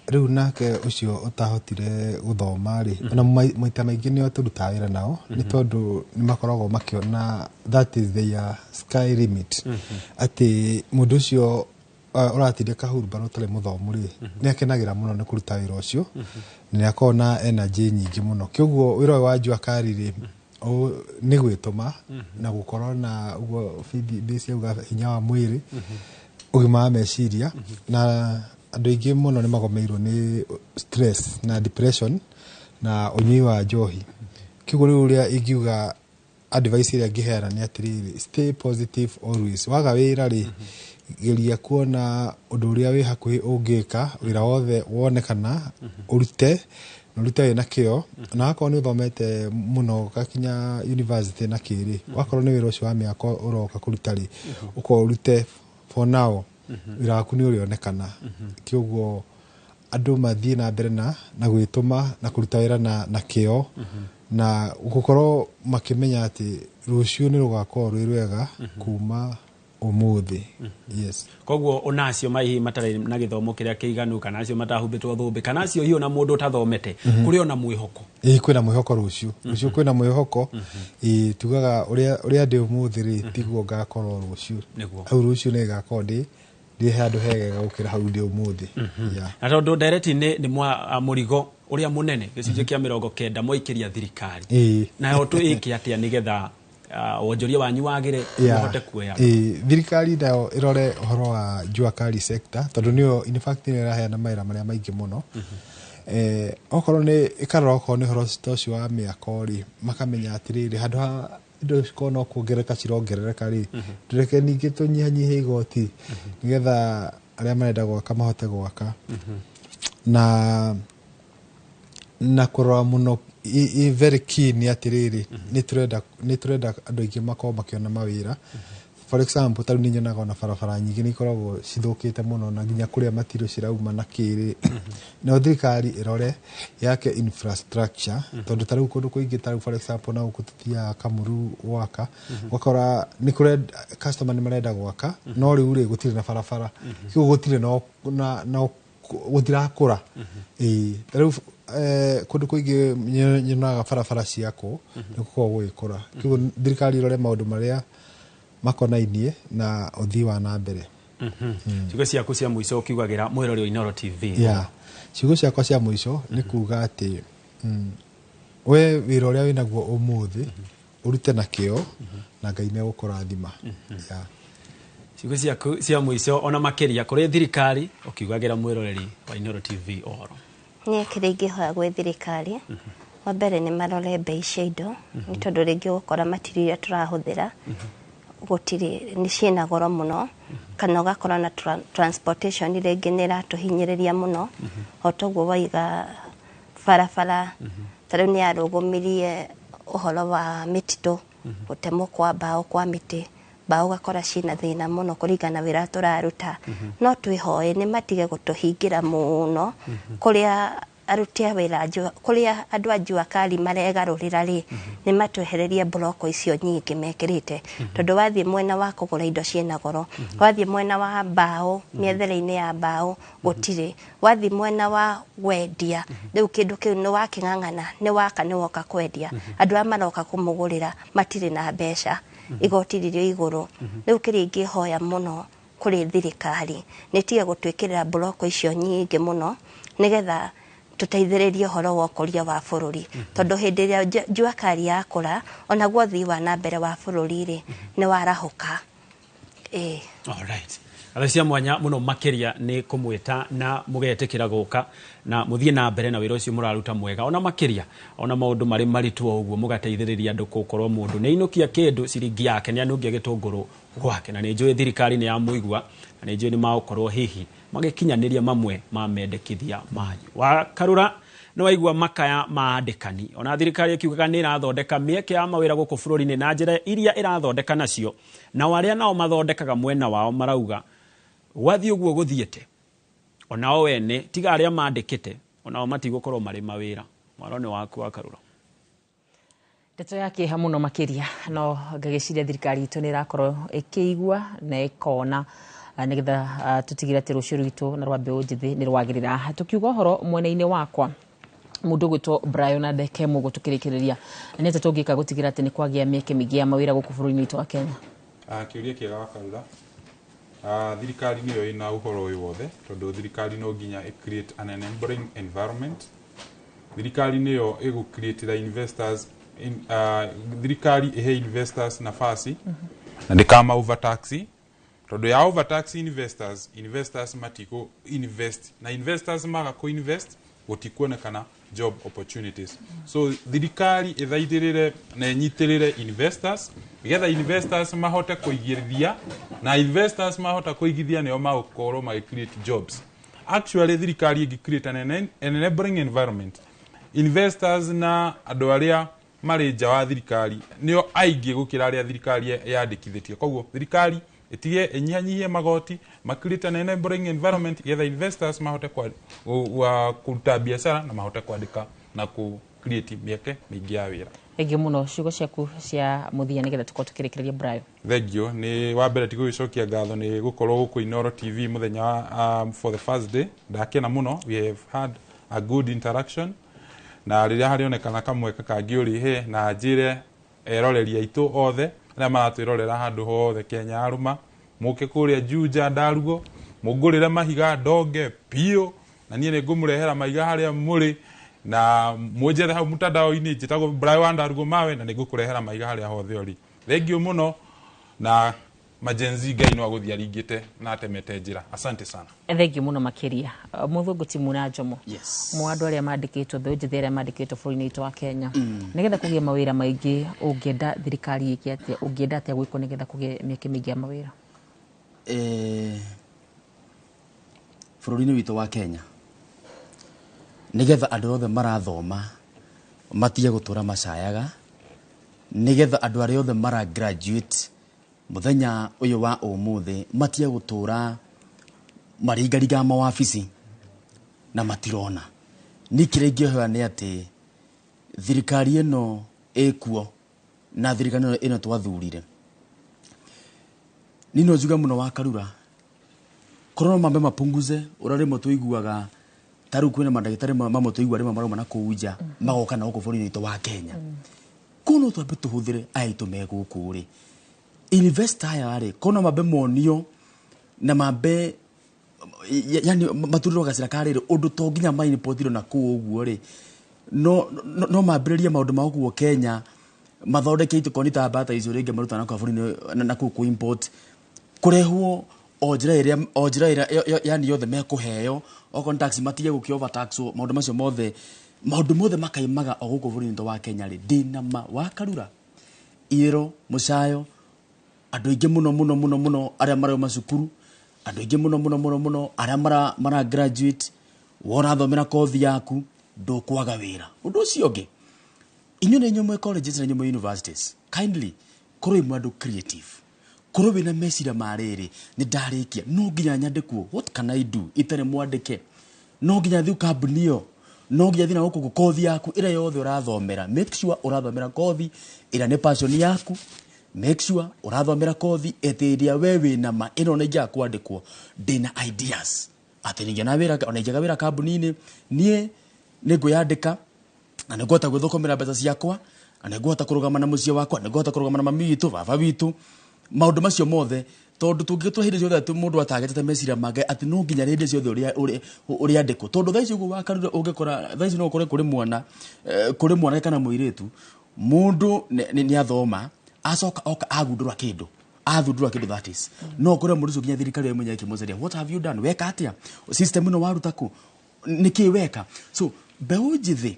Rĩu nake ũcio ũtahotire gũthoma rĩ, na maita maingĩ nĩo tũrutaga wĩra nao nĩ tondũ nĩ makoragwo makĩona that is their sky limit, atĩ mũndũ ũcio ũratindĩka hurumbarũ ũtarĩ mũthomu rĩ, nĩ akenagĩra mũno nĩ kũruta wĩra ũcio na nĩ akoragwo na energy nyingĩ mũno. Kĩoguo wĩra ũyũ wa Jua Kali rĩ, nĩ gwĩtũma na gũkorwo na ũguo base yauga hinya wa mwĩrĩ, ũgima wa meciria, na andũ aingĩ mũno nĩ magomeirwo nĩ stress na depression na ũnyui wa njohi. Kĩoguo rĩu ũrĩa ingiuga advice ĩrĩa ngĩheana nĩ atĩrĩrĩ, stay positive always. Waga wĩra rĩ, geria kuona ũndũ ũrĩa wĩ hakuhĩ ũngĩka, wĩra wothe wonekana ũrute, na ũrute wĩna kĩo, na wakorwo nĩ ũthomete mũno ũgakinya university na kĩrĩ, wakorwo nĩ wĩra ũcio wa mĩako ũroka kũruta rĩ, ũkorwo ũrute for now, wĩra waku nĩ ũrĩonekana. Kĩoguo Andũ mathiĩ na mbere na gwĩtũma na kũruta wĩra na kĩo na gũkorwo makĩmenya atĩ rũciũ nĩ rũgakorwo rwĩ rwega kuma ũmũthĩ. Yes. Koguo ona acio maihi matarĩ na gĩthomo kĩrĩa kĩiganu, kana acio matahumbĩtwo thũmbĩ, kana acio hihi ona mũndũ ũtathomete, kũrĩ ona mwĩhoko? Ĩĩ, kwĩna mwĩhoko rũciũ. Rũciũ kwĩna mwĩhoko. Ĩĩ, tugaga ũrĩa ndĩ ũmũthĩ rĩ, tiguo ngakorwo rũciũ. Hau rũciũ nĩ ngakorwo ndĩ handũ hegega gũkĩra hau ndĩ ũmũthĩ. Yeah. Na tondũ ndereti-inĩ nĩ mwa mũrigo ũrĩa mũnene, gĩcunjĩ kĩa 90 mwaikĩria thirikari, nayo twĩke atĩa nĩgetha wonjoria wanyu wagĩre, mũhote kuoya? Ĩĩ, thirikari nayo ĩrore ũhoro wa jua kali sector, tondũ nĩyo in fact nĩyo ĩraheana mawĩra marĩa maingĩ mũno. Okorwo nĩ ĩkarora okorwo nĩ ũhoro ta ũcio wa mĩako rĩ, makamenya atĩrĩrĩ, handũ ha indo cikorwo no kuongerereka cirongerereka rĩ, tũreke ningĩ tũnyihanyihie igoti nĩgetha arĩa marenda gwaka mahote gwaka. Na kũrora mũno i very keen nĩ atĩrĩrĩ, nĩ tũrenda andũ aingĩ makorwo makĩona mawĩra. For example, ta rĩu nĩ nyonaga ona barabara nyingĩ nĩ ikoragwo cithũkĩte mũno, na nginya kũrĩa material cirauma na kĩrĩ. No thirikari ĩrore yake infrastructure, tondũ ta rĩu kũndũ kũingĩ, ta rĩu for example na gũkũ tũthiaga Kamuru gwaka, ũgakora nĩ kũrenda customer nĩ marenda gwaka, no rĩu rĩ gũtirĩ na barabara, koguo gũtirĩ no gũtirakũra. Ĩĩ, ta rĩu kũndũ kũingĩ nyonaga barabara ciakwo nĩ gũkoragwo gũgĩkũra. Koguo thirikari ĩrore maũndũ marĩa makonainie na ũthii wa na mbere. Ciugo ciaku cia mũico ũkiugagĩra mwĩrori wa Inooro TV? Yeah. Ciugo ciakwa cia mũico nĩ kuga atĩ we wĩra ũrĩa wĩnaguo ũmũthĩ ũrute na kĩo na Ngai nĩ egũkũrathima. Yeah. Ciugo ciaku cia mũico ona makĩria kũrĩ thirikari ũkiugagĩra mwĩroreri wa Inooro TV ũhoro? Niĩ kĩrĩa ingĩhoya gwĩ thirikari, wa mbere nĩ marore bei cia indo, nĩ tondũ rĩngĩ ũgũkora material iria tũrahũthĩra gũtirĩ, nĩ ciĩna goro mũno, kana ũgakora na transportation rĩngĩ nĩ ĩratũhinyĩrĩria mũno. O toguo waiga barabara, ta rĩu nĩ yarũgũmirie ũhoro wa mĩtitũ, gũtemwo kwa mbaũ kwa mĩtĩ, mbaũ ũgakora ciĩna thĩna mũno kũringana na wĩra tũraruta. No twĩhoe nĩ matige gũtũhingĩra mũno kũrĩa aruti a wĩra kũrĩa andũ a jua kali maregarũrĩra rĩ, nĩ matwehererie mburoko icio nyingĩ mekĩrĩte, tondũ wathiĩ mwena wa kũgũra indo ciĩna goro, wathiĩ mwena wa mbaũ, mĩethere-inĩ ya mbaũ gũtirĩ, wathiĩ mwena wa wendia, rĩu kĩndũ kĩu nĩ wakĩng'ang'ana, nĩ waka nĩ woka kwendia, andũ arĩa maroka kũmũgũrĩra matirĩ na mbeca, igoti rĩrĩ igũrũ. Rĩu kĩrĩa ingĩhoya mũno kũrĩ thirikari nĩ tige gũtwĩkĩrĩra mburoko icio nyingĩ mũno, nĩgetha tũteithĩrĩrie ũhoro wa ũkũria wa bũrũri, tondũ hĩndĩ ĩrĩa jua kali yakũra onaguo ũthii wa na mbere wa bũrũri rĩ nĩ warahũka. Alright. Ngatho cia mwanya mũno makĩria nĩ kũmwĩta na mũgetĩkĩra gũka na mũthiĩ na mbere na wĩra ũcio mũraruta mwega, ona makĩria ona maũndũ marĩ maritũ o ũguo mũgateithĩrĩria andũ gũkorwo mũndũ nĩ ainũkia kĩndũ ciringi yake, nĩ anungia gĩtũngũrũ gwake, na nĩ njũĩ thirikari nĩ yamũigua, na nĩ njũĩ nĩ magũkorwo hihi magĩkinyanĩria mamwe ma mendekithia manyu. Wakarura nĩ waigua makaya ma andĩkani, ona thirikari ĩkiugaga nĩ ĩrathondeka mĩeke ya mawĩra gũkũ bũrũri-inĩ na njĩra iria ĩrathondeka nacio, nao arĩa nao mathondekaga mwena wao marauga gwathiĩ ũguo gũthiĩte, onao wene tiga arĩa mandĩkĩte onao matigũkorwo marĩ mawĩra. Mwaro nĩ waku Wakarura. Ndeto ya kĩeha mũno makĩria, no ngagĩciria thirikari itũ nĩ ĩrakorwo ĩkĩigua na ĩkona, nĩgetha tũtigĩre atĩ rũciũ rwitũ na rwa mbeũ njĩthĩ nĩ rwagĩrĩra. Tũkiuga ũhoro mwena-inĩ wakwa, mũndũ ũgwĩtwo Brian Adeke mũgũ tũkĩrĩkĩrĩria, nĩ atĩa tũngĩka gũtigĩra atĩ nĩ kwagĩa mĩeke mĩingĩ ya mawĩra gũkũ bũrũri-inĩ witũ wa Kenya? Kĩũria kĩega Wakarura. Thirikari nĩyo ĩna ũhoro ũyũ wothe, tondũ thirikari no nginya ĩ create an enabling environment. Thirikari nĩyo ĩgũ create investors thirikari ĩhe investors nafasi na ndĩkama overtax, tondũ ya overtax investors matikũ invest, na investors maga kũ invest gũtikuonekana job opportunities. So thirikari ĩthaithĩrĩre na ĩnyitĩrĩre investors nĩgetha investors mahote kũigithia, na investors mahota kũigithia nĩo magũkorwo magĩ create jobs. Actually thirikari ĩngĩ create an enabling environment, investors na andũ arĩa marĩ nja wa thirikari nĩo aingĩ gũkĩra arĩa thirikari yandĩkithĩtie. Koguo thirikari Ĩtige ĩnyihanyihie magoti, ma create an enabling environment getha investors mahote kũruta biacara na mahote kwandĩka na ku create mĩeke mĩingĩ ya wĩra. Thengiũ mũno. Ciugo ciaku cia mũthia nĩgetha tũkorwo tũkĩrĩkĩrĩria, Brayo. Thengio. Nĩ wa mbere tigũgĩcokia ngatho nĩ gũkorwo gũkũ Inooro TV mũthenya wa for the first day. Ndakena mũno, we have had a good interaction, na rĩrĩa harĩonekana kamweke kangĩ ũrĩhe na njĩre eroreri aitũ othe arĩa maratwĩrorera handũ hothe Kenya arũma, mũke kũrĩa Juja Ndarugo, mũngũrĩre mahiga ndonge biũ, na niĩ nĩ ngũmũrehera mahiga harĩa mũrĩ, na mũnjethe hau mtandao-inĩ, njĩtagwo Brayo wa Ndarugo Mawe, na nĩ ngũkũrehera mahiga harĩa hothe ũrĩ. Thengio mũno, na majenzi Ngai no agũthiĩ aringĩte na atemete njĩra. Asante sana. Thengiũ mũno makĩria. Mũthũngũ ti Muna Njomo. Yes. Mo andũ arĩa mandĩkĩtwo, mbeũ njĩthĩ arĩa mandĩkĩtwo bũrũri-inĩ witũ wa Kenya, nĩgetha kũgĩe mawĩra maingĩ, ũngĩenda thirikari ĩke atĩa? Ũngĩenda atĩa gwĩkwo nĩgetha kũgĩe mĩeke mĩingĩ ya mawĩra? Bũrũri-inĩ witũ wa Kenya, nĩgetha andũ othe marathoma matige gũtũra macayaga, nĩgetha andũ arĩa othe mara graduate mũthenya ũyũ wa ũmũthĩ matige gũtũra maringaringaga mawabici na matirona, niĩ kĩrĩa ingĩhoya nĩ atĩ thirikari ĩno ĩkuo na thirikari ĩno twathurire, niĩ no njuge mũno wa Karura korwo no mambe mapunguze ũrĩa rĩmwe tũiguaga, ta rĩu kwĩna mandagĩtarĩ mamwe tũigua rĩmwe marauma na kũu nja magoka na gũkũ bũrũri-inĩ witũ wa Kenya. Kũu no twambe tũhũthĩre aya aitũ me gũkũ rĩ, investor aya rĩ, korwo no mambe monio na mambe yani maturĩrwo gacĩra ka rĩrĩ ũndũ to nginya maimportirwo na kũu ũguo rĩ, no mambĩrĩrie maũndũ ma gũkũ Kenya, mathondeke itũ korwo nĩ ta mbata icio rĩngĩ maruta na kũu bũrũri-inĩ na kũu kũ import kũrehwo o njĩra ĩrĩa o njĩra ĩrĩa yani yothe mekũheo, okorwo nĩ tax matige gũkĩ overtax, maũndũ macio mothe, maũndũ mothe makaimaga o gũkũ bũrũri-inĩ wa Kenya rĩ, ndĩna ma wa Karura irĩro mũcayo andũ aingĩ mũno mũno mũno mũno arĩa marauma cukuru, andũ aingĩ mũno mũno mũno mũno arĩa mara graduate, worathomera kothi yaku ndũkwaga wĩra. Ũndũ ũcio ũngĩ, inyuĩ nĩ inyuĩ mwĩ colleges na inyuĩ mwĩ universities, kindly korwo imwe andũ creative, korwo wĩna meciria ma rĩrĩ, nĩ ndarĩkia no nginya nyandĩkwo, what can I do itarĩ mwandĩke? No nginya thiĩ kambuni ĩyo, no nginya thiĩ na gũkũ kothi yaku ĩrĩa yothe ũrathomera, make sure ũrathomera kothi ĩrĩa nĩ passion yaku, make sure ũrathomera kothi ĩtĩ ĩrĩa we wĩna ma ĩno nĩ ingĩaga kwandĩkwo, ndĩna ideas atĩ ningĩona wĩra, ona ingĩaga wĩra kambuni-inĩ, niĩ nĩ ngwĩyandĩka na nĩ ngũhota gwĩthũkũmĩra mbeca ciakwa, na nĩ ngũhota kũrũgama na mũciĩ wakwa, nĩ ngũhota kũrũgama na mami witũ, baba witũ, maũndũ macio mothe, tondũ tũngĩtũra hĩndĩ ciothe atĩ mũndũ atagĩtete meciria make atĩ no nginya hĩndĩ ciothe ũrĩandĩkwo, tondũ thaa ici ũguo wakarura ũngĩkora thaa ici no ũkore kũrĩ mwana, kũrĩ mwanake kana mũirĩtu, mũndũ nĩ athoma acoka oka agundũra kĩndũ, athundũra kĩndũ, that is no ũkore mũndũ ũcio nginya thirikari yo mwenyewe ĩkĩmũcaria, what have you done, weka atĩa, system ĩno waruta kũ, nĩkĩ weka? So mbeũ njĩthĩ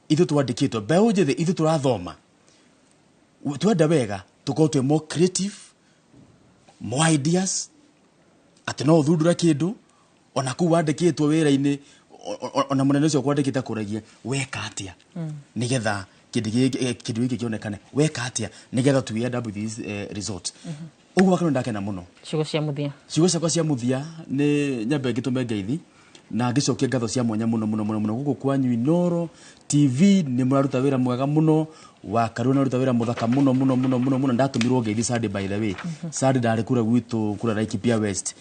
ithuĩ twandĩkĩtwo, mbeũ njĩthĩ ithuĩ tũrathoma, twenda wega tũkorwo twĩ more creative, more ideas, atĩ no ũthundũre kĩndũ ona kũu wandĩkĩtwo wĩra-inĩ, ona mũnene ũcio kwandĩkĩte akũragie weka atĩa nĩgetha kĩndũ gĩkĩ kĩonekane, weka atĩa nĩgetha to end up with this result. Ũguo wakorwo ndakena mũno. Ciugo cia mũthia. Ciugo ciakwa cia mũthia nĩ nyambe ngĩtũme ngeithi na ngĩcokie ngatho cia mwanya mũno mũno mũno mũno gũkũ kwanyu Inooro TV. Nĩ mũraruta wĩra mwega mũno, wa Karua nĩ aruta wĩra mũthaka mũno mũno mũno mũno mũno. Ndatũmirwo ngeithi Sunday, by the way. Sunday ndarĩ kũrĩa gwitũ kũrĩa Laikipia West,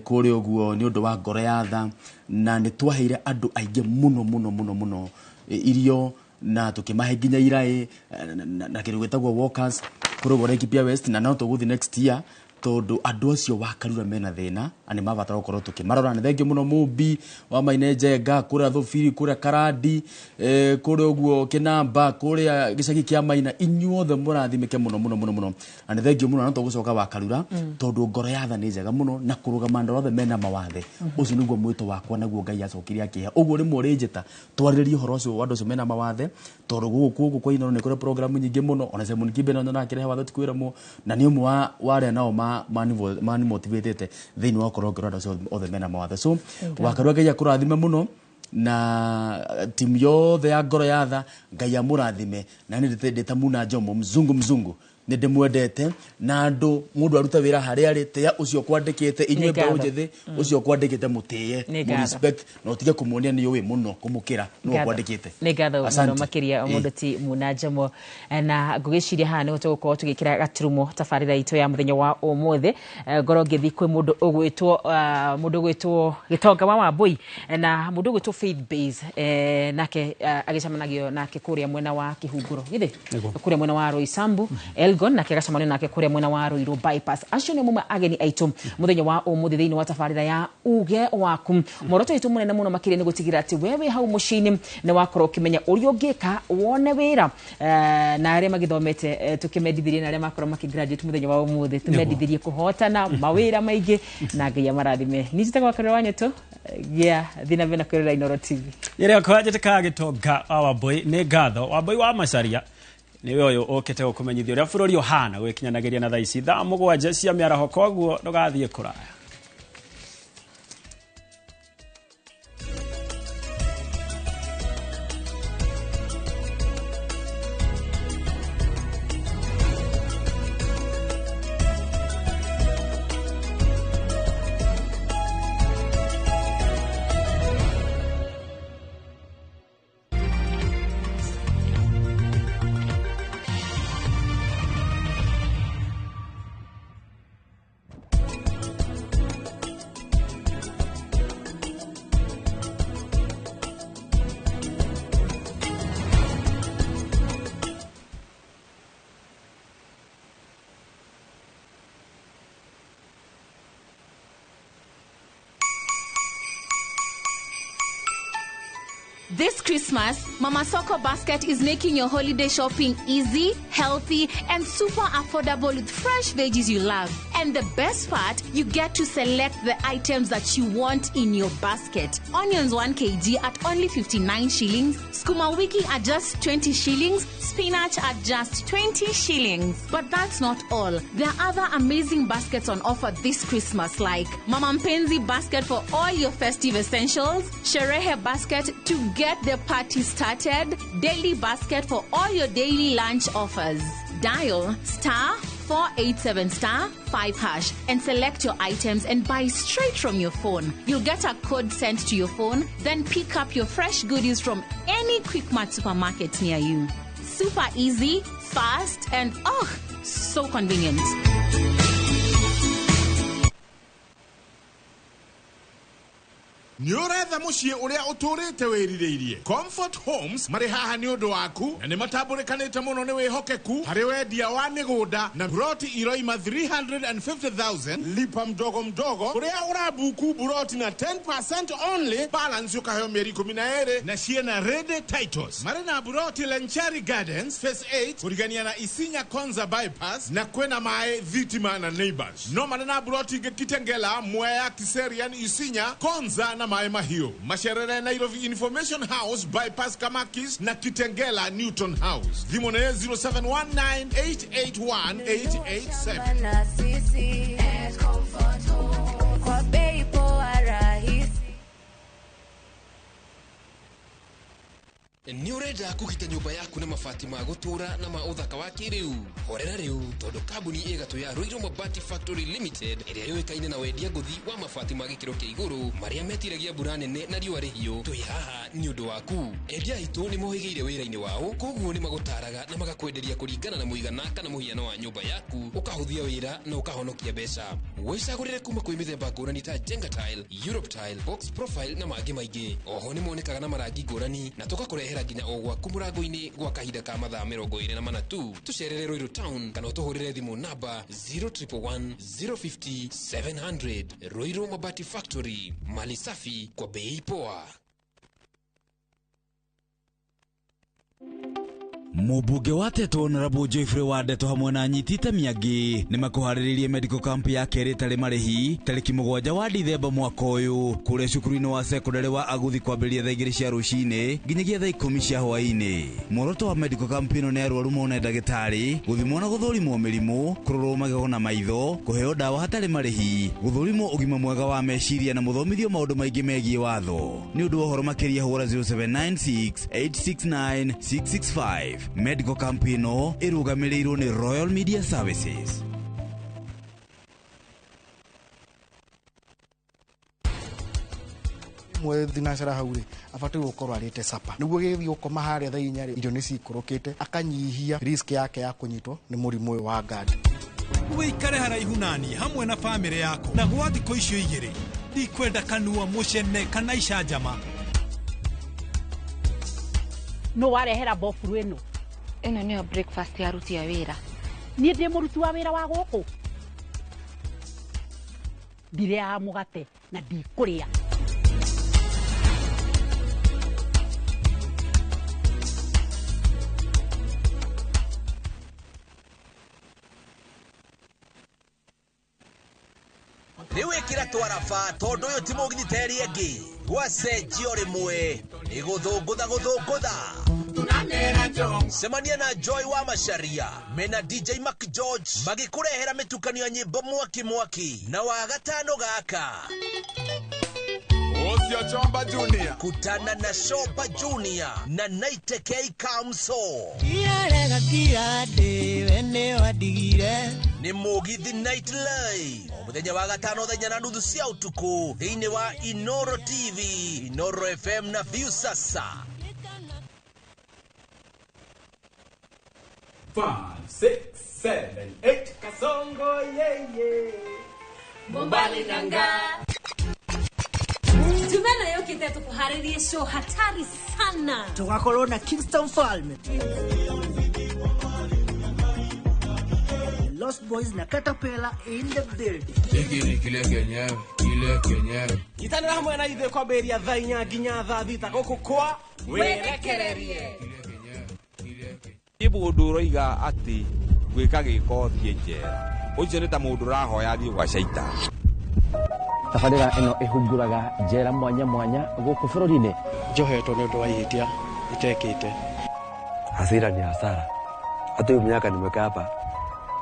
kũrĩa ũguo nĩ ũndũ wa ngoro ya tha, na nĩ twaheire andũ aingĩ mũno mũno mũno mũno irio na tũkĩmahe nginya iraĩ na kĩndũ gĩtagwo walkers kũrĩa ũguo Laikipia West, na no tũgũthiĩ next year tondũ andũ acio wa Karura mena thĩna na nĩ mabatara gũkorwo tũkĩmarora. Nĩ thengio mũno Mũmbi wa Maine Njenga kũrĩa Thũbiri, kũrĩa Karandi, kũrĩa ũguo Kĩnamba, kũrĩa gĩcagi kĩa Maina, inyuothe mũrathimĩke mũno mũno mũno mũno, na nĩ thengio mũno, na no tũgũcoka wa Karura tondũ ngoro ya tha nĩ njega mũno na kũrũgama andũ othe mena mawathe. Ũcio nĩguo mwĩto wakwa, naguo Ngai acokire akĩhe ũguo rĩmwe ũrĩnjĩta twarĩrĩrie ũhoro ũcio wa andũ acio mena mawathe, tondũ gũkũ kwa Inooro nĩ kũrĩ programu nyingĩ mũno. Ona Simon Kibe no nyonaga akĩrehe wathe ti kwĩramwo, na nĩ ũmwe wa arĩa nao manimotivatĩte thĩinĩ wa gũkorwo ngĩrora andũ acio othe mena mawathe. So Wakarua, Ngai akũrathime mũno na timu yothe ya ngoro ya tha, Ngai amũrathime, na nĩ ndĩ ta Muna Jomo mzungu mzungu. Nĩ ndĩmwendete na andũ mũndũ aruta wĩra harĩa arĩ tĩa ũcio kwandĩkĩte inyuĩ Nĩ ngatho. mbeũ njĩthĩ ũcio kwandĩkĩte mũtĩe Nĩ ngatho. respect na ũtige kũmuonia nĩ ũĩ mũno kũmũkĩra nĩwe kwandĩkĩte. Nĩ ngatho mũno Asante. makĩria mũndũ ti Muna Njomo, na ngũgĩciria haha nĩho tũgũkorwo tũgĩkĩra gaturumo tabarĩra itũ ya mũthenya wa ũmũthĩ. Ngorwo ngĩthiĩ kwĩ mũndũ ũgwĩtwo mũndũ ũgwĩtwo Gĩtonga wa Wambũi, na mũndũ ũgwĩtwo Faith Base, nake agĩcemanagio nake kũrĩa mwena wa Kĩhunguro githĩ Nĩguo. kũrĩa mwena wa Roysambu Elgon, nake agacemanio nake kũrĩa mwena wa Ruiru bypass. Acio nĩo mauma ageni aitũ mũthenya wa ũmũthĩ thĩinĩ wa tabarĩra ya uge waku. Muoroto witũ mũnene mũno makĩria nĩ gũtigĩrĩra atĩ we wĩ hau mũciĩ-inĩ nĩ wakorwo ũkĩmenya ũrĩa ũngĩka wone wĩra, na arĩa magĩthomete, tũkĩmendithirie, na arĩa makorwo makĩgraduate mũthenya wa ũmũthĩ tũmendithirie kũhotana mawĩra maingĩ, na Ngai amarathime. Niĩ njĩtagwo Wakarĩra wa Nyeto, gĩa thiĩ na mbere na kwĩrorera Inooro TV. Rĩrĩa kwanjĩtĩkaga Gĩtonga wa Wambũi, nĩ ngatho. Wambũi wa Macaria nĩwe ũyũ ũkĩte gũkũmenyithia ũrĩa bũrũri ũhana gwĩkinyanagĩria na thaa ici thaa 7 cia mĩaraho, koguo ndũgathiĩ kũraya. This Christmas, Mama Soko Basket is making your holiday shopping easy, healthy, and super affordable with fresh veggies you love. And the best part, you get to select the items that you want in your basket. Onions 1 kg at only 59 shillings, sukuma wiki at just 20 shillings, spinach at just 20 shillings. But that's not all. There are other amazing baskets on offer this Christmas, like Mama Mpenzi basket for all your festive essentials, Sherehe basket to get the party started, daily basket for all your daily lunch offers. Dial *487*5# and select your items and buy straight from your phone. You'll get a code sent to your phone, then pick up your fresh goodies from any Quickmart supermarket near you. Super easy, fast, and oh, so convenient. Nĩ ũretha mũciĩ ũrĩa ũtũrĩte wĩrirĩirie. Comfort Homes marĩ haha nĩ ũndũ waku na nĩ matambũrĩkanĩte mũno nĩ wĩhokeku harĩ wendia wa mĩgũnda na buroti iroima 350,000 lipa mdogo mdogo ũrĩa ũrabuku buroti na 10% only, balance ũkaheo mĩeri 12 na ciĩna ready titles. Marĩ na buroti Lenchari Gardens Phase 8 kũrigania na Isinya Konza bypass na kwĩna maĩ, thitima na neighbors. No marĩ na buroti ingĩ Kitengela, Mwea, Kiserian, Isinya, Konza na Maĩ Mahiũ. Macerere Nairobi Information House bypass Kamakis na Kitengela Newton House. Thimũ nĩ 0719881887. Na sisi at Comfort Home kwa bei poa rahisi. Nĩ ũrenda kũgita nyũmba yaku na mabati ma gũtũũra na ma ũthaka wa kĩrĩu? Horera rĩu, tondũ kambuni ĩgatũ ya Ruiru Mabati Factory Limited ĩrĩa yũĩkaine na wendia ngũthi wa mabati ma gĩkĩro kĩa igũrũ marĩa metiragia mbura nene na riũa rĩhiũ, twĩ haha nĩ ũndũ waku. Endia aitũ nĩ mohĩgĩire wĩra-inĩ wao, koguo nĩ magũtaraga na magakwenderia kũringana na mũigana kana mũhiano wa nyũmba yaku, ũkahũthia wĩra na ũkahonokia mbeca. Wĩcagũrĩre kuma kwĩ mĩthemba ngũrani ta Jenga Tile, Europe Tile, Box Profile na mangĩ maingĩ. Oho nĩ monekaga na marangi ngũrani na tũgakũrehera nginya o gwaku mũrango-inĩ gwa kahinda ka mathaa 24 tu. Tũcerere Ruiru Town kana ũtũhũrĩre thimũ namba 0111 050 700. Ruiru Mabati Factory, mali safi kwa bei poa. Mũmbunge wa Teto Honorable Geoffrey Wandeto hamwe na anyiti itemi angĩ nĩ makũharĩrĩirie medical camp ya kerĩ ĩtarĩ marĩhi tarĩki 7 wa Dithemba mwaka ũyũ kũrĩa cukuru-inĩ wa sekondarĩ wa Aguthi kwambĩrĩria thaa 2 cia rũcinĩ nginyagia thaa 10 cia hwaĩ-inĩ. Muoroto wa medical camp ĩno nĩ arwaru mone ndagĩtarĩ, gũthimwo na gũthũrimwo mĩrimũ, kũrorwo magego na maitho, kũheo ndawa hatarĩ marĩhi, gũthũrimwo ũgima mwega wa meciria na mũthomithio maũndũ maingĩ megiĩ watho. Nĩ ũndũ wa ũhoro makĩria hũra 0796 869 665 Medical camp ĩno ĩrũgamĩrĩirwo nĩ Royal Media Services. Mwe thinacara hau rĩ abatiĩ gũkorwo arĩte sapa nĩguo gĩgĩthiĩ gũkoma harĩa thaa 4 rĩ irio nĩ cikũrũkĩte, akanyihia risk yake ya kũnyitwo nĩ mũrimũ ũyũ wa GERD. Wĩikare haraihu nani hamwe na bamĩrĩ yaku na gwa thikũ icio 2 ndikwenda kanua mũcene kana icanjama. No warehera bofuru ĩno. Ĩno nĩyo breakfast ya aruti a wĩra. Niĩ ndĩ mũruti wa wĩra wa gũkũ. Ndirĩaga mũgate na ndikũrĩa. Rĩu ĩkĩra twaraba tondũ ũyũ ti mũgithi ta ĩrĩa ĩngĩ gwacenjio rĩmwe nĩ gũthũngũtha gũthũngũtha. Cemania na Joy wa Macharia mena DJ Mac George magĩkũrehera mĩtukanio ya nyĩmbo mwaki mwaki na wa gatano gaka Ocio Chomba Junior. Kutana na Shomba Junior na Naite K Kamso. Ni Mugithi Night Live o muthenya wa gatano thaa 4:30 cia utuku thiini wa Inoro TV, Inoro FM na Viusasa. 5, 6, 7, 8 Kasongo yeye Mumbali nanga. Tumena yokite tukuharirie show hatari sana. Tugakorwo na Kingston Falme, Lost Boys na Caterpillar in the building. Hiki ni kile kenyewe, kile kenyewe. Itanira hamwe na ithuĩ kwambĩrĩria thaa 4 nginya thaa 6 gũkũ kwa Wĩrekererie. Nĩ mũndũ ũroiga atĩ gwĩka gĩko thiĩ njera. Ũcio nĩ ta mũndũ ũrahoya athiĩ gwa caitani. Tabarĩra ĩno ĩhunguraga njera mwanya mwanya gũkũ bũrũri-inĩ. Njohetwo nĩ ũndũ wa ihĩtia itekĩte. Hasira ni hasara. Hata hiyo miaka nimekaa hapa,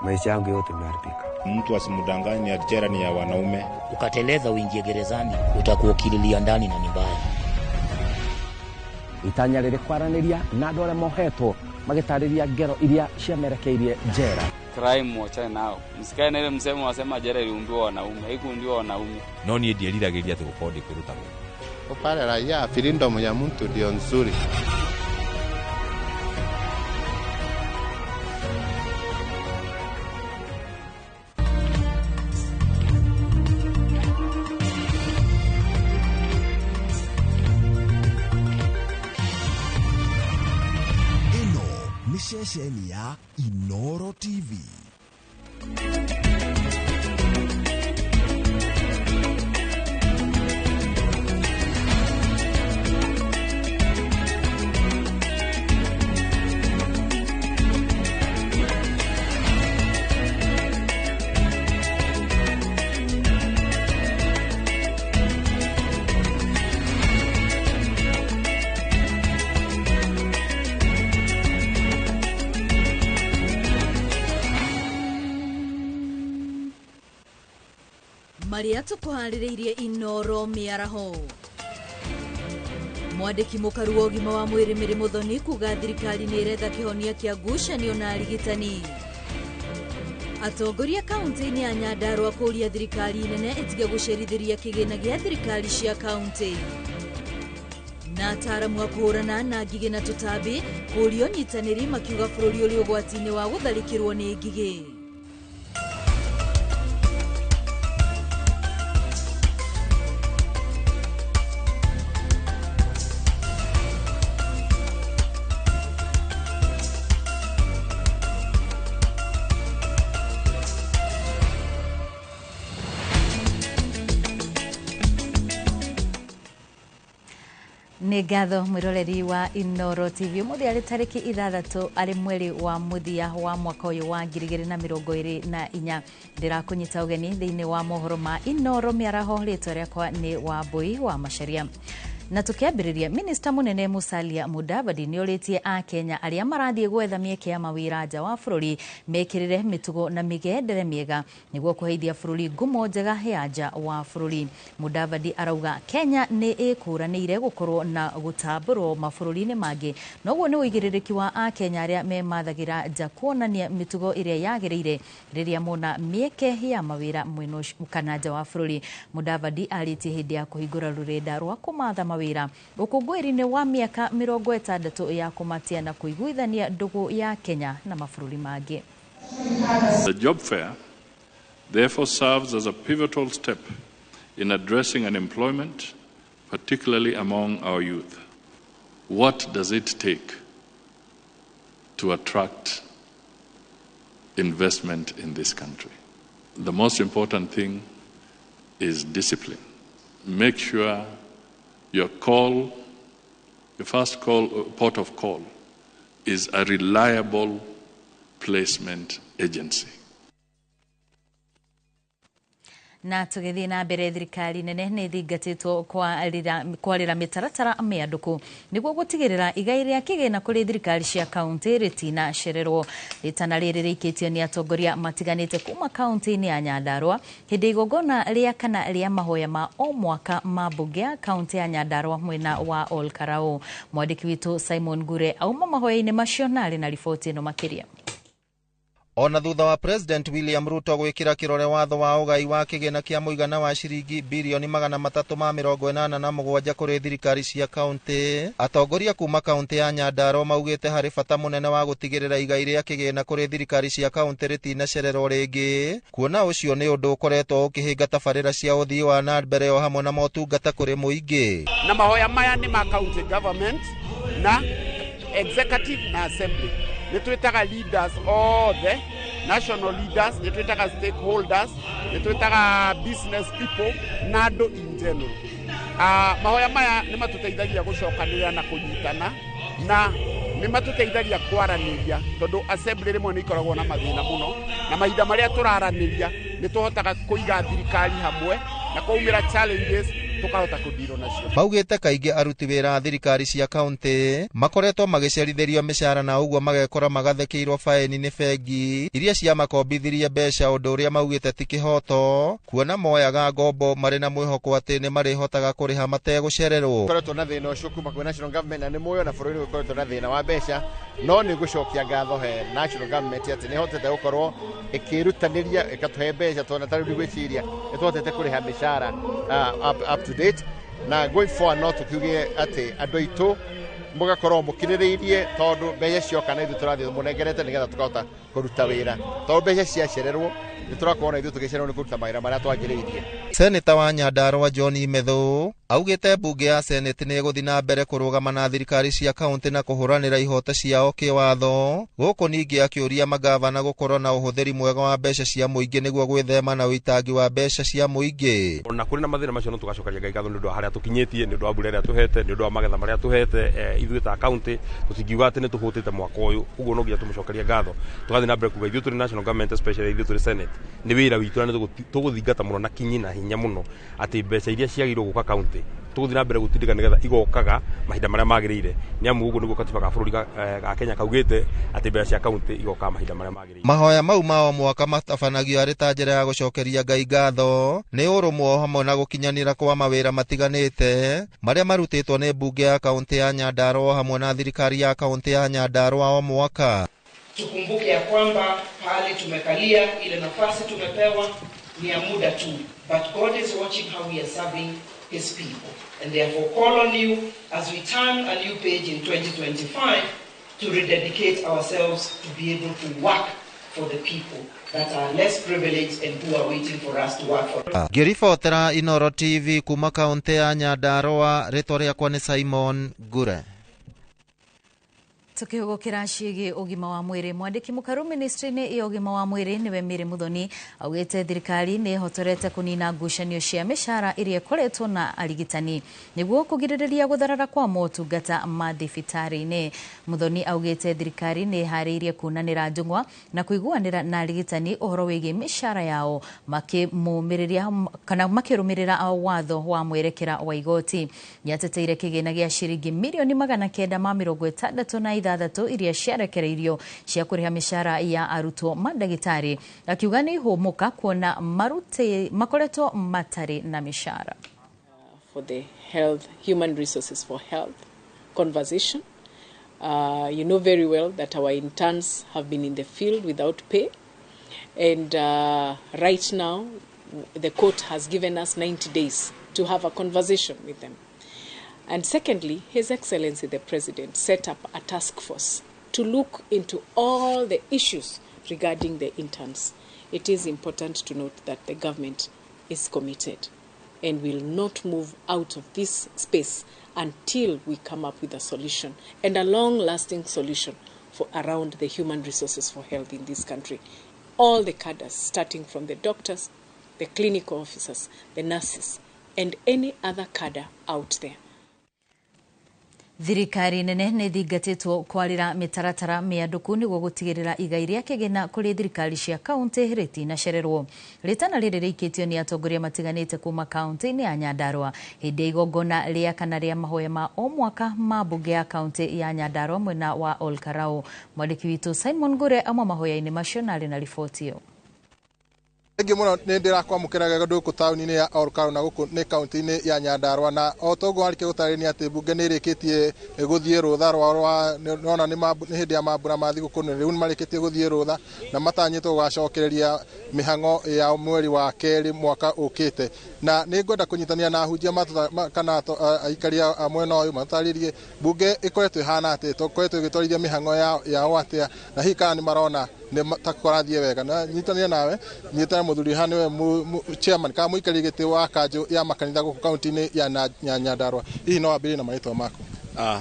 maisha yangu yote imeharibika. Mtu asimdanganye ati jela ni ya wanaume. Ukateleza uingie gerezani, utakuwa ukililia ndani na ni mbaya. Itanya rĩrĩ kwaranĩria na andũ arĩa mohetwo magĩtarĩria ngero iria ciamerekeirie njera. Crime wachane nao. Msikae na ile msemo wasema jela iliumbiwa wanaume, haikuumbiwa wanaume. No niĩ ndieriragĩria atĩ gũkorwo ndĩ kũruta wĩra. Pale raia freedom ya mtu ndio nzuri. Ĩno nĩ ceceni ya Inoro TV. Maria tukuharĩrĩirie Inoro mĩaraho. Mwandĩki mũkaru wa ũgima wa mwĩrĩ Mary Muthoni kuga thirikari nĩ ĩretha kĩhonia kĩa ngucanio na arigitani. Atongoria kaunti-inĩ ya Nyandarua kũũria thirikari nene ĩtige gũcerithĩria kĩgĩna gĩa thirikari cia kaunti. Na ataaramu a kũhũrana na ngigĩ na tũtambi kũũria ũnyitanĩri makiuga bũrũri ũrĩ ũgwati-inĩ wa gũtharĩkĩrwo nĩ ngigĩ. Nĩ ngatho mwĩroreri wa Inoro TV ũmũthĩ arĩ tarĩki 6 arĩ mweri wa mũthia wa mwaka ũyũ wa 2024. Ndĩrakũnyita ũgeni thĩinĩ wa mohoro ma Inoro mĩaraho. Rĩtwa rĩakwa nĩ Wambui wa Macharia. Na tukiambĩrĩria, minista mũnene Musalia Mudavadi nĩorĩtie akenya arĩa marathiĩ gwetha mĩeke ya mawĩra nja wa bũrũri mekĩrĩre mĩtugo na mĩgendere mĩega nĩguo kũheithia bũrũri ngumo njega ya nja wa bũrũri. Mudavadi arauga Kenya nĩ ĩkũranĩire gũkorwo na gũtambũrwo mabũrũri-inĩ mangĩ, noguo nĩ ũigĩrĩrĩki wa akenya arĩa memathagĩra nja kuonania mĩtugo ĩrĩa yagĩrĩire rĩrĩa mona mĩeke ya mawĩra mwena ũcio kana nja wa bũrũri. Mudavadi arĩtie hĩndĩ ya kũhingũra rũrenda rwa kũmatha mawĩra ũkũngũĩri-inĩ wa mĩaka 60 ya kũmatia na kũiguithania ndũgũ ya Kenya na mabũrũri mangĩ. The job fair therefore serves as a pivotal step in addressing unemployment, particularly among our youth. What does it take to attract investment in this country? The most important thing is discipline. Make sure your call, your first call, port of call, is a reliable placement agency. Na tũgĩthiĩ na mbere, thirikari nene nĩ ĩthingatĩtwo kwarĩra mĩtaratara mĩandũku nĩguo gũtigĩrĩra igai rĩa kĩgĩna kũrĩ thirikari cia kaunti rĩtinacererwo. Rĩtana rĩrĩ rĩikĩtio nĩ atongoria matiganĩte kuma kaunti-inĩ ya Nyandarua hĩndĩ igongona rĩa kana rĩa mahoya ma o mwaka ma mbunge ya kaunti ya Nyandarua mwena wa Ol Kalou. Mwandĩki witũ Simon Ngure auma mahoya-inĩ macio na arĩ na riboti ĩno makĩria. Ona thutha wa President William Ruto gwikira kirore watho wa ugai wa kigina kia muigana wa ciringi birioni 387 kuri thirikari cia kaunti, atongoria kuma kaunti ya Nyandarua maugite hari bata munene wa gutigirira igai ria kigina kuri thirikari cia kaunti ritinacererwo ringi, kuona ucio ni undu ukoretwo ukihinga tabarira cia uthii wa na mbere o hamwe na motungata kuri muingi. Na mahoya maya ni ma county government na executive na assembly. Nĩ twĩtaga leaders othe, national leaders, nĩ twĩtaga stakeholders, nĩ twĩtaga business people na andũ in general. Mahoya maya nĩ matũteithagia gũcokanĩrĩra na kũnyitana na nĩ matũteithagia kwaranĩria, tondũ assembly rĩmwe nĩ ikoragwo na mathĩna mũno, na mahinda marĩa tũraranĩria nĩ tũhotaga kũiga thirikari hamwe na kwaumĩra challenges tukahota kũndirwo nacio. Maugĩte kaingĩ aruti wĩra a thirikari cia kaunti makoretwo magĩcerithĩrio mĩcara na ũguo magekora magathĩkĩirwo baĩni nĩ bengi iria ciamakombithirie mbeca, ũndũ ũrĩa maugĩte ti kĩhoto kuona moyaga ngombo marĩ na mwĩhoko atĩ nĩ marĩhotaga kũrĩha mategũcererwo. Koretwo na thĩna ũcio kuma kwĩ national government na nĩ muoyo na bũrũri ũkoretwo na thĩna wa mbeca, no nĩ ngũcokia ngatho he national government atĩ nĩ hotete gũkorwo ĩkĩrutanĩria ĩkatũhe mbeca, tondũ ta rĩu ndigwĩciria nĩ tũhotete kũrĩha mĩcara up to date, na going forward no tukiuge atĩ andũ aitũ mũgakorwo mũkirĩrĩirie tondũ mbeca cioka na ithuĩ tũrathiĩ mũnengerete nĩgetha tũkahota kũruta wĩra, tondũ mbeca ciacererwo nĩ tũrakorwo na ithuĩ tũgĩcererwo nĩ kũruta mawĩra marĩa twagĩrĩirie. Seneta wa Nyandarua John Methu augĩte mbunge ya Senate nĩ ĩgũthiĩ na mbere kũrũgama na thirikari cia kaunti na kũhũranĩra ihoto ciao kĩwatho, gũkũ ningĩ akĩũria magavana gũkorwo na ũhũthĩri mwega wa mbeca cia mũingĩ nĩguo gwĩthema na ũitangi wa mbeca cia mũingĩ. Ona kũrĩ na mathĩna macio no tũgacokeria Ngai ngatho nĩ ũndũ wa harĩa tũkinyĩtie, nĩ ũndũ wa mbura ĩrĩa tũhete, nĩ ũndũ wa magetha marĩa tũhete. Ithuĩ ta kaunti tũtingiuga atĩ nĩ tũhũtĩte mwaka ũyũ, ũguo no nginya tũmũcokerie ngatho. Tũgathiĩ na mbere kuga ithuĩ tũrĩ national government, especially ithuĩ tũrĩ Senate, nĩ wĩra witũ na nĩ tũgũthingata mũno na kinyi na hinya mũno atĩ mbeca iria ciagĩrĩirwo gũka kaunti tũgũthiĩ na mbere gũtindĩka nĩgetha igokaga mahinda marĩa magĩrĩire, nĩ amu ũguo nĩguo katiba ga bũrũri ga Kenya kaugĩte atĩ mbeca cia kaunti igokaga mahinda marĩa magĩrĩire. Mahoya mau ma o mwaka matabanagio arĩ ta njĩra ya gũcokeria Ngai ngatho nĩ ũrũmwe o hamwe na gũkinyanĩra kwa mawĩra matiganĩte marĩa marutĩtwo nĩ mbunge ya kaunti ya Nyandarua hamwe na thirikari ya kaunti ya Nyandarua o mwaka. Tukumbuke ya kwamba pahali tumekalia, ile nafasi tumepewa ni ya muda tu, but God is watching how we are serving his people, and therefore call on you as we turn a new page in 2025 to rededicate ourselves to be able to work for the people that are less privileged and who are waiting for us to work for. Ngĩribotera Inoro TV kuma kaunti ya Nyandarua, rĩtwa rĩakwa nĩ Simon Ngure. Tukihugukira ciĩgiĩ ũgima wa mwĩrĩ, mwandĩki mũkaru ministry-inĩ ya ũgima wa mwĩrĩ nĩwe Mary Muthoni augĩte thirikari nĩ ĩhotorete kũnina ngucanio cia mĩcara ĩrĩa ĩkoretwo na arigitani nĩguo kũgirĩrĩria gũtharara kwa motungata ma thibitarĩ-inĩ. Muthoni augĩte thirikari nĩ ĩharĩirie kunanĩra njũng'wa na kũiguanĩra na arigitani ũhoro wĩgiĩ mĩcara yao makĩmũmĩrĩria kana makĩrũmĩrĩra watho wa mwerekera wa igoti. Nĩateteire kĩgĩna gĩa ciringi mirioni 966 iria ciarekereirio cia kũrĩha mĩcara ya arutwo mandagĩtarĩ, akiuga nĩ ihũmũka kuona makoretwo matarĩ na mĩcara. For the health, human resources for health conversation. You know very well that our interns have been in the field without pay, and right now the court has given us 90 days to have a conversation with them. And secondly, His Excellency the President set up a task force to look into all the issues regarding the interns. It is important to note that the government is committed and will not move out of this space until we come up with a solution, and a long-lasting solution for around the human resources for health in this country. All the cadres, starting from the doctors, the clinical officers, the nurses, and any other cadre out there. Thirikari nene nĩ thingatĩtwo kwarĩra mĩtaratara mĩandũku nĩguo gũtigĩrĩra igai rĩa kĩgĩna kũrĩ thirikari cia kaũntĩ rĩtinacererwo. Rĩtana rĩrĩ rĩikĩtio nĩ atongoria matiganĩte kuma kaũntĩ-inĩ ya Nyandarua hĩndĩ ya igongona rĩa kana rĩa mahoya ma o mwaka ma mbunge ya kaũntĩ ya Nyandarua mwena wa Olkarau. Mwandĩki witũ Simon Ngure amwe mahoya-inĩ macio na arĩ na riboti ĩyo. Thengiũ mũno nĩ ndĩrakwamũkĩra gũkũ taũni-inĩ ya Olkarau na gũkũ nĩ kaũntĩ-inĩ ya Nyandarua, na o toguo warĩkia gũtarĩria atĩ mbunge nĩ ĩrĩkĩtie gũthiĩ rũtha rwao rwa nona nĩ hĩndĩ ya mambura ma thigũkũ, rĩu nĩ marĩkĩtie gũthiĩ rũtha na matanyĩtwo gũgacokereria mĩhang'o ya mweri wa kerĩ mwaka ũkĩte. Na nĩ ngwenda kũnyitanĩra na ahunjia kana aikari a mwena ũyũ matarĩrie mbunge ĩkoretwo ĩhana atĩa, ĩkoretwo ĩgĩtwarithia mĩhang'o yao atĩa, na hihi kana nĩ marona nĩ ta kũrathiĩ wega. Na nyitanĩra nawe, nyitanĩra mũthuri haha nĩwe chairman kana mũikarĩri gĩtĩ wa kanjũ ya makanitha gũkũ kaũntĩ-inĩ ya Nyandarua. Hihi no wambĩrĩrie na marĩtwa maku?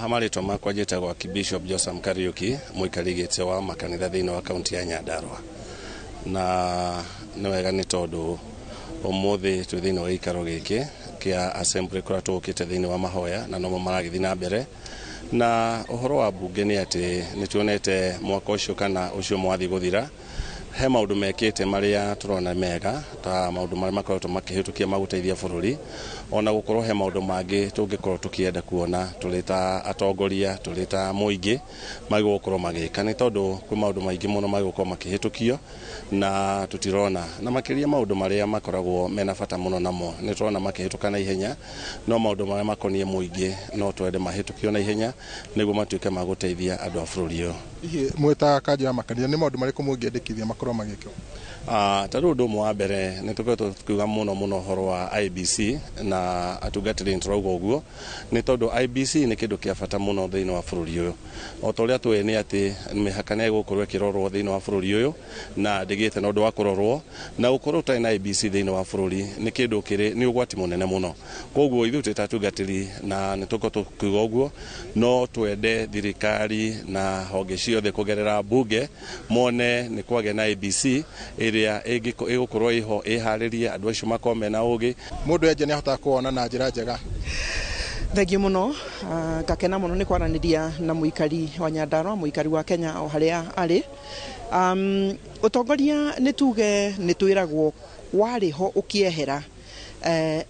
Marĩtwa makwa njĩtagwo Archbishop Josam Kariuki, mũikarĩri gĩtĩ wa makanitha thĩinĩ wa kaũntĩ ya Nyandarua. Na nĩ wega nĩ tondũ ũmũthĩ twĩ thĩinĩ wa gĩikaro gĩkĩ kĩa assembly kũrĩa tũũkĩte thĩinĩ wa mahoya na nomo maragĩthiĩ na mbere. Na ũhoro wa mbunge nĩ atĩ nĩ tuonete mwaka ũcio kana ũcio mwathiĩ gũthira he maũndũ mekĩte marĩa tũrona mega ta maũndũ marĩa makoretwo makĩhĩtũkia ma gũteithia bũrũri, ona gũkorwo he maũndũ mangĩ tũngĩkorwo tũkĩenda kuona tũrĩ ta atongoria, tũrĩ ta mũingĩ magĩgũkorwo magĩka, nĩ tondũ kwĩ maũndũ maingĩ mũno magĩgũkorwo makĩhĩtũkio na tũtirona, na makĩria maũndũ marĩa makoragwo mena bata mũno namo nĩ tũrona makĩhĩtũka na ihenya, no maũndũ marĩa makoniĩ mũingĩ no twende mahĩtũkio na ihenya nĩguo matuĩke ma gũteithia andũ a bũrũri ũyũ. Hihi mwĩ ta kanjũ ya makanitha nĩ maũndũ marĩkũ mũngĩendekithia makorwo magĩkwo? Ta rĩu ũndũ ũmwe wa mbere nĩ tũkoretwo tukiuga mũno mũno ũhoro wa IBC na atungatĩri nĩ tũrauga ũguo nĩ tondũ IBC nĩ kĩndũ kĩa bata mũno thĩinĩ wa bũrũri ũyũ. O ta ũrĩa tũĩ nĩ atĩ mĩhaka nĩ ĩgũkorwo ĩkĩrorwo thĩinĩ wa bũrũri ũyũ na ndĩgĩte na ũndũ wa kũrorwo, na gũkorwo ũtarĩ na IBC thĩinĩ wa bũrũri nĩ kĩndũ kĩrĩ nĩ ũgwati mũnene mũno. Koguo ithuĩ twĩ ta atungatĩri na nĩ tũkoretwo tukiuga ũguo, no twende thirikari na honge ciothe kũgerera mbunge mone nĩ kwagĩa na IBC ĩrĩa ĩgũkorwo ĩho ĩharĩrie andũ acio makorwo mena ũgĩ. Mũndũ enje nĩ ahotaga kuona na njĩra njega. Thengiũ mũno, ngakena mũno nĩ kwaranĩria na mũikari wa Nyandarua, mũikari wa Kenya o harĩa arĩ. Ũtongoria nĩ tuge nĩ twĩragwo warĩ ho ũkĩehera,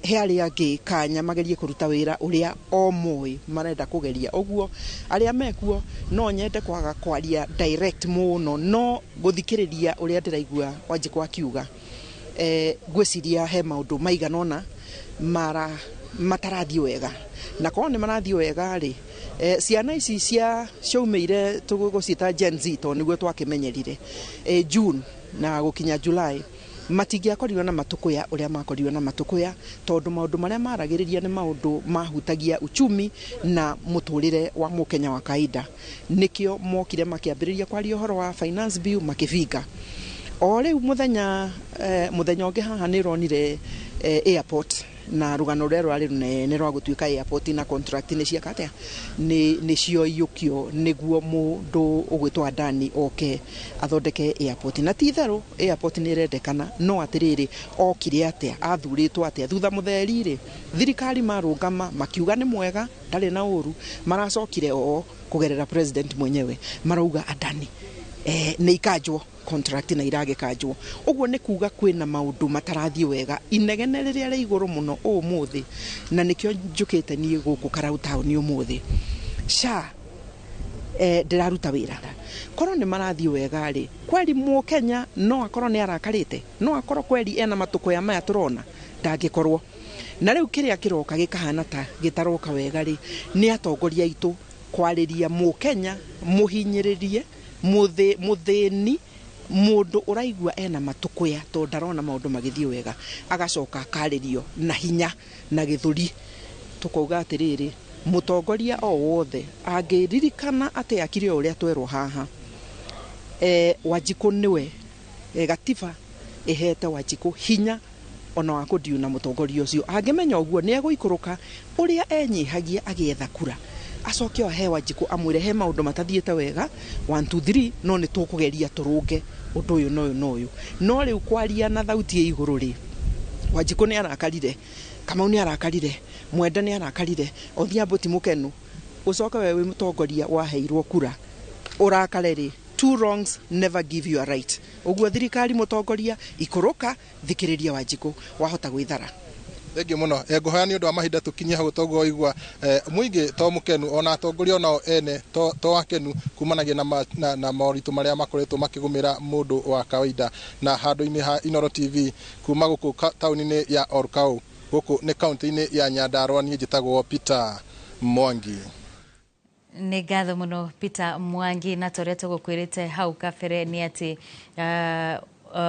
he arĩa angĩ kanya magerie kũruta wĩra ũrĩa o moĩ marenda kũgeria. Ũguo arĩa mekuo no nyende kwaga kwaria direct mũno, no gũthikĩrĩria ũrĩa ndĩraigua Wanjikũ akiuga, ngwĩciria he maũndũ maigana ũna matarathiĩ wega, na korwo nĩ marathiĩ wega rĩ, ciana ici ciaumĩire tũgũciĩta Gen Z tondũ nĩguo twakĩmenyerire June na gũkinya July, matingĩakorirwo na matũkũya ũrĩa makorirwo na matũkũya, tondũ maũndũ marĩa maragĩrĩria nĩ maũndũ mahutagia uchumi na mũtũrĩre wa mũkenya wa kawaida. Nĩkĩo mokire makĩambĩrĩria kwaria ũhoro wa finance bill makĩbinga. O rĩu mũthenya ũngĩ haha nĩ ũronire airport Na rũgano rũrĩa rũrarĩ rũnene rwa gũtuĩka airport na contract nĩ cieka atĩa, nĩ cioiyũkio nĩguo mũndũ ũgwĩtwo Adani oke athondeke airport. Na ti itherũ airport nĩ ĩrendekana, no atĩrĩrĩ, okire atĩa, athurĩtwo atĩa? Thutha mũtheri rĩ, thirikari marũgama makiuga nĩ mwega, ndarĩ na ũru. Maracokire oo kũgerera president mwenyewe marauga Adani nĩ ikanjwo contract na iragĩkanjwo. Ũguo nĩ kuga kwĩna maũndũ matarathiĩ wega, inegene rĩrĩa rĩ igũrũ mũno ũmũthĩ, na nĩkĩo njũkĩte niĩ gũkũ Karau town ũmũthĩ. SHA ndĩraruta wĩra, korwo nĩ marathiĩ wega rĩ, kweri mũkenya no akorwo nĩ arakarĩte, no akorwo kweri ena matũkũya maya tũrona, ndangĩkorwo. Na rĩu kĩrĩa kĩroka gĩkahana ta gĩtaroka wega rĩ, nĩ atongoria aitũ kwarĩria mũkenya mũhinyĩrĩrie, mũthĩni, mũndũ ũraigua ena matũkũya tondũ ndarona maũndũ magĩthiĩ wega, agacoka akarĩrio na hinya na gĩthũri. Tũkauga atĩrĩrĩ, mũtongoria o wothe angĩririkana atĩ akire o ũrĩa twerwo haha, Wanjikũ nĩwe, gatiba ĩhete Wanjikũ hinya ona wa kũndiuna mũtongoria ũcio. Angĩmenya ũguo nĩ egũikũrũka ũrĩa enyihagia agĩetha kura, acoke o he Wanjikũ amwĩre he maũndũ matathiĩte wega 1 2 3, no nĩ tũkũgeria tũrũnge ũndũ ũyũ na ũyũ na ũyũ. No rĩu kwaria na thauti ĩ igũrũ rĩ, Wanjikũ nĩ arakarire, Kamau nĩ arakarire, Mwenda nĩ arakarire, Odhiambo ti mũkenu. Ũcoke we wĩ mũtongoria waheirwo kura ũrakare rĩ, two wrongs never give you a right. Ũguo thirikari, mũtongoria, ikũrũka, thikĩrĩria Wanjikũ, wahota gwĩthara. Thengiũ mũno. Ngũhoya nĩ ũndũ wa mahinda tũkinyie hau, toguo waigua mũingĩ to mũkenu, ona atongoria onao ene to akenu kumanagia na moritũ marĩa makoretwo makĩgũmĩra mũndũ wa kawaida. Na handũ-inĩ ha Inooro TV kuma gũkũ taũni-inĩ ya Olkalau, gũkũ nĩ kaunti-inĩ ya Nyandarua, niĩ njĩtagwo Peter Mwangi. Nĩ ngatho mũno Peter Mwangi. Na ta ũrĩa tũgũkwĩrĩte hau kabere nĩ atĩ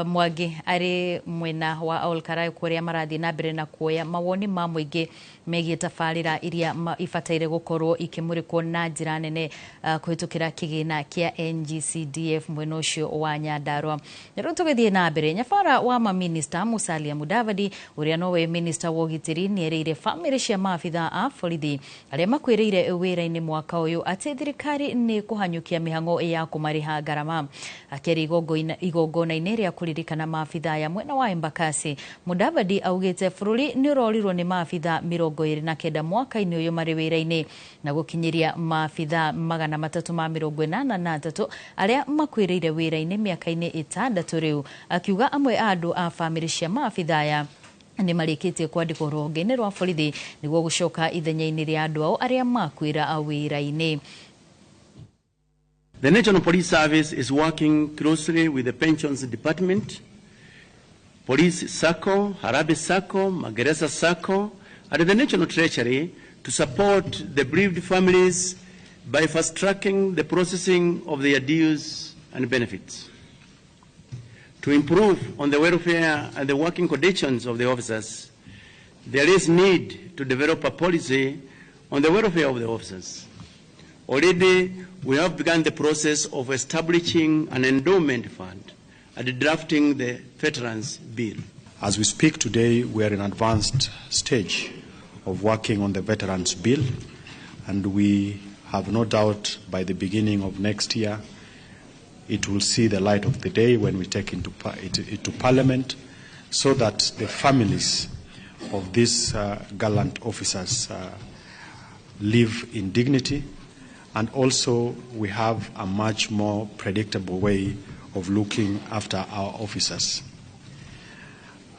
Mwangi arĩ mwena wa Olkalau kũrĩa marathiĩ na mbere na kuoya mawoni ma mũingĩ megiĩ tabarĩra iria ibataire gũkorwo ikĩmũrĩkwo na njĩra nene kũhĩtũkĩra kĩgĩna kĩa NGCDF mwena ũcio wa Nyandarua. Na rĩu tũgĩthiĩ na mbere, nyabara wa maminista Musalia Mudavadi ũrĩa nowe minista wa ũgitĩri nĩerĩire bamĩrĩ cia maabitha a borithi arĩa makuĩrĩire wĩra-inĩ mwaka ũyũ atĩ thirikari nĩ kũhanyũkia mĩhang'o ya kũmarĩha ngarama. Akĩaria igongona-inĩ rĩa kũririkana maabitha ya mwena wa Embakasi, Mudavadi augĩte bũrũri nĩ ũrorirwo nĩ maabitha 29 mwaka-inĩ ũyũ marĩ wĩra-inĩ na gũkinyĩria maabitha 383 arĩa makuĩrĩire wĩra-inĩ mĩaka-inĩ 6 rĩu. Akiuga amwe a andũ a bamĩrĩ cia maabitha aya nĩ marĩkĩtie kwandĩkwo rũhonge-inĩ rwa borithi nĩguo gũcoka ithenya-inĩ rĩa andũ ao arĩa makuĩra wĩra-inĩ. The National Police Service is working closely with the Pensions Department, Police SACCO, Harambee SACCO, Magereza SACCO, and the National Treasury to support the bereaved families by fast-tracking the processing of their dues and benefits. To improve on the welfare and the working conditions of the officers, there is need to develop a policy on the welfare of the officers. Already, we have begun the process of establishing an endowment fund and drafting the Veterans Bill. As we speak today, we are in advanced stage of working on the Veterans Bill, and we have no doubt by the beginning of next year, it will see the light of the day when we take it to Parliament, so that the families of these gallant officers live in dignity, and also we have a much more predictable way of looking after our officers.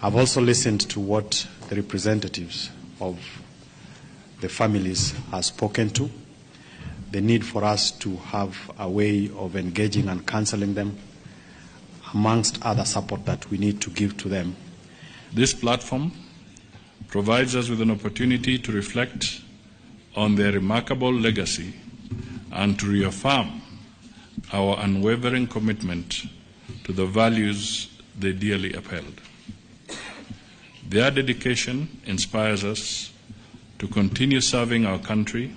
I've also listened to what the representatives of the families have spoken to, the need for us to have a way of engaging and counseling them, amongst other support that we need to give to them. This platform provides us with an opportunity to reflect on their remarkable legacy and to reaffirm our unwavering commitment to the values they dearly upheld. Their dedication inspires us to continue serving our country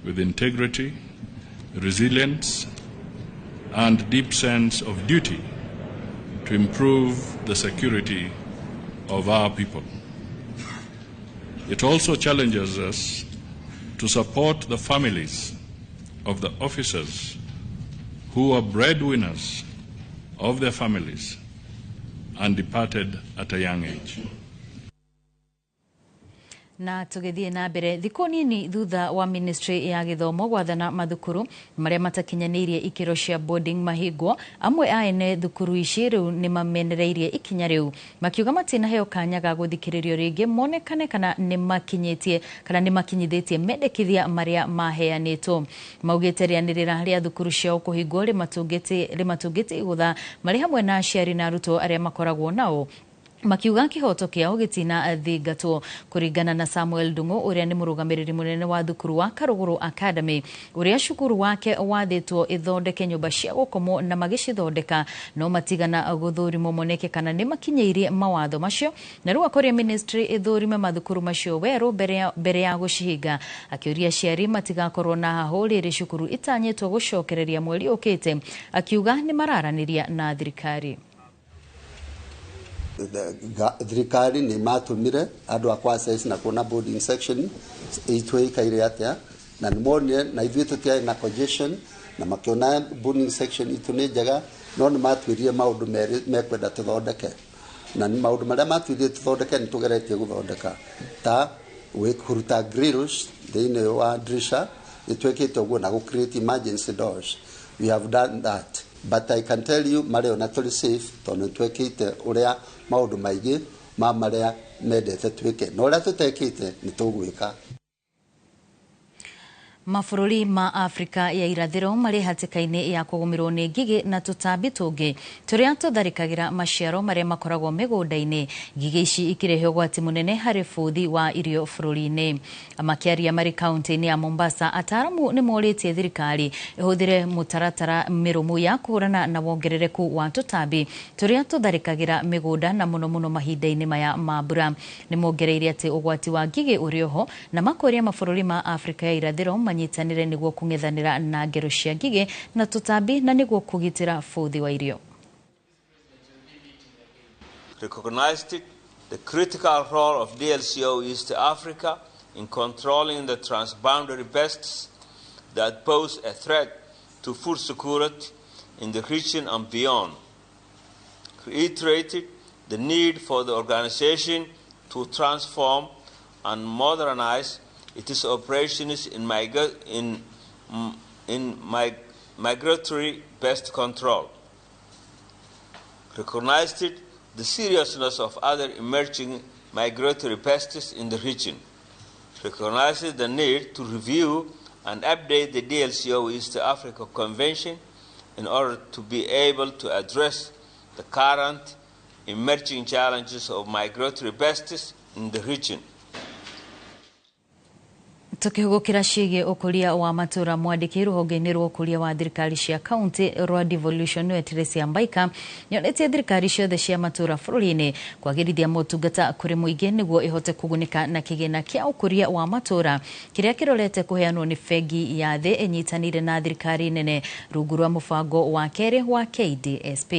with integrity, resilience, and deep sense of duty to improve the security of our people. It also challenges us to support the families of the officers who were breadwinners of their families and departed at a young age. Na tugithie na mbere thikũ nini thutha wa ministry ya gĩthomo gwathana mathukuru marĩa matakinyanĩirie ikĩro cia boarding mahingwo, amwe a ene thukuru ici rĩu nĩ mamenereirie ikinya rĩu makiuga matinaheo kanya ga gũthikĩrĩrio rĩngĩ monekane kana nĩ makinyĩtie kana nĩ makinyithĩtie mendekithia marĩa maheanĩtwo. Maugĩte rĩanĩrĩra rĩa thukuru ciao kũhingwo rĩmatũngĩte igũtha marĩ hamwe na aciari na arutwo arĩa makoragwo nao, makiuga kihoto kiao gitina thingatwo. Kuringana na Samuel Ndung'u uria ni murugamiriri munene wa thukuru wa Karuguru Academy, uria cukuru wake wathitwo ithondeke nyumba cia gukomwo na magicithondeka no matigana guthurimwo moneke kana ni makinyeirie mawatho macio, na riu akoria ministry ithurime mathukuru macio weru mbere ya gucihinga. Akiuria aciari matigakorwo na haho riri cukuru itanyitwo gucokereria mweri ukite, akiuga ni mararaniria na thirikari. Thirikari nä matå andå akwa assess na kuona boarding section itå ikaire atia na nä monire na ithuä tå tiarä na congestion na makiona boarding section itå nä njega, no nä matwä maå ndå merä mekwenda tå thondeke, na maå ndå marĩa matwä tå thondeke nä tå geretie gå thondeka ta kũruta grills thĩinĩ wa dirisha, nä twäkä te å guo na gå create emergency doors. We have done that. But I can tell you marĩ ona tũrĩ safe tondũ twekĩte ũrĩa maũndũ maingĩ ma marĩa mendete twĩke, na ũrĩa tũtekĩte nĩ tũgwĩka. Mabũrũri ma Afrika ya irathĩro marĩ hatĩka-inĩ ya kũgũmĩrwo nĩ ngigĩ na tũtambi tũngĩ tũrĩa tũtharĩkagĩra maciaro marĩa makoragwo mĩgũnda-inĩ. Ngigĩ ici ikĩrehe ũgwati mũnene harĩ bũthi wa irio bũrũri-inĩ. Makĩaria marĩ kaunti-inĩ ya Mombasa, ataaramu nĩ morĩtie thirikari ĩhũthĩre mũtaratara mĩrũmu ya kũhũrana na wongerereku wa tũtambi tũrĩa tũtharĩkagĩra mĩgũnda na mũno mũno mahinda-inĩ maya ma mbura. Nĩ mongereire atĩ ũgwati wa ngigĩ ũrĩ oho na makoria mabũrũri ma Afrika ya irathĩro manyitanĩre nĩguo kũng'ethanĩra na ngero cia ngigĩ na tũtambi na nĩguo kũgitĩra bũthi wa irio. Recognized the critical role of DLCO East Africa in controlling the transboundary pests that pose a threat to food security in the region and beyond. Reiterated the need for the organization to transform and modernize its operations in migratory pest control. Recognized the seriousness of other emerging migratory pests in the region. Recognized the need to review and update the DLCO East Africa Convention in order to be able to address the current emerging challenges of migratory pests in the region. Tukihugukira ciĩgiĩ ũkũria wa matũra, mwandĩki rũhonge-inĩ rwa ũkũria wa thirikari cia kaunti rwa devolution nĩwe Teresia Mbaika nĩonetie thirikari ciothe cia matũra bũrũri-inĩ kwagĩrithia motungata kũrĩ mũingĩ nĩguo ĩhote kũgunĩka na kĩgĩna kĩa ũkũria wa matũra kĩrĩa kĩrorete kũheanwo nĩ bengi ya thĩ ĩnyitanĩire na thirikari nene rungu rwa mũbango wa kerĩ wa KDSP.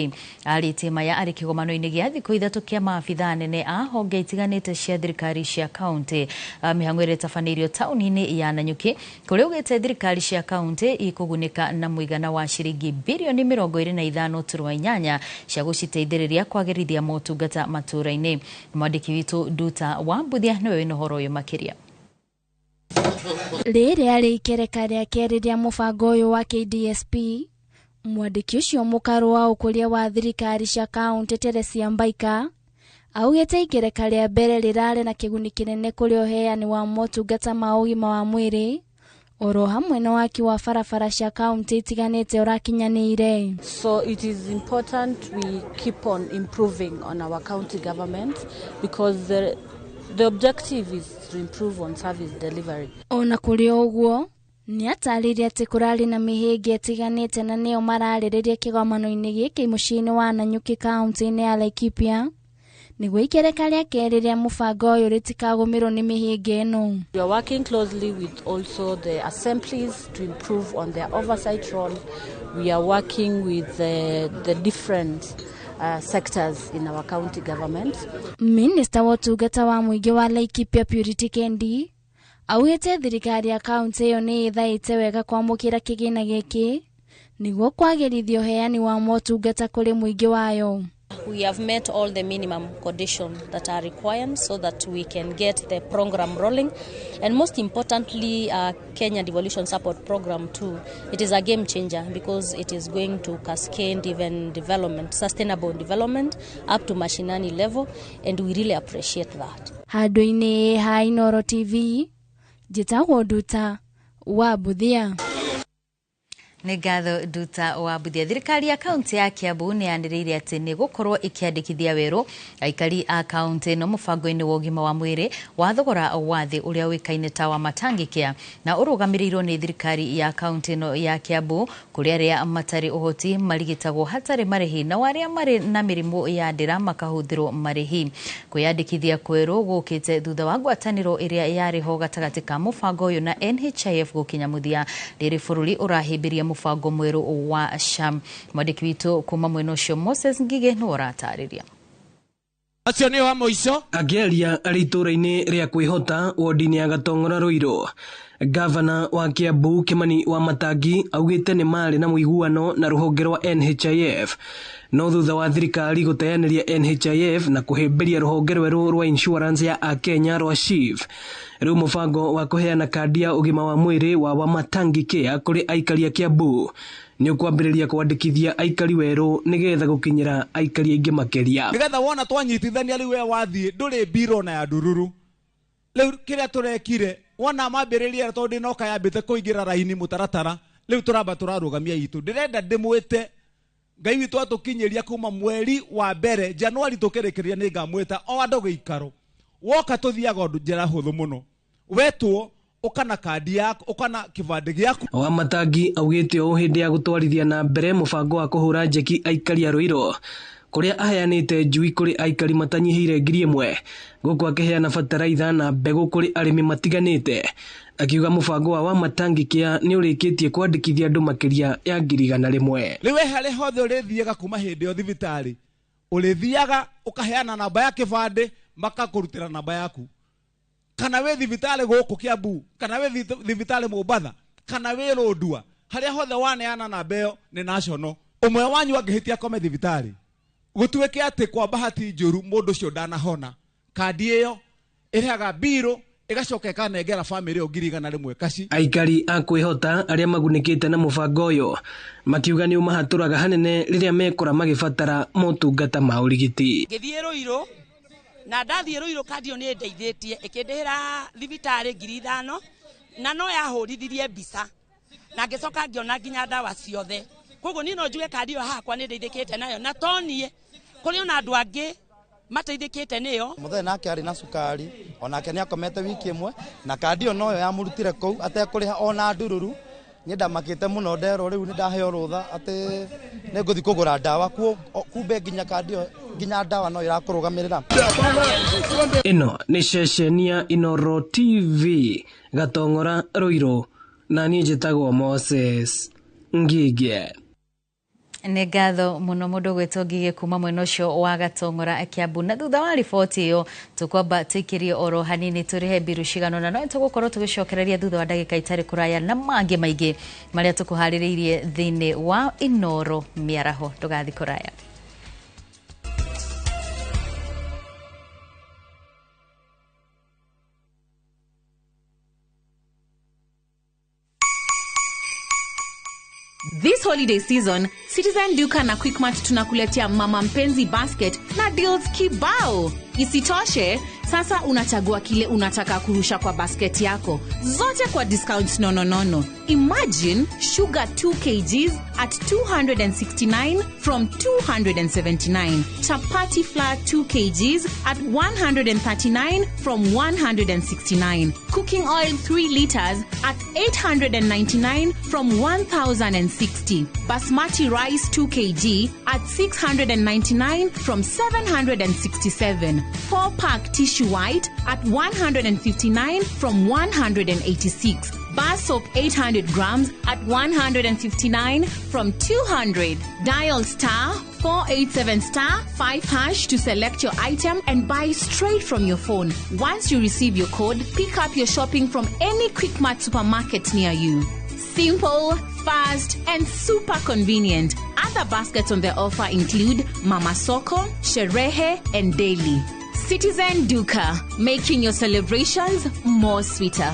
Arĩtie maya arĩ kĩgomano-inĩ gĩa thikũ ithatũ kĩa maabithaa nene a honge itiganĩte cia thirikari cia kaunti. Mĩhang'o ĩrĩa ĩtabanĩirio taũni ya Nanyuki kũrĩa ugĩte thirikari cia kaunti ikugunĩka na mũigana wa ciringi birioni 25.8 cia gũciteithĩrĩria kwagĩrithia motungata matũra-inĩ. Mwandĩki witũ Nduta wa Mbuthia nĩwe wĩna ũhoro ũyũ makĩria. Rĩrĩ rĩarĩ ikereka rĩa kerĩ rĩa mũbango ũyũ wa KDSP. Mwandĩki ũcio mũkarũ wa ũkũria wa thirikari cia kaunti Teresia Mbaika augĩte ikereka rĩa mbere rĩrarĩ na kĩguni kĩnene kũrĩ ũheani wa motungata ma ũgima wa mwĩrĩ oro hamwe na waki wa barabara cia kaunti itiganĩte ũrakinyanĩire. So it is important we keep on improving on our county government because the objective is to improve on service delivery. Ona kũrĩ ũguo nĩatarĩirie atĩ kũrarĩ na mĩhĩnga ĩtiganĩte na nĩyo mararĩrĩria kĩgomano-inĩ gĩkĩ mũciĩ-inĩ wa Nanyuki kaunti-inĩ ya Laikipia nĩguo ikereka rĩa kerĩ rĩa mũbango ũyũ rĩtikagũmĩrwo nĩ mĩhĩnga ĩno. We are working closely with also the assemblies to improve on their oversight role. We are working with the different sectors in our county government. Minista wa ũtungata wa mũingĩ wa Laikipia Purity Kendi augĩte thirikari ya kaunti ĩyo nĩ ĩthaĩte wega kwamũkĩra kĩgĩna gĩkĩ nĩguo kwagĩrithia ũheani wa motungata kũrĩ mũingĩ wayo. We have met all the minimum conditions that are required so that we can get the program rolling. And most importantly, Kenya Devolution Support Program too. It is a game changer because it is going to cascade even development, sustainable development up to mashinani level, and we really appreciate that. Handũ-inĩ ha Inooro TV, njĩtagwo Nduta wa Buthia. Nĩ ngatho Nduta wa Buthia. Thirikari ya kaunti ya Kiambu nĩ yanĩrĩire atĩ nĩ gũkorwo ĩkĩandĩkithia werũ aikari a kaunti ĩno mũbango-inĩ wa ũgima wa mwĩrĩ wa thogora wa thĩ ũrĩa ũĩkaine ta wa Matangi Care na ũrũgamĩrĩirwo nĩ thirikari ya kaunti ĩno ya Kiambu, kũrĩa arĩa matarĩ ũhoti marigitagwo hatarĩ marĩhi na arĩa marĩ na mĩrimũ ya ndĩra makahũthĩrwo marĩhi. Kwĩyandĩkithia kwerũ gũkĩte thutha wa ngwatanĩro ĩrĩa yarĩ ho gatagatĩ ka mũbango ũyũ na NHIF gũkinya mũthia rĩrĩ bũrũri ũrahĩmbĩria mũbango mwerũ wa SHA. Mwandĩki witũ kuma mwena ũcio Moses Ngige nĩwe ũratarĩria. Acio nĩ wa mũico. Akĩaria arĩ itũũra-inĩ rĩa Kwĩhota wodi-inĩ ya Gatong'ora Ruiru, Gavana wa Kiambu Kimani wa Matangi augĩte nĩ marĩ na mũiguano na rũhonge rwa NHIF, no thutha wa thirikari gũteanĩria NHIF na kũhĩmbĩria rũhonge rwerũ rwa insurance ya Akenya rwa SHIF, rĩu mũbango wa kũheana kandi ya ũgima wa mwĩrĩ wa Wamatangi Care kũrĩ aikari a Kiambu nĩ ũkwambĩrĩria kwandĩkithia aikari werũ nĩgetha gũkinyĩra aikari aingĩ makĩria. Nĩgetha wona twanyitithania rĩu we wathiĩ ndũrĩ mbiro na ya ndururu. Rĩu kĩrĩa tũrekire wona mambĩrĩria tondũ ndĩnoka yambĩte kũingĩra raini mũtaratara, rĩu tũramba tũrarũgamia itũ. Ndĩrenda ndĩmwĩte Ngai witũ atũkinyĩria kuma mweri wa mbere Januari tũkĩrĩkĩrĩria nĩ ngamwĩta o andũ gĩikaro. Woka tũthiaga ũndũ njĩra hũthũ mũno. Wetwo ũkana kandi yaku ũkana kĩbandĩ gĩaku. Wamatangi augĩte ũũ hĩndĩ ya gũtwarithia na mbere mũbango wa kũhũra njeki aikari a Ruiru, kũrĩa aheanĩte njui kũrĩ aikari matanyihĩire 1,000, gũkũ akĩheana bataraitha na mbegũ kũrĩ arĩmi matiganĩte, akiuga mũbango wa Wamatangi Care nĩ ũrĩkĩtie kwandĩkithia andũ makĩria ya 100,000. Rĩu we harĩa hothe ũrĩthiaga kuma hĩndĩ ĩyo thibitarĩ, ũrĩthiaga ũkaheana namba ya kĩbandĩ makakũrutĩra namba yaku. Kana wĩ thibitarĩ gũkũ Kiambu, kana wĩ thibitarĩ Mombatha, kana wĩ Rũndua, harĩa hothe waneana namba ĩyo nĩ national. Ũmwe wanyu angĩhĩtia akome thibitarĩ, gũtuĩke atĩ kwa bahati njũru mũndũ ũcio ndanahona, kandi ĩyo ĩrĩhaga mbirũ ĩgacoka ĩkanengera bamĩrĩ ĩyo 100,000 kaci. Aikari a Kwĩhota arĩa magunĩkĩte na mũbango ũyũ makiuga nĩ ũmahatũraga hanene rĩrĩa mekora magĩbatara motungata ma ũrigiti. Ngĩthiĩ Ruiru na ndathiĩ Ruiru kandi ĩyo nĩ ĩndeithĩtie ĩkĩndĩhĩra thibitarĩ 5,000 na no yahũrithirie mbica na ngĩcoka ngĩona nginya ndawa ciothe. Koguo niĩ no njuge kandi ĩyo hakwa nĩ ndeithĩkĩte nayo, na to niĩ kũrĩ ona andũ angĩ mateithĩkĩte nĩyo. Mũthee nake arĩ na cukari onake nĩ akomete wiki ĩmwe na kandi ĩyo noyo yamũrutire kũu atekũrĩha ona ndururu. Niĩ ndamakĩte mũno nderwo rĩu nĩ ndaheo rũtha atĩ nĩ ngũthiĩ kũgũra ndawa kuo, kumbe nginya kandi ĩyo nginya ndawa no ĩrakũrũgamĩrĩra. Ĩno nĩ ceceni ya Inooro TV Gatong'ora Ruiru, na niĩ njĩtagwo Moses Ngige. Nĩ ngatho mũno mũndũ ũgwĩtwo Ngige kuma mwena ũcio wa Gatong'ora Kiambu. Na thutha wa riboti ĩyo tũkwamba tũikĩrie oro hanini tũrĩhe mbiru cigana ũna, no nĩtũgũkorwo tũgĩcokereria thutha wa ndagĩka itarĩ kũraya na mangĩ maingĩ marĩa tũkũharĩrĩirie thĩinĩ wa Inooro mĩaraho. Ndũgathiĩ kũraya. This holiday season, Citizen Duka na Quickmart tunakuletea Mama Mpenzi Basket na deals kibao. Isitoshe, sasa unachagua kile unataka kurusha kwa basket yako. Zote kwa discounts nononono. Imagine sugar 2 kgs at 269 from 279. Chapati flour 2 kgs at 139 from 169. Cooking oil 3 liters at 899 from 1,060. Basmati rice 2 kg at 699 from 767. 4-pack tissue white at 159 from 186. Bar soap 800 grams at 159 from 200. Dial star 487 star 5 hash to select your item and buy straight from your phone. Once you receive your code, pick up your shopping from any Quickmart supermarket near you. Simple, fast, and super convenient. Other baskets on the offer include Mama Soko, Sherehe, and Daily. Citizen Duka, making your celebrations more sweeter.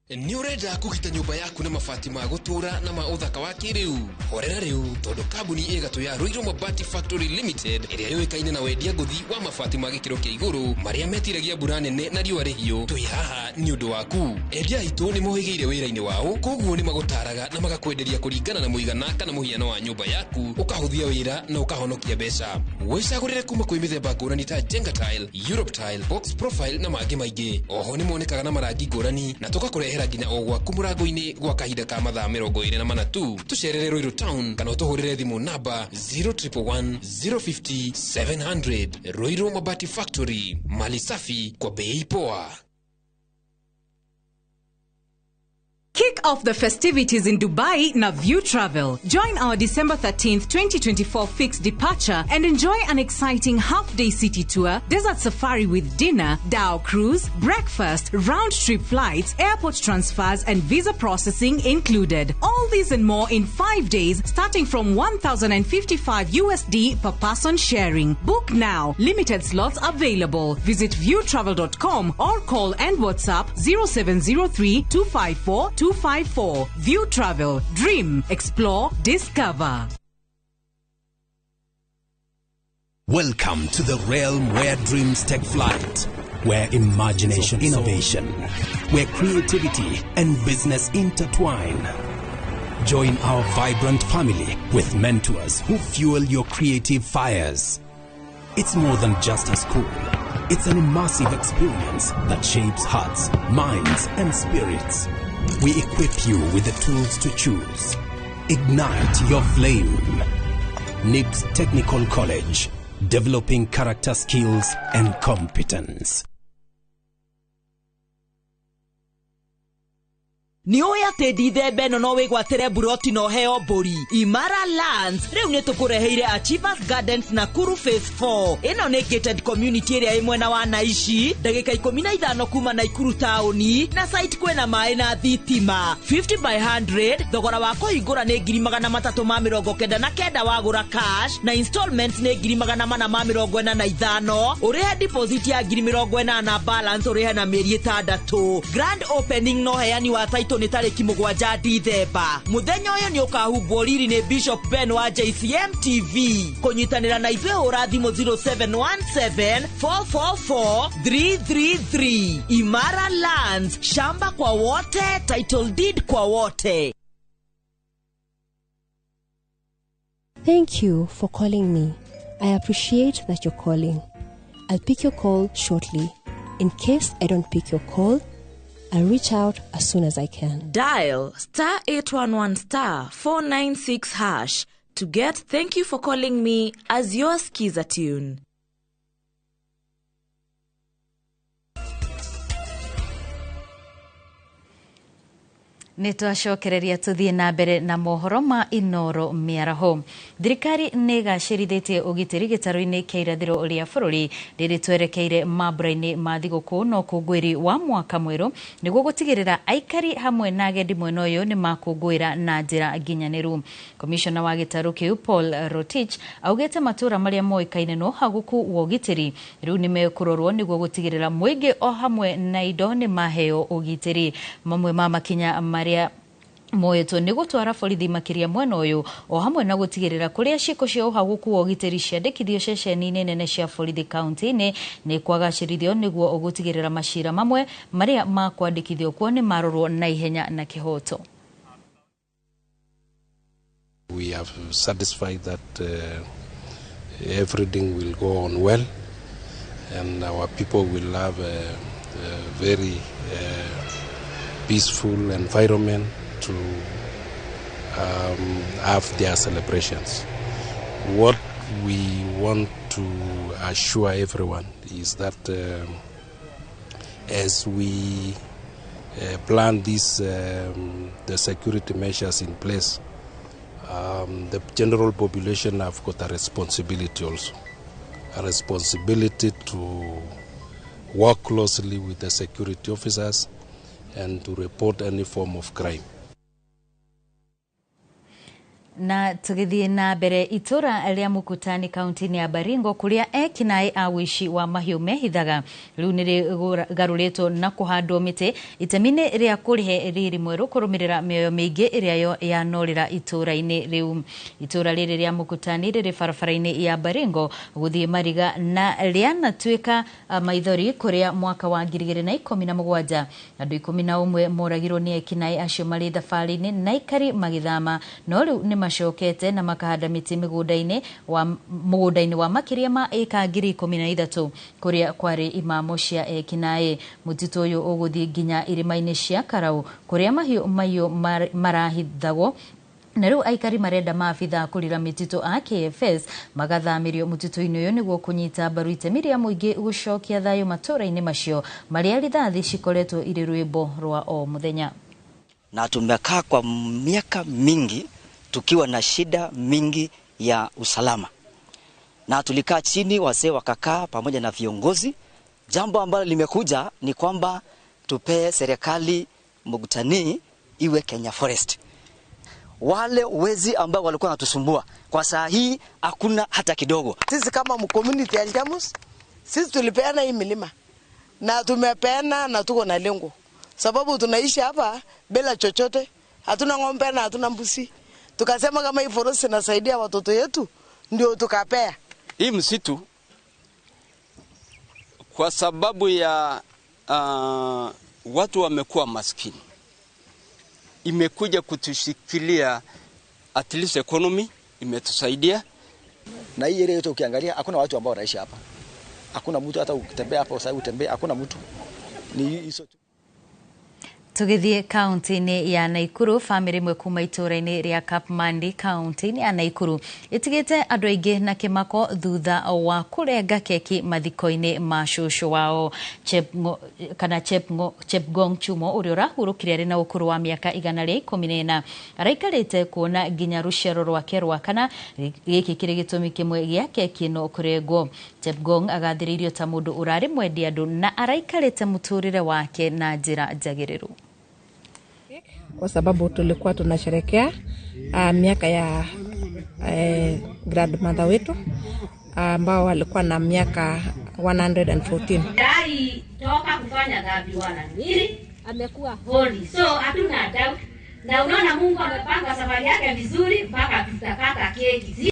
Nĩ ũrenda kũgita nyũmba yaku na mabati ma gũtũũra na ma ũthaka wa kĩrĩu? Horera rĩu, tondũ kambuni ĩ gatũ ya Ruiru Mabati Factory Limited ĩrĩa yũĩkaine na wendia ngũthi wa mabati ma gĩkĩro kĩa igũrũ marĩa metiragia mbura nene na riũa rĩhiũ, twĩ haha nĩ ũndũ waku. Endia aitũ nĩ mohĩgĩire wĩra-inĩ wao, koguo nĩ magũtaraga na magakwenderia kũringana na mũigana kana mũhiano wa nyũmba yaku, ũkahũthia wĩra na ũkahonokia mbeca. Wĩcagũrĩre kuma kwĩ mĩthemba ngũrani ta Jenga Tile, Europe Tile, Box Profile na mangĩ maingĩ. Oho nĩ monekaga na marangi ngũrani na tũgakũrehera nginya o gwaku mũrango-inĩ gwa kahinda ka mathaa 24 tu. Tũcerere Ruiru Town kana ũtũhũrĩre thimũ namba 0111 050 700. Ruiru Mabati Factory, mali safi kwa bei poa. Kick off the festivities in Dubai na View Travel. Join our December 13th, 2024 fixed departure and enjoy an exciting half-day city tour, desert safari with dinner, dhow cruise, breakfast, round-trip flights, airport transfers and visa processing included. All these and more in 5 days, starting from $1,055 USD per person sharing. Book now. Limited slots available. Visit viewtravel.com or call and WhatsApp 0703 254 254. View Travel. Dream, explore, discover. Welcome to the realm where dreams take flight, where imagination, innovation, where creativity and business intertwine. Join our vibrant family with mentors who fuel your creative fires. It's more than just a school. It's an immersive experience that shapes hearts, minds, and spirits. We equip you with the tools to choose. Ignite your flame. NIBS Technical College, developing character, skills, and competence. Nĩ ũĩ atĩ ndithemba ĩno no wĩgwatĩre mburoti na ũheo mbũri. Imara Lands rĩu nĩ tũkũreheire Achievers Gardens Nakuru Phase 4. Ĩno nĩ gated community ĩrĩa ĩ mwena wa Naishi, ndagĩka 15 kuma Naikuru taũni, na site kwĩna maĩ na thitima. 50 by 100, thogora wa kũhingũra nĩ 399,000 wagũra cash, na installments nĩ 445,000. Ũrĩhe deposit ya 80,000, balance ũrĩhe na mĩeri 6. Grand opening no heani wa title nĩ tarĩki 7 Dithemba. Mũthenya ũyũ nĩ ũkahumbwo riri nĩ Bishop Ben wa JCM TV. Kũnyitanĩra na ithuĩ hũra thimũ 0717 444 333. Imara Lands, shamba kwa wote, title deed kwa wote. Thank you for calling me. I appreciate that you're calling. I'll pick your call shortly. In case I don't pick your call, I'll reach out as soon as I can. Dial star 811 star 496 hash to get Thank You for Calling Me as your Skiza tune. Nĩ twacokereria tũthiĩ na mbere na mohoro ma Inoro mĩaraho. Thirikari nĩ ĩgacĩrithĩtie ũgitĩri gĩtarũ-inĩ kĩa irathĩro rĩa bũrũri rĩrĩ twerekeire mambura-inĩ ma thigũkũ na ũkũngũĩri wa mwaka mwerũ nĩguo gũtigĩrĩra aikari hamwe na agendi mwena ũyũ nĩ makũngũĩra na njĩra nginyanĩru. Komishona wa gĩtarũ kĩu Paul Rotich augĩte matũra marĩa moĩkaine na ũhagũku wa ũgitĩri rĩu nĩ mekũrorwo nĩguo gũtigĩrĩra mũingĩ o hamwe na indo nĩ maheo ũgitĩri. Mamwe ma makinya marĩa moetwo nĩ gũtwara borithi makĩria mwena ũyũ o hamwe na gũtigĩrĩra kũrĩa ciĩko cia ũhagũku wa ũgitĩri ciandĩkithio ceceni-inĩ nene cia borithi kaunti-inĩ nĩ kwagacĩrithio nĩguo gũtigĩrĩra macira mamwe marĩa makwandĩkithio kuo nĩ marorwo na ihenya na kĩhoto. We have satisfied that everything will go on well and our people will have a very peaceful environment to have their celebrations. What we want to assure everyone is that As we plan this, the security measures in place, the general population have got a responsibility also, a responsibility to work closely with the security officers and to report any form of crime. Na tugithie na mbere itura ria Mukutani kaunti-inĩ ya Baringo kuria ekinaĩ a ũici wa mahiũ mehithaga rĩu nĩ rĩgarũrĩtwo na kũhandwo mĩtĩ itemi-inĩ rĩa kũrĩhe riri mwerũ kũrũmĩrĩra mĩoyo mĩingĩ ĩrĩa yanorĩra itũra-inĩ rĩu. Itũra rĩrĩ rĩa Mukutani rĩrĩ barabara-inĩ ya Baringo gũthiĩ Mariga na rĩanatuĩka maithori kũrĩa mwaka wa 2017 andũ 11 moragirwo nĩ ekinaĩ acio marĩ thabarĩ-inĩ na aikari magĩthama, no rĩu nĩ macokete na makahanda mĩtĩ mũgũnda-inĩ wa makĩria ma ĩka 13,000 kũrĩa kwarĩ imamo cia ekinaĩ. Mũtitũ ũyũ ũgũthiĩ nginya irĩma-inĩ cia Karau kũrĩa mahiũ mahiũ marahithagwo, na rĩu aikari marenda maabitha kũrira mĩtitũ a KFS magathamĩrio mũtitũ-inĩ ũyũ nĩguo kũnyita mbaru itemi rĩa mũingĩ gũcokia thayũ matũũra-inĩ macio marĩa rithathi cikoretwo irĩ rwĩmbo rwa o mũthenya. Na tumekaa kwa miaka mingi tukiwa na shida mingi ya usalama, na tulikaa chini, wazee wakakaa pamoja na viongozi. Jambo ambalo limekuja ni kwamba tupee serikali Mukutani iwe Kenya Forest. Wale wezi ambao walikuwa wanatusumbua kwa saa hii hakuna hata kidogo. Sisi kama community ya Jamus, sisi tulipeana hii milima na tumepeana na tuko na lengo, sababu tunaishi hapa bila chochote, hatuna ng'ombe na hatuna mbuzi. Tukasema kama hii forest inasaidia watoto yetu, ndio tukapea. Hii msitu kwa sababu ya watu wamekuwa maskini, imekuja kutushikilia at least economy, imetusaidia. Na hii area yote ukiangalia hakuna watu ambao wanaishi hapa. Hakuna mtu, hata ukitembea hapa usai utembea hakuna mtu. Ni hizo tu. Tugithie kaunti-inĩ ya Naikuru, bamĩrĩ ĩmwe kuma itũũra-inĩ rĩa Kapmandi kaunti-inĩ ya Naikuru ĩtigĩte andũ aingĩ na kĩmako thutha wa kũrenga keki mathiko-inĩ ma cũcũ wao Chepgong Chumo ũrĩa ũrahurũkire arĩ na ũkũrũ wa mĩaka 114. Araikarĩte kuona nginya rũciaro rwake rwa kana. Gĩkĩ kĩrĩ gĩtũmi kĩmwe gĩa keki ĩno kũrengwo. Chepgong agathĩrĩirio ta mũndũ ũrarĩ mwendi andũ na araikarĩte mũtũrĩre wake na njĩra njagĩrĩru. Kwa sababu tulikuwa tunasherekea miaka ya grandmother wetu ambao walikuwa na miaka 114. Dai toka kufanya dhambi wala nini, amekuwa holy, so hatuna doubt. Na unaona Mungu amepanga safari yake vizuri mpaka tutakata keki.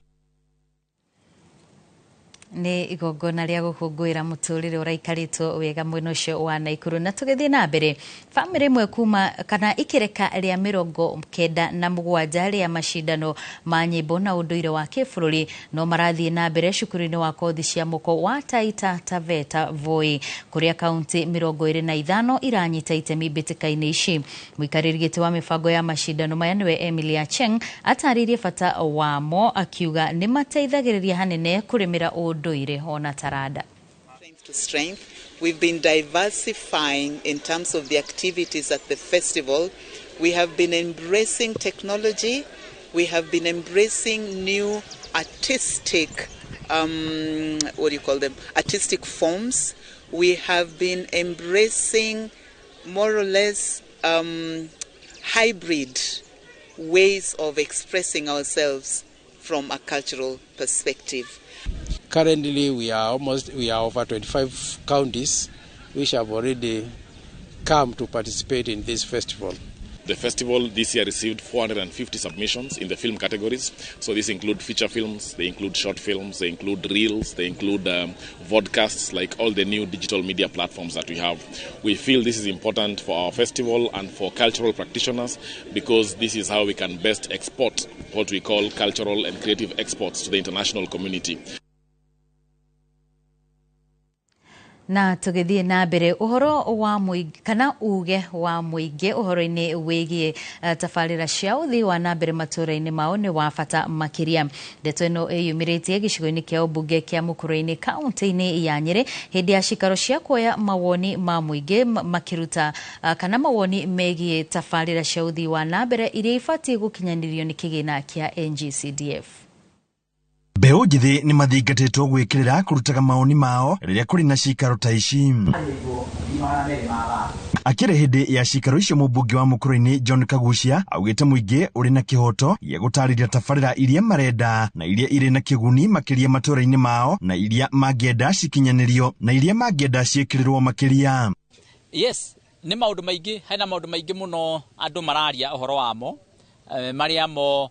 Nĩ igongona rĩa gũkũngũĩra mũtũrĩre ũraikarĩtwo wega mwena ũcio wa Naikuru. Na tũgĩthiĩ na mbere, bamĩrĩ ĩmwe kuma kana ikĩreka rĩa 97 rĩa macindano ma nyĩmbo na ũndũire wa kĩbũrũri no marathiĩ na mbere cukuru-inĩ wa kothi cia mũko wa Taita Taveta Voi kũrĩa kaunti 25 iranyita itemi mbĩtĩka-inĩ ici. Mũikarĩri gĩtĩ wa mĩbango ya macindano maya nĩwe Emily Acheng atarĩirie bata wamo akiuga nĩ mateithagĩrĩria hanene kũrĩmĩra ũndũire ona taranda. To strength. We've been diversifying in terms of the activities at the festival. We have been embracing technology. We have been embracing new artistic, artistic forms. We have been embracing more or less hybrid ways of expressing ourselves from a cultural perspective. Currently, we are over 25 counties which have already come to participate in this festival. The festival this year received 450 submissions in the film categories. So these include feature films, they include short films, they include reels, they include vodcasts, like all the new digital media platforms that we have. We feel this is important for our festival and for cultural practitioners because this is how we can best export what we call cultural and creative exports to the international community. Na tũgĩthiĩ na mbere ũhoro wa mũingĩ kana uge wa mũingĩ ũhoro-inĩ wĩgiĩ tabarĩra cia ũthii wa na mbere matũũra-inĩ mao nĩ wa bata makĩria. Ndeto ĩno ĩyumĩrĩtie gĩcigo-inĩ kĩa ũmbunge kĩa Mũkũrũ-inĩ kaũntĩ-inĩ ya Nyĩrĩ hĩndĩ ya cikaro cia kuoya mawoni ma mũingĩ makĩruta kana mawoni megiĩ tabarĩra cia ũthii wa na mbere iria ibatiĩ gũkinyanĩrio nĩ kĩgĩna kĩa NGCDF. Mbeũ njĩthĩ nĩ mathingatĩtwo gwĩkĩrĩra kũrutaga maoni mao rĩrĩa kũrĩ na cikaro ta ici. Akĩrĩ hĩndĩ ya cikaro icio, mũmbunge wa Mũkũrũ-inĩ John Kagucia augĩte mũingĩ ũrĩ na kĩhoto gĩa gũtarĩria tabarĩra iria marenda na iria irĩ na kĩguni makĩria matũũra-inĩ mao, na iria mangĩenda cikinyanĩrio na iria mangĩenda ciĩkĩrĩrwo makĩria. Yes, nĩ maũndũ maingĩ, hena maũndũ maingĩ mũno andũ mararia ũhoro wamo, marĩa mo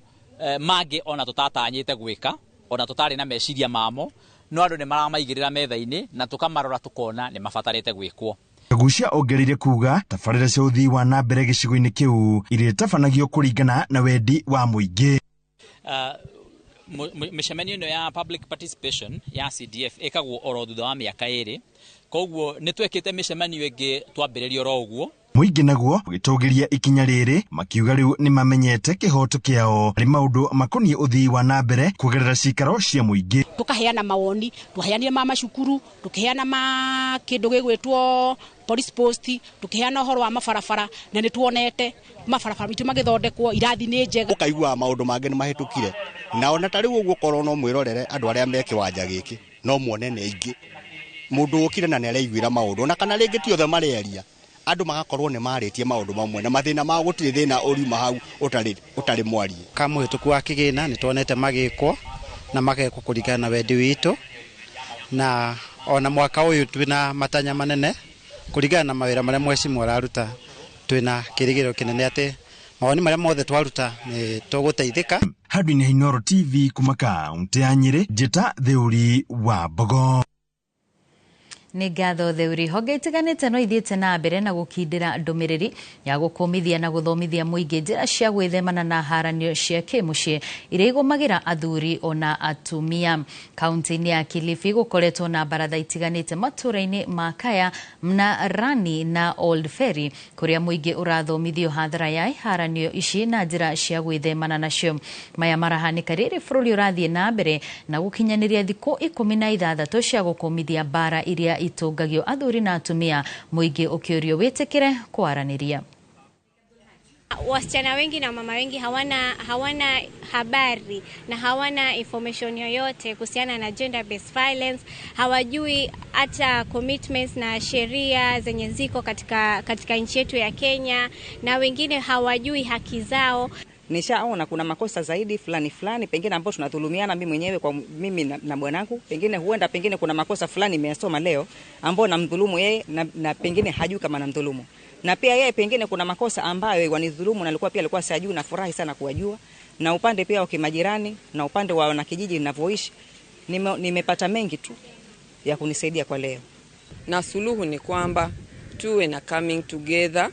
mangĩ ona tũtatanyĩte gwĩka, ona tũtarĩ na meciria mamo, no andũ nĩ maramaigĩrĩra metha-inĩ na tũkamarora tũkona nĩ mabatarĩte gwĩkwo. Kagucia ongereire kuga tabarĩra cia ũthii wa na mbere gĩcigo-inĩ kĩu irĩtabanagio kũringana na wendi wa mũingĩ. Mĩcemanio ĩno ya public participation ya CDF ĩkagwo oro thutha wa mĩaka 2, koguo nĩ twekĩte mĩcemanio ĩngĩ twambĩrĩria oro ũguo. Mũingĩ naguo ũgĩtũgĩria ikinya rĩrĩ makiuga rĩu nĩ mamenyete kĩhoto kĩao harĩ maũndũ makoniĩ ũthii wa na mbere kũgerera cikaro cia mũingĩ. Tũkaheana mawoni, twaheanire ma macukuru, tũkĩheana ma kĩndũ gĩgwĩtwo police post, tũkĩheana ũhoro wa mabarabara, na nĩ tuonete mabarabara mitũ magĩthondekwo, irathi nĩ njega. Ũkaigua maũndũ mangĩ nĩ mahĩtũkire, na ona ta rĩu ũguo korwo no mwĩrorere andũ arĩa me kĩwanja gĩkĩ no muone nĩ aingĩ. Mũndũ ũkire na nĩ araiguĩra maũndũ, ona kana rĩngĩ ti othe marearia, andũ magakorwo nĩ marĩtie maũndũ mamwe na mathĩna mao, gũtirĩ thĩna ũriuma hau ũtarĩ mwarie. Ka mũhĩtũku wa kĩgĩna nĩ tuonete magĩkwo na magekwo kũringana na wendi witũ, na ona mwaka ũyũ twĩna matanya manene kũringana na mawĩra marĩa mheshimiwa araruta, twĩna kĩrĩgĩrĩro kĩnene atĩ mawoni marĩa mothe twaruta nĩ tũgũteithĩka. Handũ-inĩ ha Inooro TV kuma kaũntĩ ya Nyĩrĩ, Njĩta Theuri wa Mbogo. Nĩ ngatho Theuri. Honge itiganĩte no ithiĩte na mbere na gũkindĩra ndũmĩrĩri ya gũkũmithia na gũthomithia mũingĩ njĩra cia gwĩthemana na haranio cia kĩmũciĩ iria igũmagĩra athuri ona atumia. Kaunti-inĩ ya Kilifi gũkoretwo na baratha itiganĩte matũũra-inĩ ma Kaya, Mnarani na Old Ferry kũrĩa mũingĩ ũrathomithio hathara ya iharanio ici na njĩra cia gwĩthemana nacio. Maya marahanĩka rĩrĩ bũrũri ũrathiĩ na mbere na gũkinyanĩria thikũ 16 cia gũkũmithia mbara iria itũngagio athuri na atumia, mũingĩ ũkĩũrio wĩtĩkĩre kwaranĩria. Wasichana wengi na mama wengi hawana habari na hawana information yoyote kuhusiana na gender based violence, hawajui hata commitments na sheria zenye ziko katika nchi yetu ya Kenya, na wengine hawajui haki zao. Nishaona kuna makosa zaidi fulani fulani pengine ambao tunadhulumiana, mimi mwenyewe kwa mimi na bwanangu, pengine huenda pengine kuna makosa fulani nimeyasoma leo ambao namdhulumu yeye na pengine hajui kama namdhulumu. Na pia yeye pengine kuna makosa ambayo wanidhulumu na alikuwa sijui, na furahi sana kuwajua. Na upande pia wa kimajirani na upande wa wanakijiji ninavyoishi nimepata mengi tu ya kunisaidia kwa leo. Na suluhu ni kwamba tuwe na coming together,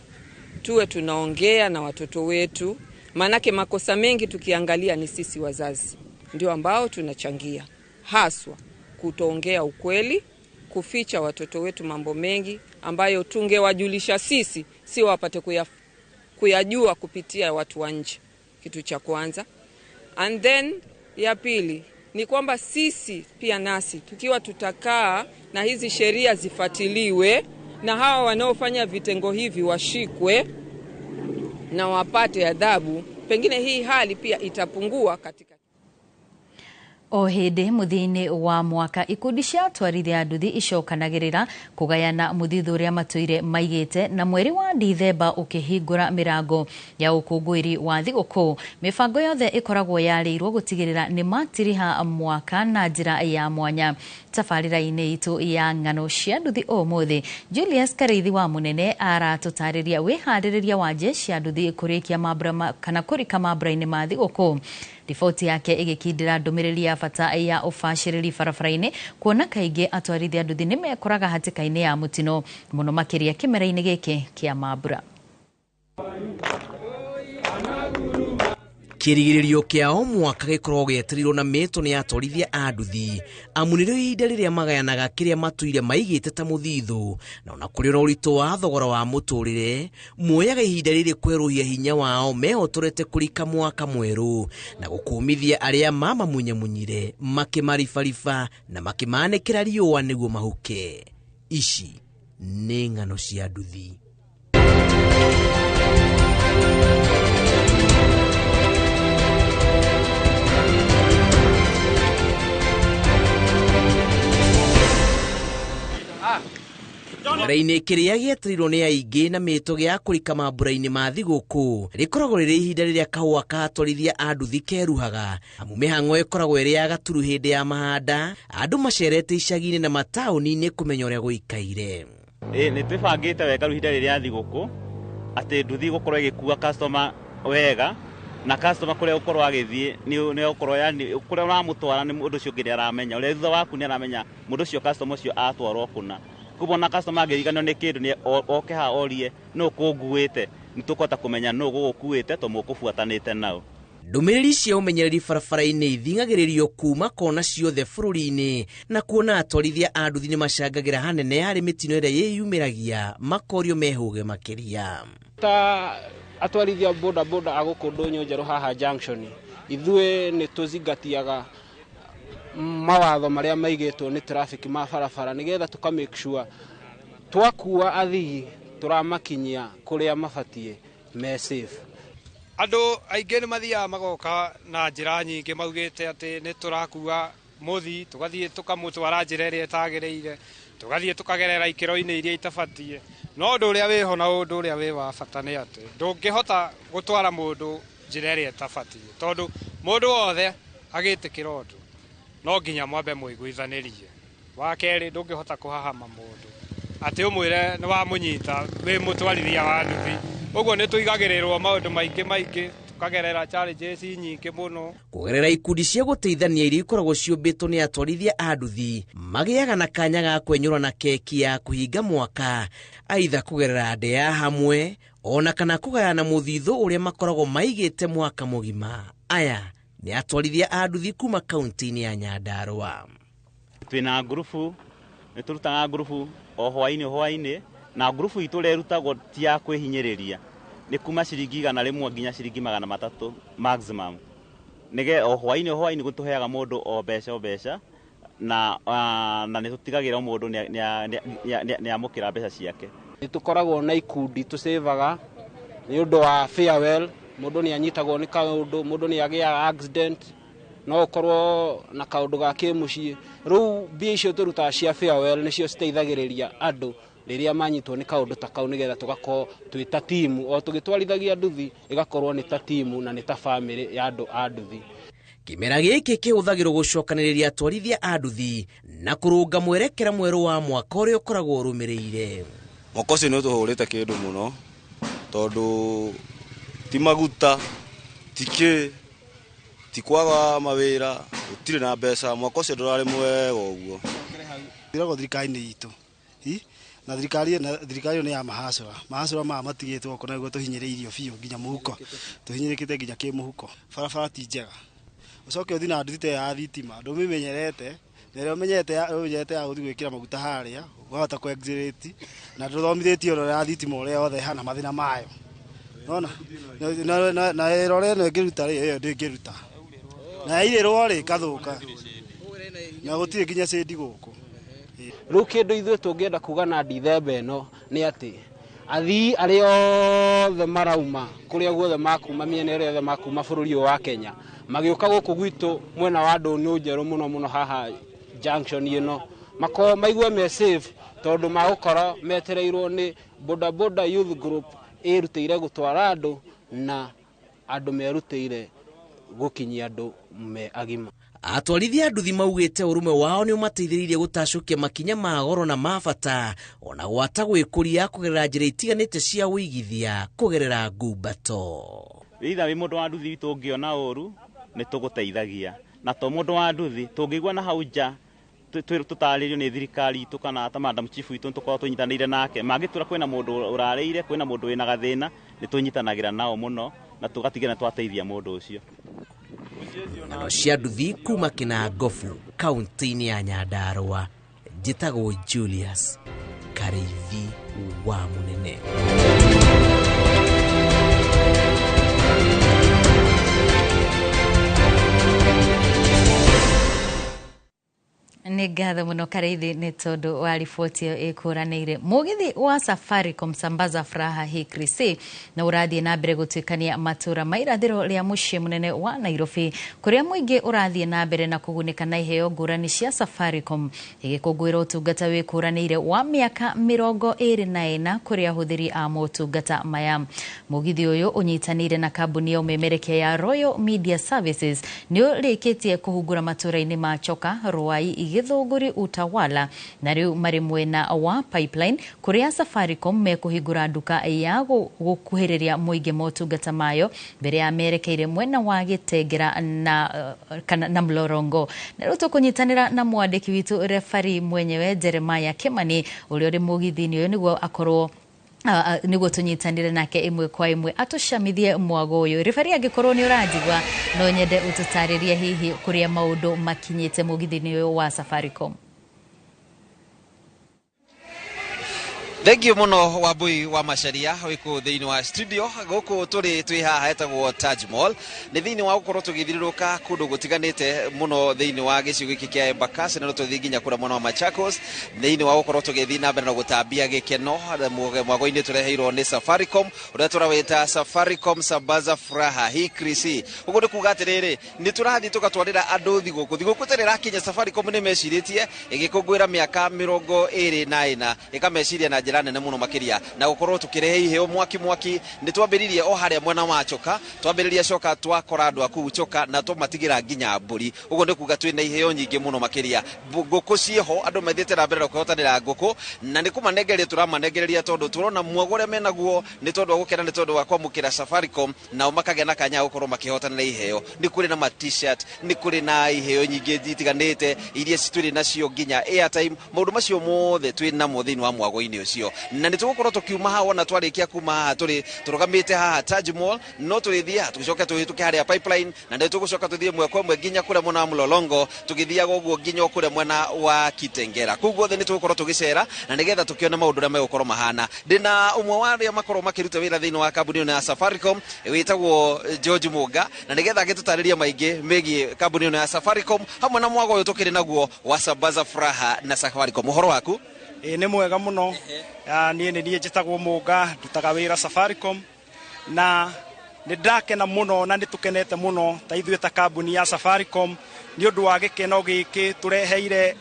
tuwe tunaongea na watoto wetu. Manake makosa mengi tukiangalia ni sisi wazazi ndio ambao tunachangia, haswa kutoongea ukweli, kuficha watoto wetu mambo mengi ambayo tungewajulisha sisi, si wapate kuyajua kupitia watu wa nje. Kitu cha kwanza. And then ya pili ni kwamba sisi pia nasi tukiwa tutakaa na hizi sheria zifuatiliwe na hawa wanaofanya vitengo hivi washikwe na wapate adhabu, pengine hii hali pia itapungua katika. O hĩndĩ mũthia-inĩ wa mwaka ikundi cia atwarithia nduthi icokanagĩrĩra kũgayana mũthithũ ũrĩa matũire maigĩte, na mweri wa Dithemba ũkĩhingũra mĩrango ya ũkũngũĩri wa thigũkũ. Mĩbango yothe ĩkoragwo yarĩirwo gũtigĩrĩra nĩ matiriha mwaka na njĩra ya mwanya. Tabarĩra-inĩ itũ ya ng'ano cia nduthi ũmũthĩ, Julius Kareithi wa Mũnene aratũtarĩria wĩharĩrĩria wa jeshi ya nduthi kũrĩkia mambura kana kũrika mambura-inĩ ma thigũkũ. Riboti yake ĩgĩkindĩra ndũmĩrĩri ya bata ya ũbacĩrĩri barabara-inĩ, kuona kaingĩ atwarithia nduthi nĩ mekoraga hatĩka-inĩ ya mũtino mũno makĩria kĩmera-inĩ gĩkĩ kĩa mambura. Kĩrigĩrĩrio kĩa o mwaka gĩkoragwo gĩetereirwo na mĩto nĩ atwarithia a nduthi, amu nĩrĩo ihinda rĩrĩa magayanaga kĩrĩa matũire maigĩte ta mũthithũ, na ona kũrĩ na ũritũ wa thogora wa mũtũrĩre, muoyaga ihinda rĩrĩ kwerũhia hinya wao mehotorete kũrika mwaka mwerũ na gũkũmithia arĩa mamamunyamunyire makĩmaribariba na makĩmanĩkĩra riũa nĩguo mahuke. Ici nĩ ng'ano cia nduthi. Kĩmera-inĩ kĩrĩa gĩetereirwo nĩ aingĩ na mĩto gĩa kũrika mambura-inĩ ma thigũkũ rĩkoragwo rĩrĩ ihinda rĩrĩa kahũa ka atwarithia a nduthi keruhaga, amu mĩhang'o ĩkoragwo ĩrĩ ya gaturu hĩndĩ ya mahanda, andũ macerete icagi-inĩ na mataũni-inĩ kũmenya ũrĩa gũikaire. Nĩ twĩbangĩte wega rĩu ihinda rĩrĩa thigũkũ atĩ nduthi gũkorwo ĩgĩkua customer wega, na customer kũrĩa ũkorwo agĩthiĩ nĩ ũkorwo yani kũrĩa ũramũtwara nĩ mũndũ ũcio ũngĩ nĩ aramenya, ũrĩa thutha waku nĩ aramenya mũndũ ũcio customer ũcio atwarwo kũna. Koguo ona customer angĩriganĩrwo nĩ kĩndũ nĩ oke haha orie nũ kũnguĩte, nĩ tũkũhota kũmenya nũ gũgũkuĩte tondũ mũkũbuatanĩte nao. Ndũmĩrĩri cia ũmenyereri barabara-inĩ ithing'agĩrĩrio kuma kona ciothe bũrũri-inĩ, na kuona atwarithia a nduthi nĩ macangagĩra hanene harĩ mĩtino ĩrĩa yĩyumĩragia, makorio mehũge makĩria. Ta atwarithia boda boda a gũkũ Ndũnyũ Njerũ haha junction, ithuĩ nĩ tũzingatiaga mawatho marĩa maigĩtwo nĩ traffic ma barabara nĩgetha tũka make sure twakua athii tũramakinyia kũrĩa mabatiĩ me safe. Andũ aingĩ nĩ mathiaga magoka na njĩra nyingĩ maugĩte atĩ nĩ tũrakua mũthii, tũgathiĩ tũkamũtwara njĩra ĩrĩa ĩtagĩrĩire, tũgathiĩ tũkagerera ikĩro-inĩ iria itabatiĩ. No ũndũ ũrĩa wĩho na ũndũ ũrĩa wĩ wa bata nĩ atĩ ndũngĩhota gũtwara mũndũ njĩra ĩrĩa ĩtabatiĩ, tondũ mũndũ wothe agĩtĩkĩra ũndũ no nginya mwambe mũiguithanĩrie. Wa kerĩ, ndũngĩhota kũhahama mũndũ atĩ ũmwĩre nĩ wamũnyita wĩ mũtwarithia wa nduthi. Ũguo nĩ tũigagĩrĩrwo maũndũ maingĩ maingĩ, tũkagerera challenges nyingĩ mũno. Kũgerera ikundi cia gũteithania iria ikoragwo ciũmbĩtwo nĩ atwarithia a nduthi, magĩaga na kanya ga kwenyũra na keki ya kũhinga mwaka, aitha kũgerera ndĩa hamwe ona kana kũgayana mũthithũ ũrĩa makoragwo maigĩte mwaka mũgima. Aya nĩ atwarithia a nduthi kuma kaunti-inĩ ya Nyandarua. Twĩna ngurubu, nĩ tũrutaga ngurubu o hwaĩ-inĩ hwaĩ-inĩ, na ngurubu itũ ĩrĩa ĩrutagwo ti ya kwĩhinyĩrĩria, nĩ kuma ciringi 100 nginya ciringi 300 maximum. Nĩge o hwaĩ-inĩ hwaĩ-inĩ gũtũheaga mũndũ o mbeca o mbeca, na nĩ tũtigagĩra mũndũ nĩ amũkĩra mbeca ciake. Nĩ tũkoragwo na ikundi tũcĩvaga nĩ ũndũ wa farewell, mũndũ nĩ anyitagwo nĩ kaũndũ, mũndũ nĩ agĩaga accident, no ũkorwo na kaũndũ ga kĩmũciĩ. Rĩu mbia icio tũrutaga cia farewell nĩcio citeithagĩrĩria andũ rĩrĩa manyitwo nĩ kaũndũ ta kau, nĩgetha tũgakorwo twĩ ta timu, o tũgĩtwarithagia nduthi ĩgakorwo nĩ ta timu na nĩ ta bamĩrĩ ya andũ a nduthi. Kĩmera gĩkĩ kĩhũthagĩrwo gũcokanĩrĩria atwarithia a nduthi na kũrũnga mwerekera mwerũ wa mwaka ũrĩa ũkoragwo ũrũmĩrĩire. Mwaka ũcio nĩ ũtũhũrĩte kĩndũ mũno, tondũ ti maguta, ti kĩ, ti kwaga mawĩra, gũtirĩ na mbeca, mwaka ũcio ndũrarĩ mwega ũguo. Ĩragwo thirikari-inĩ itũ, na thirikari ĩyo nĩ ya mahacũra, mahacũra maya matigĩtwo gũkũ nĩguo tũhinyĩrĩirio biũ nginya mũhuko, tũhinyĩrĩkĩte nginya kĩmũhuko. Barabara ti njega, ũcoke ũthiĩ na nduthi ta ya thitima, ndũmĩmenyerete, na ĩrĩa ũmenyerete ya gũthiĩ gwĩkĩra maguta harĩa, ũkahota kũ accelerate, na ndũthomithĩtio ũrĩa ya thitima ũrĩa yothe ĩhana mathĩna mayo. Nona na ĩrore ĩno ĩngĩruta rĩ, ĩyo ndĩngĩruta, na yairĩrwo rĩ ĩkathũka, na gũtirĩ nginya cĩndi gũkũ. Rĩu kĩndũ ithuĩ tũngĩenda kuga na Dithemba ĩno nĩ atĩ athii arĩa othe marauma kũrĩa guothe makuma, mĩena ĩrĩa yothe makuma bũrũri ũyũ wa Kenya, magĩũka gũkũ gwitũ mwena wa Ndũnyũ Njerũ mũno mũno haha junction ĩno, makorwo maigue me safe, tondũ magũkorwo metereirwo nĩ boda boda youth group ĩrutĩire gũtwara andũ na andũ merutĩire gũkinyia andũ me agima. Atwarithia a nduthi maugĩte ũrũme wao nĩ ũmateithĩrĩirie gũtacũkia makinya ma goro na ma bata, ona gwata gwĩkũria kũgerera njĩra itiganĩte cia ũigithia kũgerera ngumbato. Either wĩ mũndũ wa nduthi tũngĩona ũru nĩ tũgũteithagia, na to mũndũ wa nduthi tũngĩigua na hau nja tũtarĩrio nĩ thirikari itũ kana ta madam chief witũ tũkorwo tũnyitanĩire nake, mangĩtwĩra kwĩna mũndũ ũrarĩire, kwĩna mũndũ wĩna gathĩna, nĩ tũnyitanagĩra nao mũno Na tũgatigĩra twateithia mũndũ ũcio. Ng'ano cia nduthi kuma Kĩnangobu, kaunti-inĩ ya Nyandarũa. Njĩtagwo Julius Karĩithi wa Mũnene. Nĩ ngatho mũno Karĩithi nĩ tondũ wa riboti ĩyo ĩkũranĩire. Mũgithi wa Safaricom Sambaza Furaha hii Krisi na ũrathiĩ na mbere gũtuĩkania matũra ma irathĩro rĩa mũciĩ mũnene wa Nairobi, kũrĩa mũingĩ ũrathiĩ na mbere na kũgunĩka na iheo ngũrani cia Safaricom ĩgĩkũngũĩra ũtungata wĩkũranĩire wa mĩaka 24 kũrĩ ahũthĩri a motungata maya. Mũgithi ũyũ ũnyitanĩire na kambuni ya ũmemerekia ya Royal Media Services nĩ ũrĩkĩtie kũhungura matũra-inĩ ma Choka, Ruai, Githũngũri, Utawala na rĩu marĩ mwena wa Pipeline kũrĩa Safaricom mekũhingũra nduka ya gũkuhĩrĩria mũingĩ motungata mayo mbere ya merekeire mwena wa Gĩtengera na kana na Mlolongo. Na rĩu tũkũnyitanĩra na mwandĩki witũ refari mwenyewe Jeremiah Kimani ũrĩa ũrĩ mũgithi-inĩ ũyũ nĩguo akorwo nĩguo tũnyitanĩre nake ĩmwe kwa ĩmwe atũcamithie mwago ũyũ. Refari, angĩkorwo nĩ ũranjigua, no nyende ũtũtarĩrie hihi kũrĩa maũndũ makinyĩte mũgithi-inĩ ũyũ wa Safaricom. Thengiũ mũno Wambui wa Macharia wĩ kũu thĩinĩ wa studio. Gũkũ tũrĩ twĩ haha hetagwo Taj Mall, nĩ thĩinĩ wa gũkorwo tũgĩthiũrũrũka kũndũ gũtiganĩte mũno thĩinĩ wa gĩcigo gĩkĩ kĩa Embakasi, na no tũthiĩ nginya kũrĩa mwena wa Machakos, thĩinĩ wa gũkorwo tũgĩthiĩ na mbere na gũtambia gĩkeno mwago-inĩ tũreheirwo nĩ Safaricom ũrĩa tũrawĩta Safaricom Sambaza Furaha hii Krisi. Ũguo nĩ kuga atĩrĩrĩ, nĩ tũrathiĩ tũgatwarĩra andũ thigũkũ. Thigũkũ tene ĩrakinya, Safaricom nĩ mecirĩtie ĩgĩkũngũĩra mĩaka 24 ĩkameciria na njĩra nene mũno makĩria na gũkorwo tũkĩrehe iheo mwaki mwaki. Nĩ twambĩrĩirie o harĩa mwena wa Choka, twambĩrĩria Choka twakora andũ a kũu Choka na tũmatigĩra nginya mbũri. Ũguo nĩ kuga twĩna iheo nyingĩ mũno makĩria. Ngũkũ ciĩho, andũ mathiĩte na mbere na kwĩhotanĩra ngũkũ, na nĩ kũmanengereria tũramanengereria tondũ tũrona mwago ũrĩa menaguo nĩ tondũ wa gũkena, nĩ tondũ wa kwamũkĩra Safaricom, nao makagĩa na kanya gũkorwo makĩhotanĩra iheo. Nĩ kũrĩ na ma t-shirt, nĩ kũrĩ na iheo nyingĩ itiganĩte iria twĩrĩ nacio nginya airtime. Maũndũ macio mothe twĩ namo thĩinĩ wa mwago-inĩ ũcio, na nĩ tũgũkorwo tũkiuma haha wona twarĩkia kuma haha tũrĩ tũrũgamĩte haha Taj Mall, no tũrĩthiĩ haha tũgĩcoke tũhĩtũke harĩa Pipeline, na nĩ tũgũcoka tũthiĩ ĩmwe kwa ĩmwe nginya kũrĩa mwena wa Mlolongo, tũgĩthiaga ũguo nginya kũrĩa mwena wa Kitengera. Kũu guothe nĩ tũgũkorwo tũgĩcera na nĩgetha tũkĩone maũndũ ũrĩa megũkorwo mahana. Ndĩna ũmwe wa arĩa makorwo makĩruta wĩra thĩinĩ wa kambuni ĩno ya Safaricom wĩtagwo George Mũnga, na nĩgetha agĩtũtarĩrie maingĩ megiĩ kambuni ĩno ya Safaricom hamwe na mwago ũyũ tũkĩrĩ naguo wa Sambaza Furaha na Safaricom. Ũhoro waku? Ĩ nĩ mwega mũno. Niĩ nĩ niĩ njĩtagwo Mũnga, ndutaga wĩra Safaricom, na nĩ ndakena mũno na nĩ tũkenete mũno ta ithuĩ ta kambuni ya Safaricom nĩ ũndũ wa gĩkeno gĩkĩ tũreheire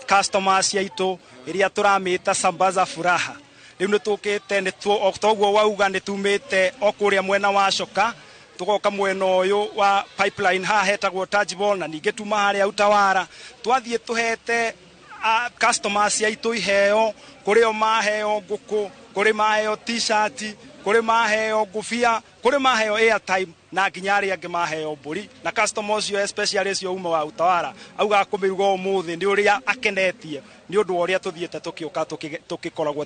customers aitũ ĩrĩa tũramĩta Sambaza Furaha. Rĩu nĩ tũkĩte, nĩ toguo wauga, nĩ tumĩte o kũrĩa mwena wa Choka tũgoka mwena ũyũ wa Pipeline haha hetagwo Taj Mall, na ningĩ tuma harĩa Utawara twathiĩ tũhete customers aitũ iheo. Kũrĩ o maheo ngũkũ, kũrĩ maheo t-shirt, kũrĩ maheo ngũbia, kũrĩ maheo airtime, na nginya arĩa angĩ maheo mbũri. Na customer ũcio especially ũcio uma wa Utawara auga kũmĩruga ũmũthĩ nĩ ũrĩa akenetie nĩ ũndũ wa ũrĩa tũthiĩte tũkĩũka tũgĩkoragwo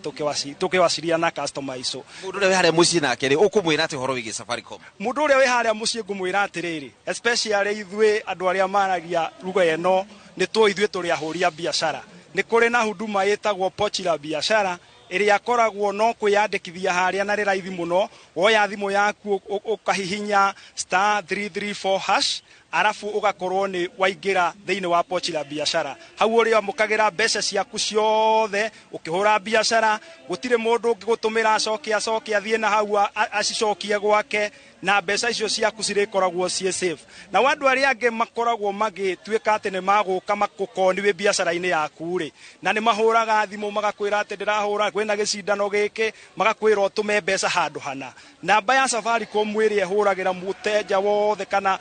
tũkĩwaciria na customer icio. Mũndũ ũrĩa wĩ harĩa mũciĩ nake rĩ, ũkũmwĩra atĩ ũhoro wĩgiĩ Safaricom? Mũndũ ũrĩa wĩ harĩa mũciĩ ngũmwĩra atĩrĩrĩ, especially ithuĩ andũ arĩa maragia lugha ĩno, nĩ tũĩ ithuĩ tũrĩ ahũri a biacara. Nĩ kũrĩ na huduma ĩtagwo pochi la biashara ĩrĩa koragwo no kwĩyandĩkithia harĩa na rĩ raithi mũno. Woya thimũ yaku ũkahihinya *334# arabu ũgakorwo nĩ waingĩra thĩinĩ wa pochi la biashara. Hau ũrĩamũkagĩra mbeca ciaku ciothe ũkĩhũra biacara, gũtirĩ mũndũ ũngĩgũtũmĩra acoke acoke athiĩ na hau acicokie gwake, na mbeca icio ciaku cirĩkoragwo ciĩ safe. Na andũ arĩa angĩ makoragwo magĩtuĩka atĩ nĩ magũka makũkoni wĩ biacara-inĩ yaku rĩ, na nĩ mahũraga thimũ magakwĩra atĩ ndĩrahũra kwĩna gĩcindano gĩkĩ, magakwĩra ũtũme mbeca handũ hana. Namba ya Safaricom ĩrĩa ĩhũragĩra mũteja wothe kana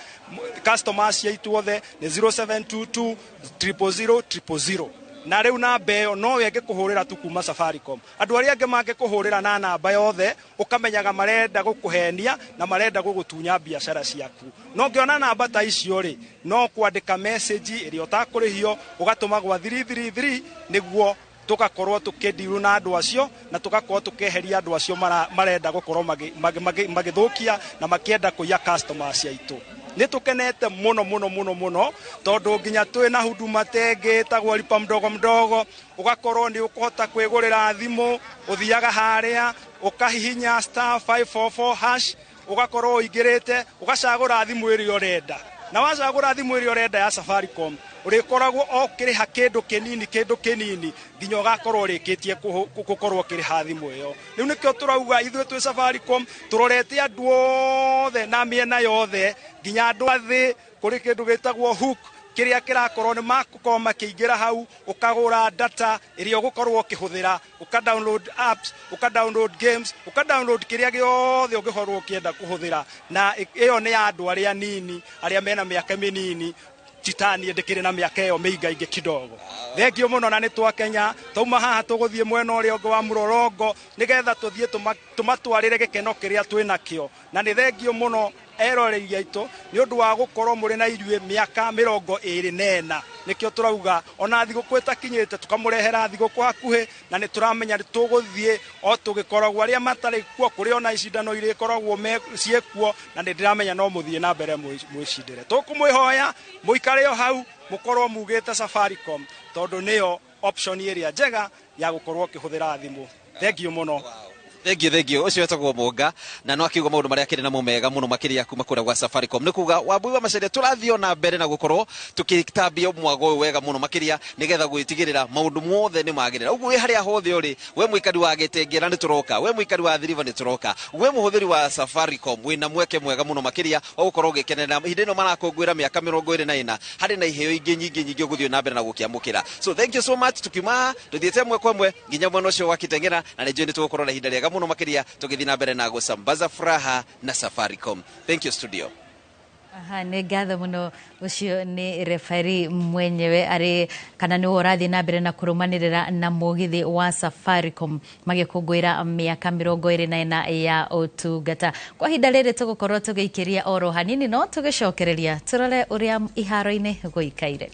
customers aitũ othe nĩ 0722 000 000. Na rĩu namba ĩyo no ĩngĩkũhũrĩra tu kuma Safaricom. Andũ arĩa angĩ mangĩkũhũrĩra na namba yothe ũkamenyaga marenda gũkũhenia na marenda gũgũtunya biacara ciaku. No ũngĩona namba ta icio rĩ, no kwandĩka message ĩrĩa ũtakũrĩhio ũgatũma gwa 333 nĩguo Tũgakorwo tũkĩndiru na andũ acio na tũgakorwo tũkĩeheria andũ acio marenda gũkorwo magĩthũkia na makĩenda kũiya customers aitũ. Nĩ tũkenete mũno mũno mũno mũno tondũ nginya twĩ na huduma tengĩ ĩtagwo lipa mdogo mdogo, ũgakorwo nĩ ũkũhota kwĩgũrĩra thimũ, ũthiaga harĩa ũkahihinya *544# ũgakorwo ũingĩrĩte ũgacagũra thimũ ĩrĩa ũrenda, na wacagũra thimũ ĩrĩa ũrenda ya Safaricom ũrĩkoragwo o ũkĩrĩha kĩndũ kĩnini nginya ũgakorwo ũrĩkĩtie gũkorwo ũkĩrĩha thimũ ĩyo. Rĩu nĩkĩo tũrauga ithuĩ twĩ Safaricom tũrorete andũ othe na mĩena yothe nginya andũ a thĩ. Kũrĩ kĩndũ gĩtagwo hook kĩrĩa kĩrakorwo nĩ makũkorwo makĩingĩra hau, ũkagũra data ĩrĩa ũgũkorwo ũkĩhũthĩra, ũka download apps, ũka download games, ũka download kĩrĩa gĩothe ũngĩkorwo ũkĩenda kũhũthĩra, na ĩyo nĩ ya andũ arĩa nini, arĩa mena mĩaka mĩnini titani ndĩkĩrĩ na mĩaka ĩyo mĩingaingĩ kidogo. Thengio mũno na nĩ twakenya tauma haha tũgũthiĩ mwena ũrĩa ũngĩ wa Mũrorongo nĩgetha tũthiĩ tũmatwarĩre gĩkeno kĩrĩa twĩ nakĩo, na nĩ thengio mũno eroreri aitũ nĩ ũndũ wa gũkorwo mũrĩ na ithuĩ mĩaka 24. Nĩkĩo tũrauga ona thigũkũ ĩtakinyĩte tũkamũrehera thigũkũ hakuhĩ, na nĩ tũramenya nĩ tũgũthiĩ o tũgĩkoragwo arĩa matarĩ kuo kũrĩ ona icindano irĩkoragwo ciĩkuo, na nĩ ndĩramenya no mũthiĩ na mbere mwĩcindĩre. Tũkũmwĩhoya mũikare o hau mũkorwo mugĩte Safaricom tondũ nĩyo option ĩrĩa njega ya gũkorwo ũkĩhũthĩra thimũ. Thengio mũno. Thengiũ ũcio wetagwo Mũnga na no akiuga maũndũ marĩa akĩrĩ namo mega mũno makĩria kuma kũrĩa gwa Safaricom. Nĩ kuga Wambui wa Macharia tũrathiĩ ona mbere na gũkorwo tũkĩtambia mwago ũyũ wega mũno makĩria nĩgetha gwĩtigĩrĩra maũndũ mothe nĩ magĩrĩra. Ũguo wĩ harĩa hothe ũrĩ, we mũikari wa Gĩtengera nĩ tũroka, we mũikari wa Athi River nĩ tũroka, we mũhũthĩri wa Safaricom wĩna mweke mwega mũno makĩria wa gũkorwo ũgĩkenerera ihinda ĩno marakũngũĩra mĩaka 24 harĩ na iheo ingĩ nyingĩ nyingĩ ũgũthiĩ na mbere na gũkĩamũkĩra. So thank you so much. Tukiuma tũthiĩte ĩmwe kwa ĩmwe nginya mwena ũcio wa Kitengera na nĩ njũĩ nĩ tũgũkorwo na ihinda rĩega mũno makĩria tũgĩthiĩ na mbere na gũsambaza furaha na Safaricom. Thank you studio. Aha, nĩ ngatho mũno. Ũcio nĩ refari mwenyewe arĩ kana nĩwe ũrathiĩ na mbere na kũrũmanĩrĩra na mũgithi wa Safaricom magĩkũngũĩra mĩaka 24 ya ũtungata. Kwa ihinda rĩrĩ tũgũkorwo tũgĩikĩria oro hanini no tũgĩcokereria tũrore ũrĩa iharo-inĩ gũikaire.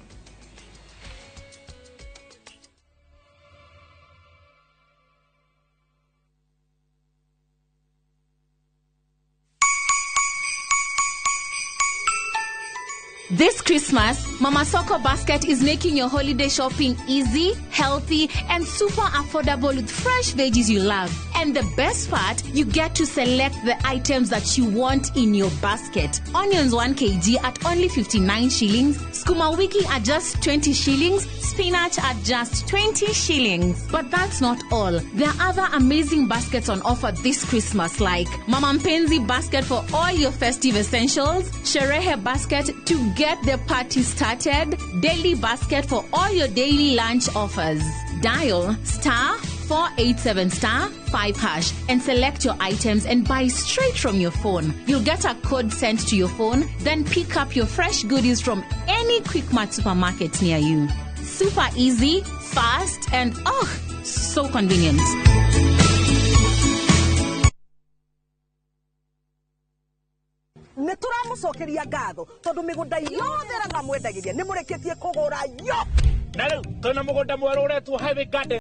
This Christmas, Mama Soko Basket is making your holiday shopping easy, healthy, and super affordable with fresh veggies you love. And the best part, you get to select the items that you want in your basket. Onions 1 kg at only 59 shillings, sukuma wiki at just 20 shillings, spinach at just 20 shillings. But that's not all. There are other amazing baskets on offer this Christmas, like Mama Mpenzi basket for all your festive essentials, Sherehe basket to get the party started, daily basket for all your daily lunch offers. Dial *487*5# and select your items and buy straight from your phone. You'll get a code sent to your phone, then pick up your fresh goodies from any Quickmart supermarket near you. Super easy, fast, and oh, so convenient. Nĩ tũramũcokeria ngatho tondũ mĩgũnda yothe ĩrĩa mwendagĩria nĩ mũrĩkĩtie kũgũra yo. Na rĩu twĩna mũgũnda mwerũ ũretwo Highway Garden.